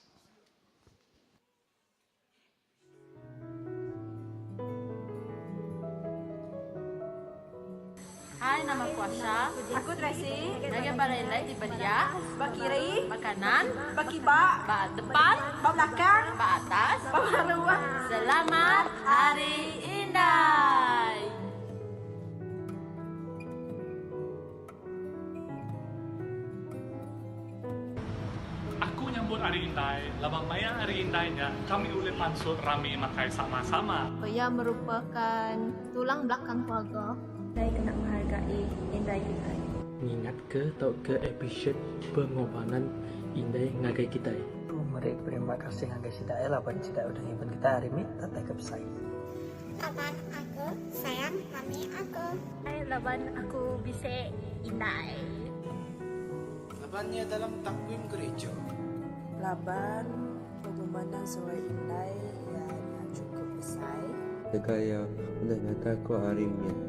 Hai, nama aku Asha. Aku Tracy. Ngagai bala indai ti ba dia. Ba kiri. Ba kanan. Ba kiba. Ba depan. Ba belakang. Ba atas. Ba baruh. Selamat Hari Indai. Aku nyambut Hari Indai laban maya Hari Indai nya kami ulih pansut rami makai sama-sama. Iya merupakan tulang belakang keluarga. Kitai kena menghargai indai kitai. Ngingatka tauka appreciate pengorbanan indai ngagai kitai. Tu meri terima kasih ngagai sida iya laban sida udah ngibun kitai ari mit datai ke besai. Laban aku sayang mami aku. Laban aku bisi indai. Laban iya dalam takwim gereja. Laban pengorbanan seruai indai iya nya chukup besai. Deka iya udah nyaga ku ari mit.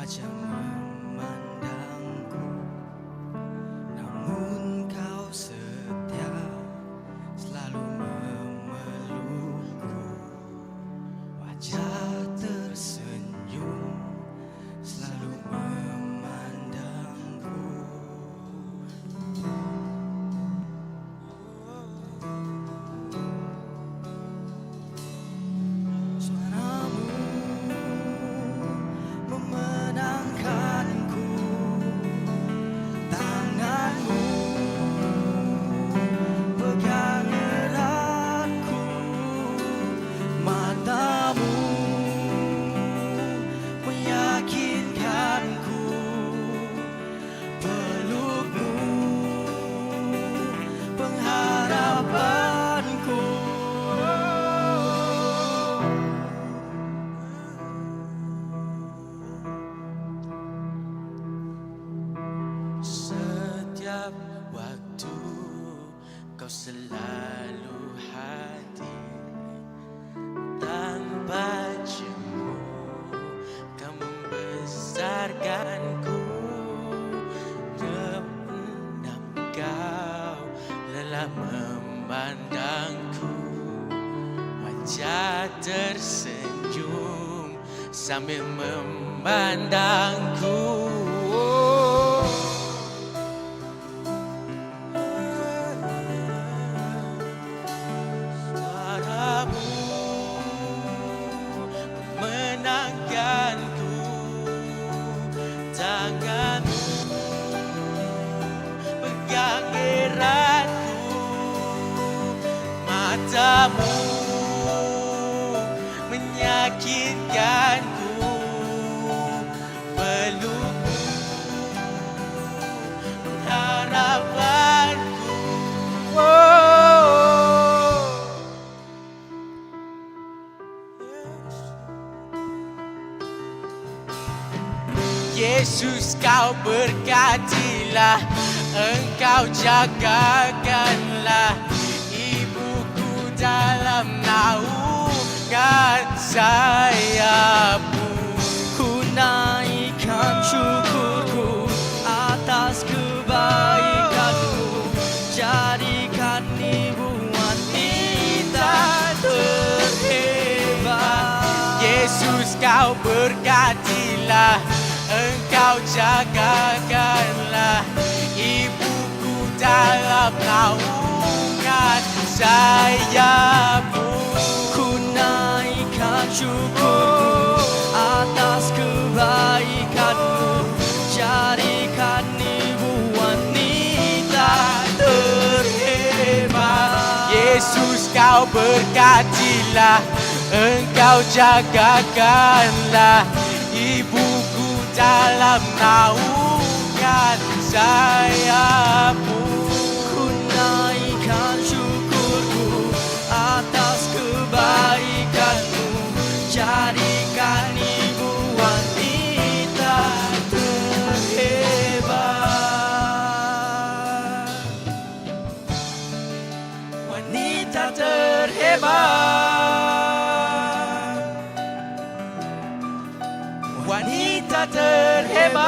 Wajah memandangku Namun kau setia Selalu memelukku Wajah tersenyum Selalu memandangku Suaramu memenangkanku Tanganmu pegang eratku Matamu meyakinkanku Pelukmu pengharapanku Setiap waktu kau selalu hadir Tanpa jemu kau membesarkanku Terpendam kau lelah memandangku Wajah tersenyum sambil memandangku Suaramu memenangkanku Tanganmu pegang eratku Matamu meyakinkanku Pelukmu pengharapanku oh. Yesus kau berkatilah Engkau jagakanlah Ibuku dalam naungan sayapmu Ku naikkan syukurku atas kebaikanmu Jadikan ibu wanita terhebat Yesus kau berkatilah Engkau jagakanlah Ibuku dalam naungan sayapmu Ku naikkan syukurku atas kebaikanmu Jadikan ibu wanita terhebat Yesus kau berkatilah Engkau jagakanlah Ibuku dalam naungan sayapmu Ku naikkan syukurku atas kebaikanmu Jadikan ibu wanita terhebat Wanita terhebat Wanita terhebat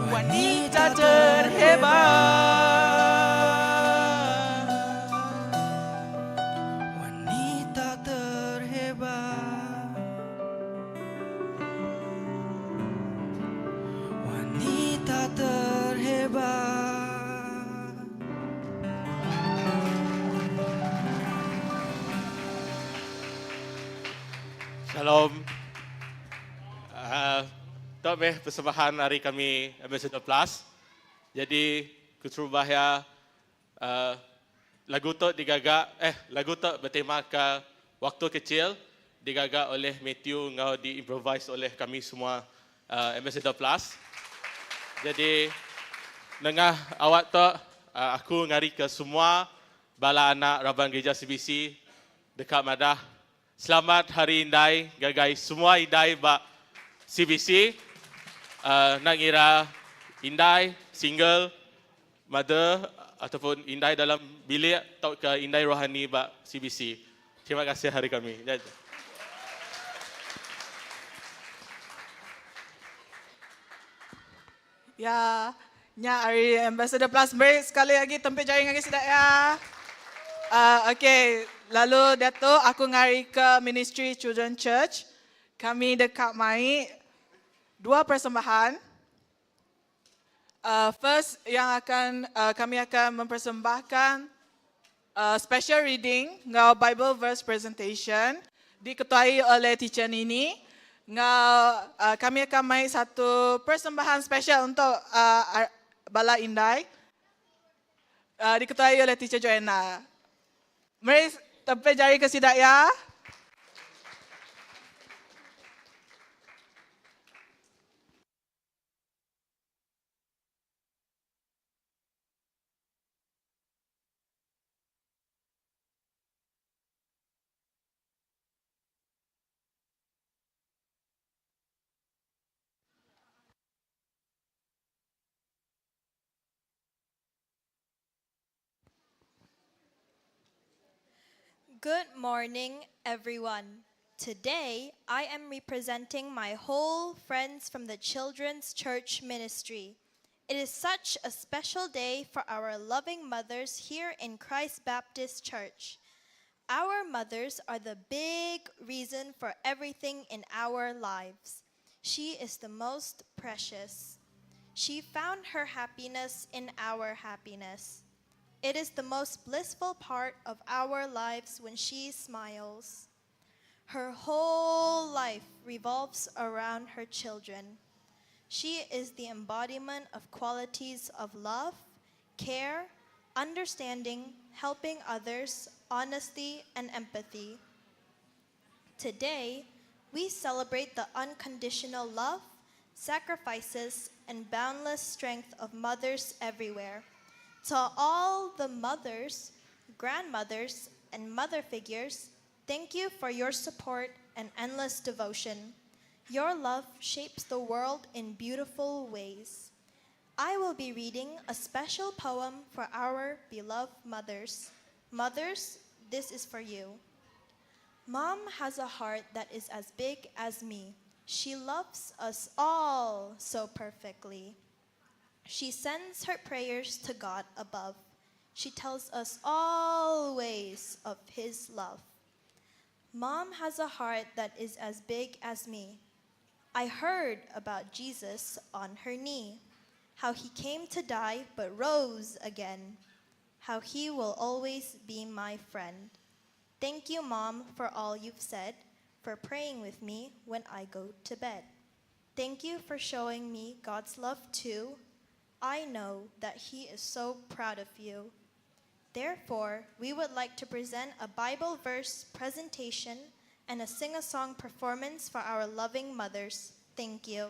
Wanita terhebat Wanita terhebat Wanita terhebat Shalom. Tu meh persembahan ari kami Ambassador Plus. Jadi keterubah iya uh, lagu tu digaga eh lagu tu bertema ke waktu kecil digaga oleh Matthew enggau diimprovise oleh kami semua uh, Ambassador Plus. Jadi nengah awak tu uh, aku ngari ke semua bala anak raban gereja CBC deka madah selamat Hari Indai ngagai semua indai ba CBC. Enda ngira indai single mother ataupun indai dalam bilik tauka indai rohani ba CBC. Terima kasih hari kami. Nya aja. Ya, nya ari Ambassador Plus meri sekali agi tempit jari ngagai sida iya. Uh, okay, lalu diatu aku ngari ke Ministry Children Church. Kami deka mai dua persembahan. Uh, first yang akan uh, kami akan mempersembahkan uh, special reading enggau Bible verse presentation diketuai oleh Teacher Nini. Enggau uh, kami akan mai satu persembahan special untuk uh, Bala Indai uh, diketuai oleh Teacher Joanna. Meri tepik jari ke sida ya. Good morning, everyone. Today, I am representing my whole friends from the Children's Church Ministry. It is such a special day for our loving mothers here in Christ Baptist Church. Our mothers are the big reason for everything in our lives. She is the most precious. She found her happiness in our happiness. It is the most blissful part of our lives when she smiles. Her whole life revolves around her children. She is the embodiment of qualities of love, care, understanding, helping others, honesty, and empathy. Today, we celebrate the unconditional love, sacrifices, and boundless strength of mothers everywhere. To all the mothers, grandmothers, and mother figures, thank you for your support and endless devotion. Your love shapes the world in beautiful ways. I will be reading a special poem for our beloved mothers. Mothers, this is for you. Mom has a heart that is as big as me. She loves us all so perfectly. She sends her prayers to God above. She tells us always of His love. Mom has a heart that is as big as me. I heard about Jesus on her knee, how he came to die but rose again, how he will always be my friend. Thank you, Mom, for all you've said, for praying with me when I go to bed. Thank you for showing me God's love too. I know that He is so proud of you. Therefore, we would like to present a Bible verse presentation and a sing a song performance for our loving mothers. Thank you.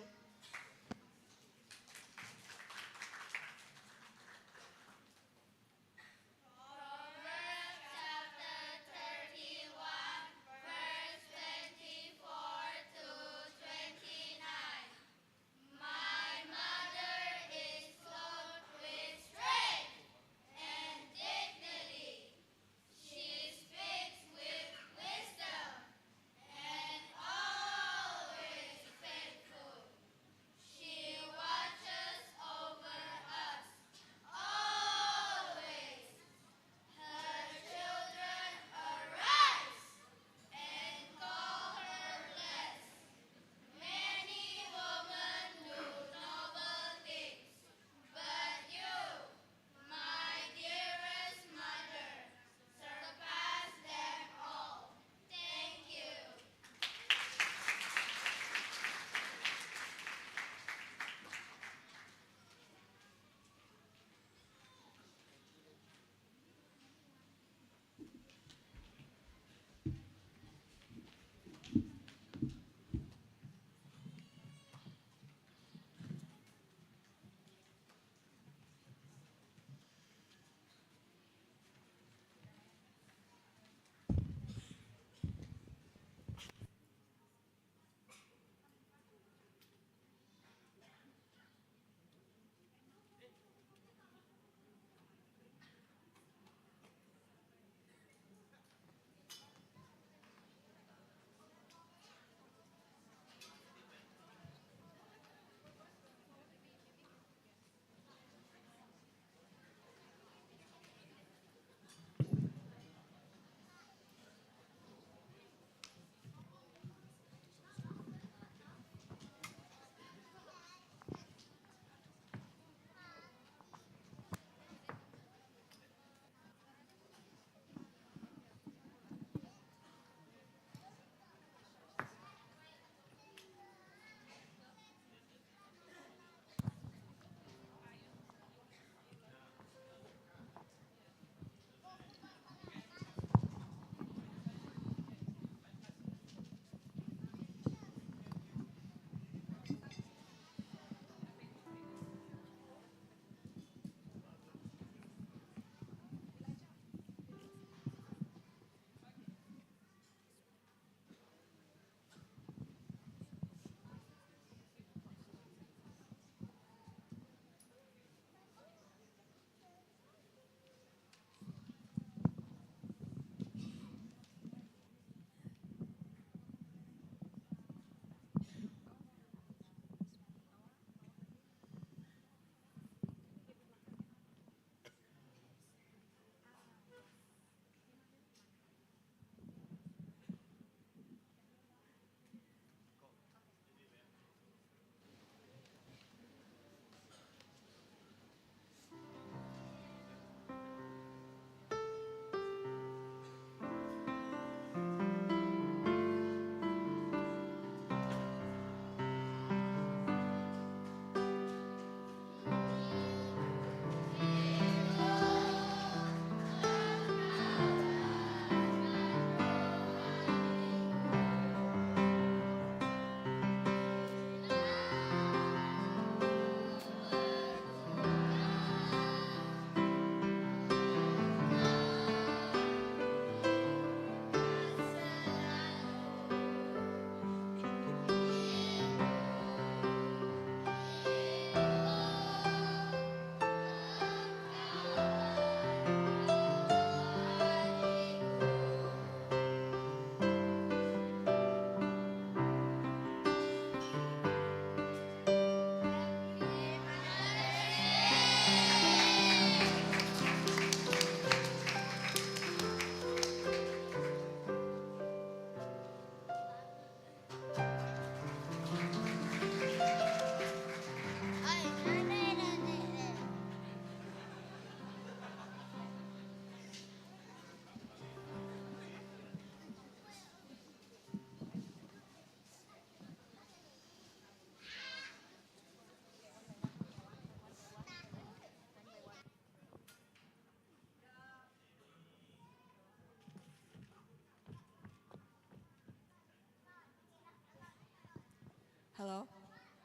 Hello.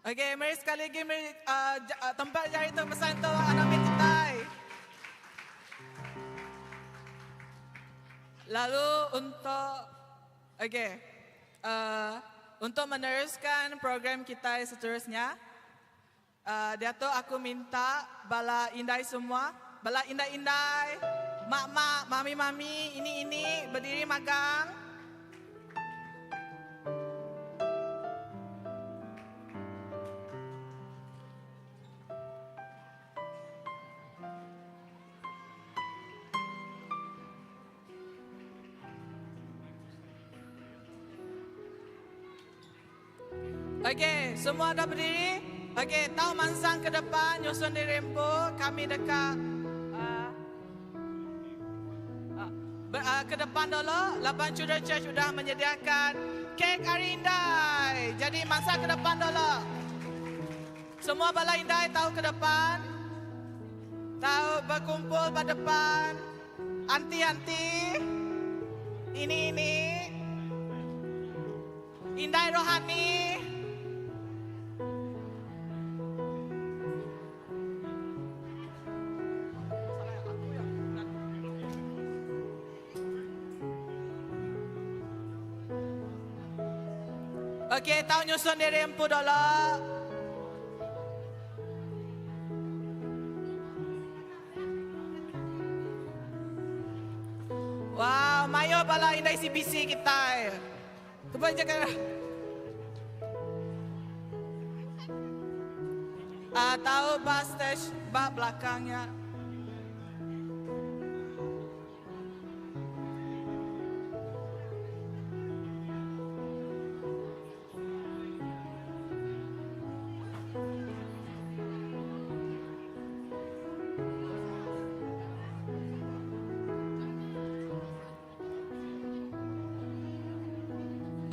Okay, meri sekali lagi meri uh, tempat jari tu pesan tu anak mit kitai. Lalu untuk okay, uh, untuk meneruskan program kita seterusnya, uh, diatu aku minta bala indai semua, bala indai-indai, mak-mak, mami-mami, ini-ini berdiri magang. Okey, semua dah berdiri? Okey, tau mansang ke depan, nyusun diri empu, kami dekat uh, uh, ber, uh, ke depan dulu. Laban Children Church sudah menyediakan kek Hari Indai. Jadi mansang ke depan dulu. Semua bala indai tau ke depan. Tau berkumpul pada depan. Anti-anti. Ini-ini. Indai rohani. Okey, tau nyusun diri empu dulu. Wow, mayo bala indai CBC kita. Cuba jaga. Ah, tahu bus stage bak belakangnya.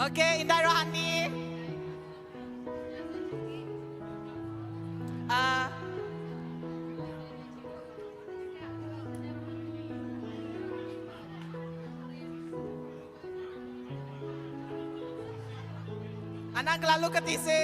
Okey, Indai Rohani. Ah. Anak lalu ke tisi.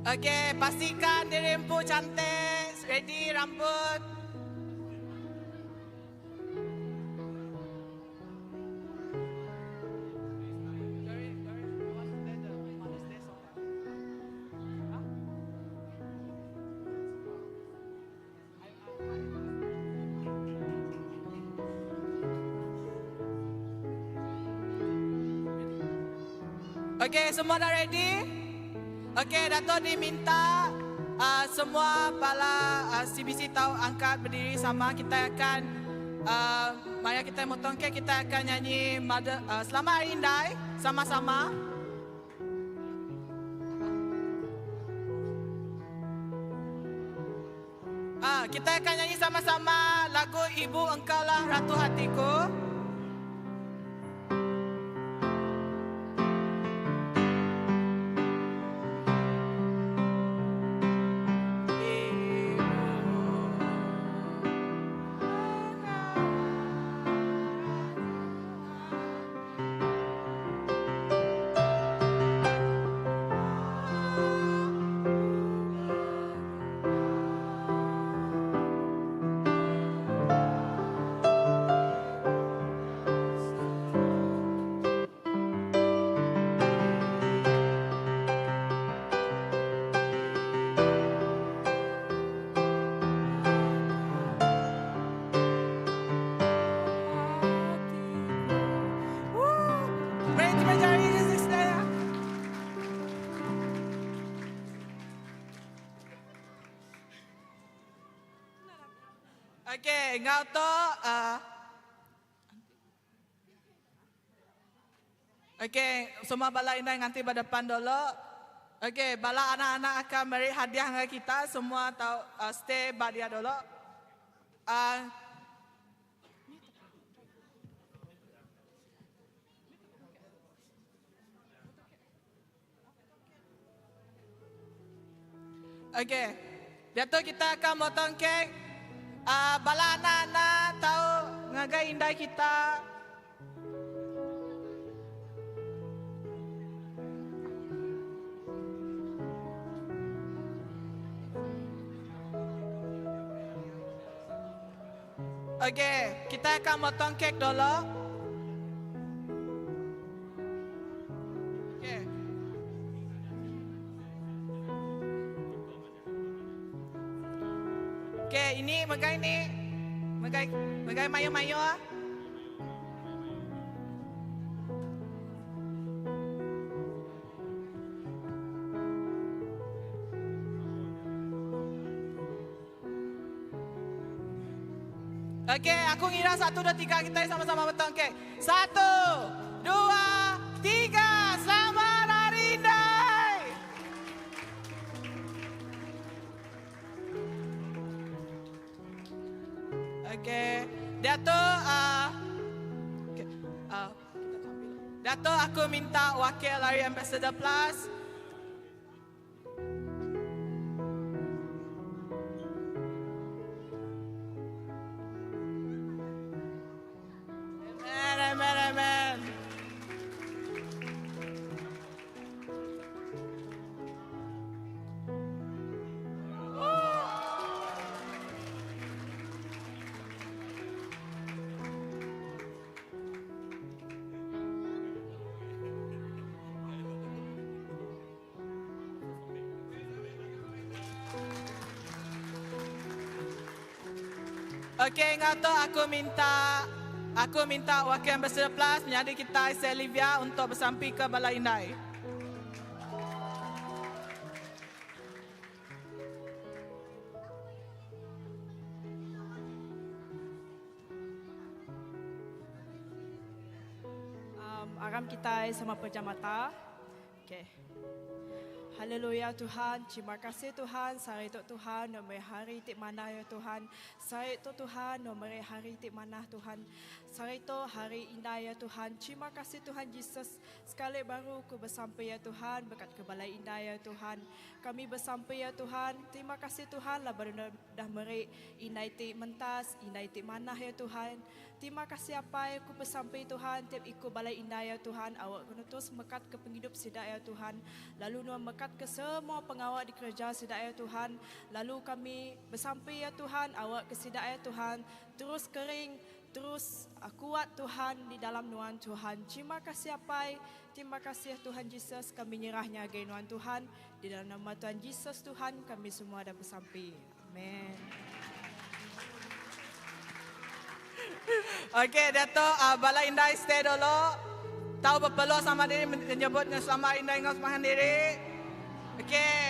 Okey, pastikan diri empu cantik, ready rambut. Okey, semua dah ready? Okey, Dato' diminta semua bala CBC tahu angkat berdiri sama. Kita akan, maya kita motong kek, kita akan nyanyi Mother, Selamat Hari Indai sama-sama. Kita akan nyanyi sama-sama lagu Ibu Engkaulah Ratu Hatiku. Okey, enggau tu uh, Okey, semua bala indai nganti ba depan dulu. Okey, bala anak-anak akan meri hadiah ngagai kita semua tau uh, stay ba dia dulu. Uh, Okey. Diatu kita akan motong kek. Uh, bala anak-anak tau ngagai indai kita. Okey, kita akan motong kek dulu. Okey. Okey, ini megai ni. Megai megai mayo-mayo ah. Okey, aku ngira satu, dua, tiga kita sama-sama betul. Okey, satu, dua, tiga. Selamat Hari Indai. Okey, dia tu uh, okay, uh, Dato aku minta wakil dari Ambassador Plus Amen, amen, amen. Okey, ngau tu aku minta aku minta Wakil Ambassador Plus menyadi kita Selivia untuk bersampi ke Bala Indai. Um, aram kita sama pejam mata. Okay. Haleluya Tuhan, terima kasih Tuhan, sehari tu Tuhan, nomor hari ti manah ya Tuhan. Sehari tu Tuhan, nomor hari ti manah Tuhan. Sehari tu hari indah ya Tuhan. Terima kasih Tuhan Jesus. Sekali baru ku bersampai ya Tuhan, berkat ke balai indah ya Tuhan. Kami bersampai ya Tuhan. Terima kasih Tuhan lah baru dah meri indai ti mentas, indai ti manah ya Tuhan. Terima kasih apai ku besampi Tuhan tiap iku balai indai ya Tuhan awak kena terus mekat ke pengidup sida ya Tuhan lalu nuan mekat ke semua pengawa dikereja sida ya Tuhan lalu kami besampi ya Tuhan awak ke sida ya Tuhan terus kering terus kuat Tuhan di dalam nuan Tuhan terima kasih apai terima kasih Tuhan Jesus kami nyerah nya agai nuan Tuhan di dalam nama Tuhan Jesus Tuhan kami semua dah besampi amen. Okey, Dato' uh, bala indai stay dulu. Tahu berpeluh sama diri menyebut dengan selamat indai dengan semangat diri. Okey.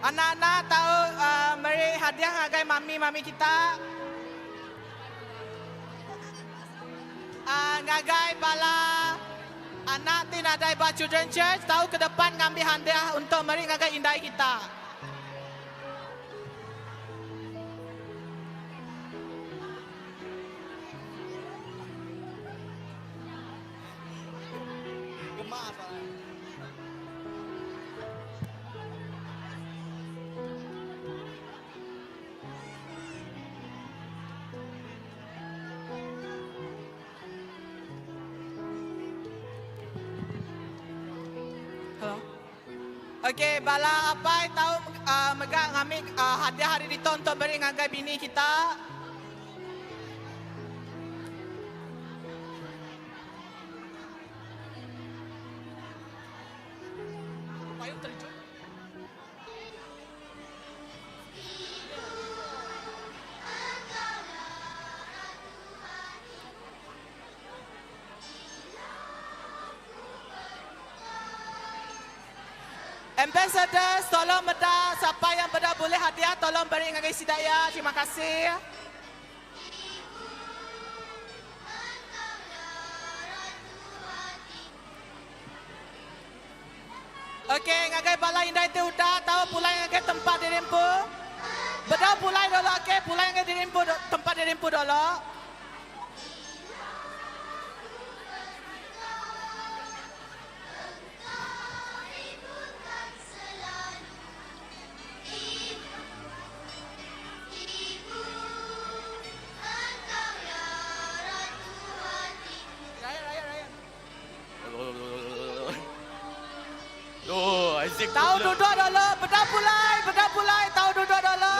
Anak-anak tahu uh, meri hadiah ngagai mami-mami kita. Uh, ngagai bala anak ti nadai ba Children Church tahu ke depan ngambi hadiah untuk meri ngagai indai kita. Okey, bala apai tau uh, mega ngambi uh, hadiah hari ditu untuk beri ngagai bini kita. Payung terjun. Ambassadors, tolong meda siapa yang beda boleh hadiah, tolong beri ngagai sida ya. Terima kasih. Okey, ngagai bala indai ti udah tau pulai ngagai tempat diri empu. Bedau pulai dulu okey, pulai ngagai diri empu tempat diri empu dulu. Tau duduk dulu, bedau pulai, bedau pulai, tau duduk dulu.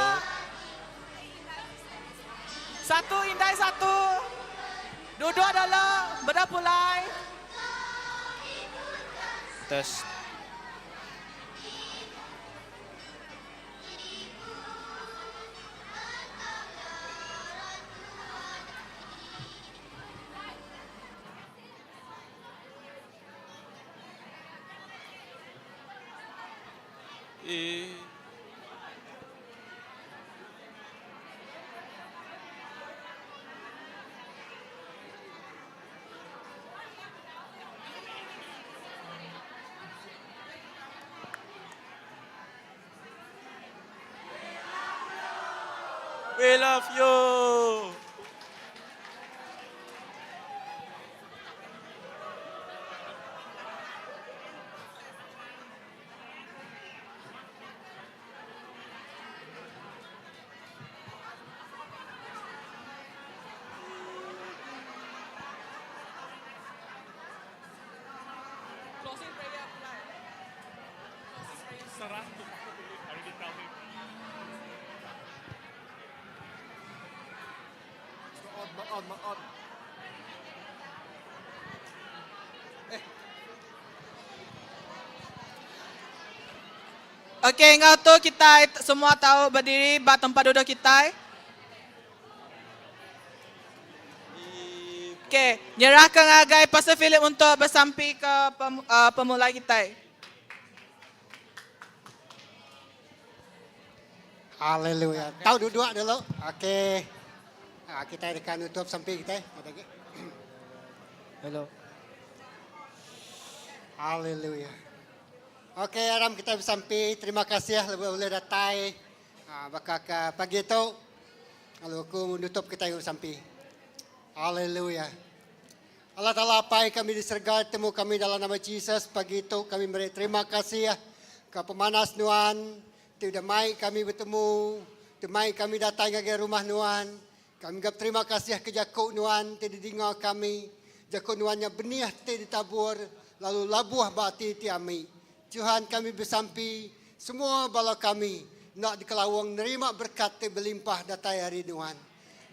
Satu indai satu. Duduk dulu, bedau pulai. Test. Eh. We love you. Closing prayer pulai. Serah tu aku dulu. I already tell him. On, on, on. Eh. Okey, ngau tu kita semua tahu berdiri ba tempat duduk kita. Okey, nyerahkan ngagai Pastor Philip untuk besampi ke pem, pemulai kita. Haleluya. Tahu duduk dulu. Okey. Ha, kita dekat nutup sampai kita. Ada lagi. Hello. Haleluya. Okey, aram kita bersampi. Terima kasih lebih boleh datai. Ha, bakal ke pagi tu. Lalu aku menutup kita yang bersampi. Haleluya. Allah Ta'ala apai kami di serga temu kami dalam nama Jesus pagi itu kami beri terima kasih ya ke pemanas nuan ti udah mai kami bertemu ti mai kami datang ke rumah nuan kami gap terima kasih ke jakuk nuan ti didinga kami jakuk nuan nya benih ti ditabur lalu labuh bati ti ami Tuhan kami bersampi semua bala kami nak dikelawang nerima berkat ti berlimpah datai hari nuan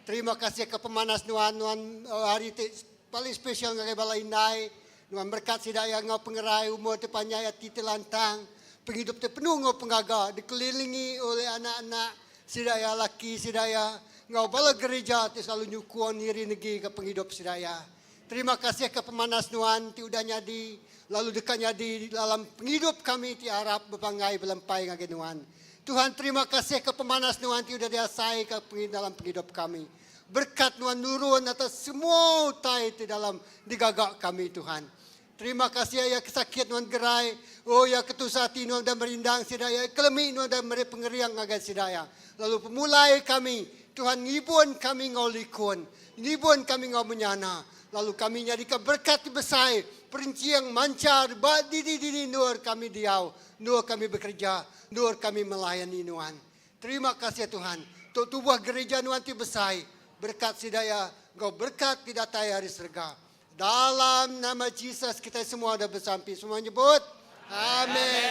terima kasih ke pemanas nuan nuan hari ti paling spesial ngagai bala indai nuan berkat sida yang ngau pengerai umur ti panjai ati ti lantang penghidup ti penuh ngau pengaga dikelilingi oleh anak-anak sida ya laki sida ya ngau bala gereja ti selalu nyukung niri negi ke penghidup sida ya. Terima kasih ke pemanas nuan ti udah nyadi lalu dekat nyadi dalam penghidup kami ti arap berpanggai berlempai ngagai nuan. Tuhan terima kasih ke pemanas nuan ti udah diasai ke dalam penghidup kami. Berkat nuan nurun atas semua utai ti dalam digagak kami Tuhan. Terima kasih ya kesakit nuan gerai. Oh ya ketusah hati nuan dan merindang sidaya. Kelemi nuan dan meri pengeriang ngagai sidaya. Lalu pemulai kami. Tuhan ngibun kami ngau likun. Ngibun kami ngau menyana. Lalu kami nyadika berkat besar. Perinciang mancar. Ba didi didi nur kami diau. Nur kami bekerja. Nur kami melayani nuan. Terima kasih Tuhan. Untuk tubuh gereja nuan ti besar. Berkat sidaya. Ngau berkat tidak tay hari serga. Dalam nama Jesus kita semua ada bersampi. Semua nyebut. Amin.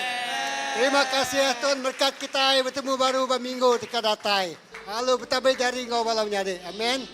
Terima kasih ya Tuhan berkat kita bertemu baru minggu dekat datai. Halo bertabik jari ngau malam nyadi. Amin.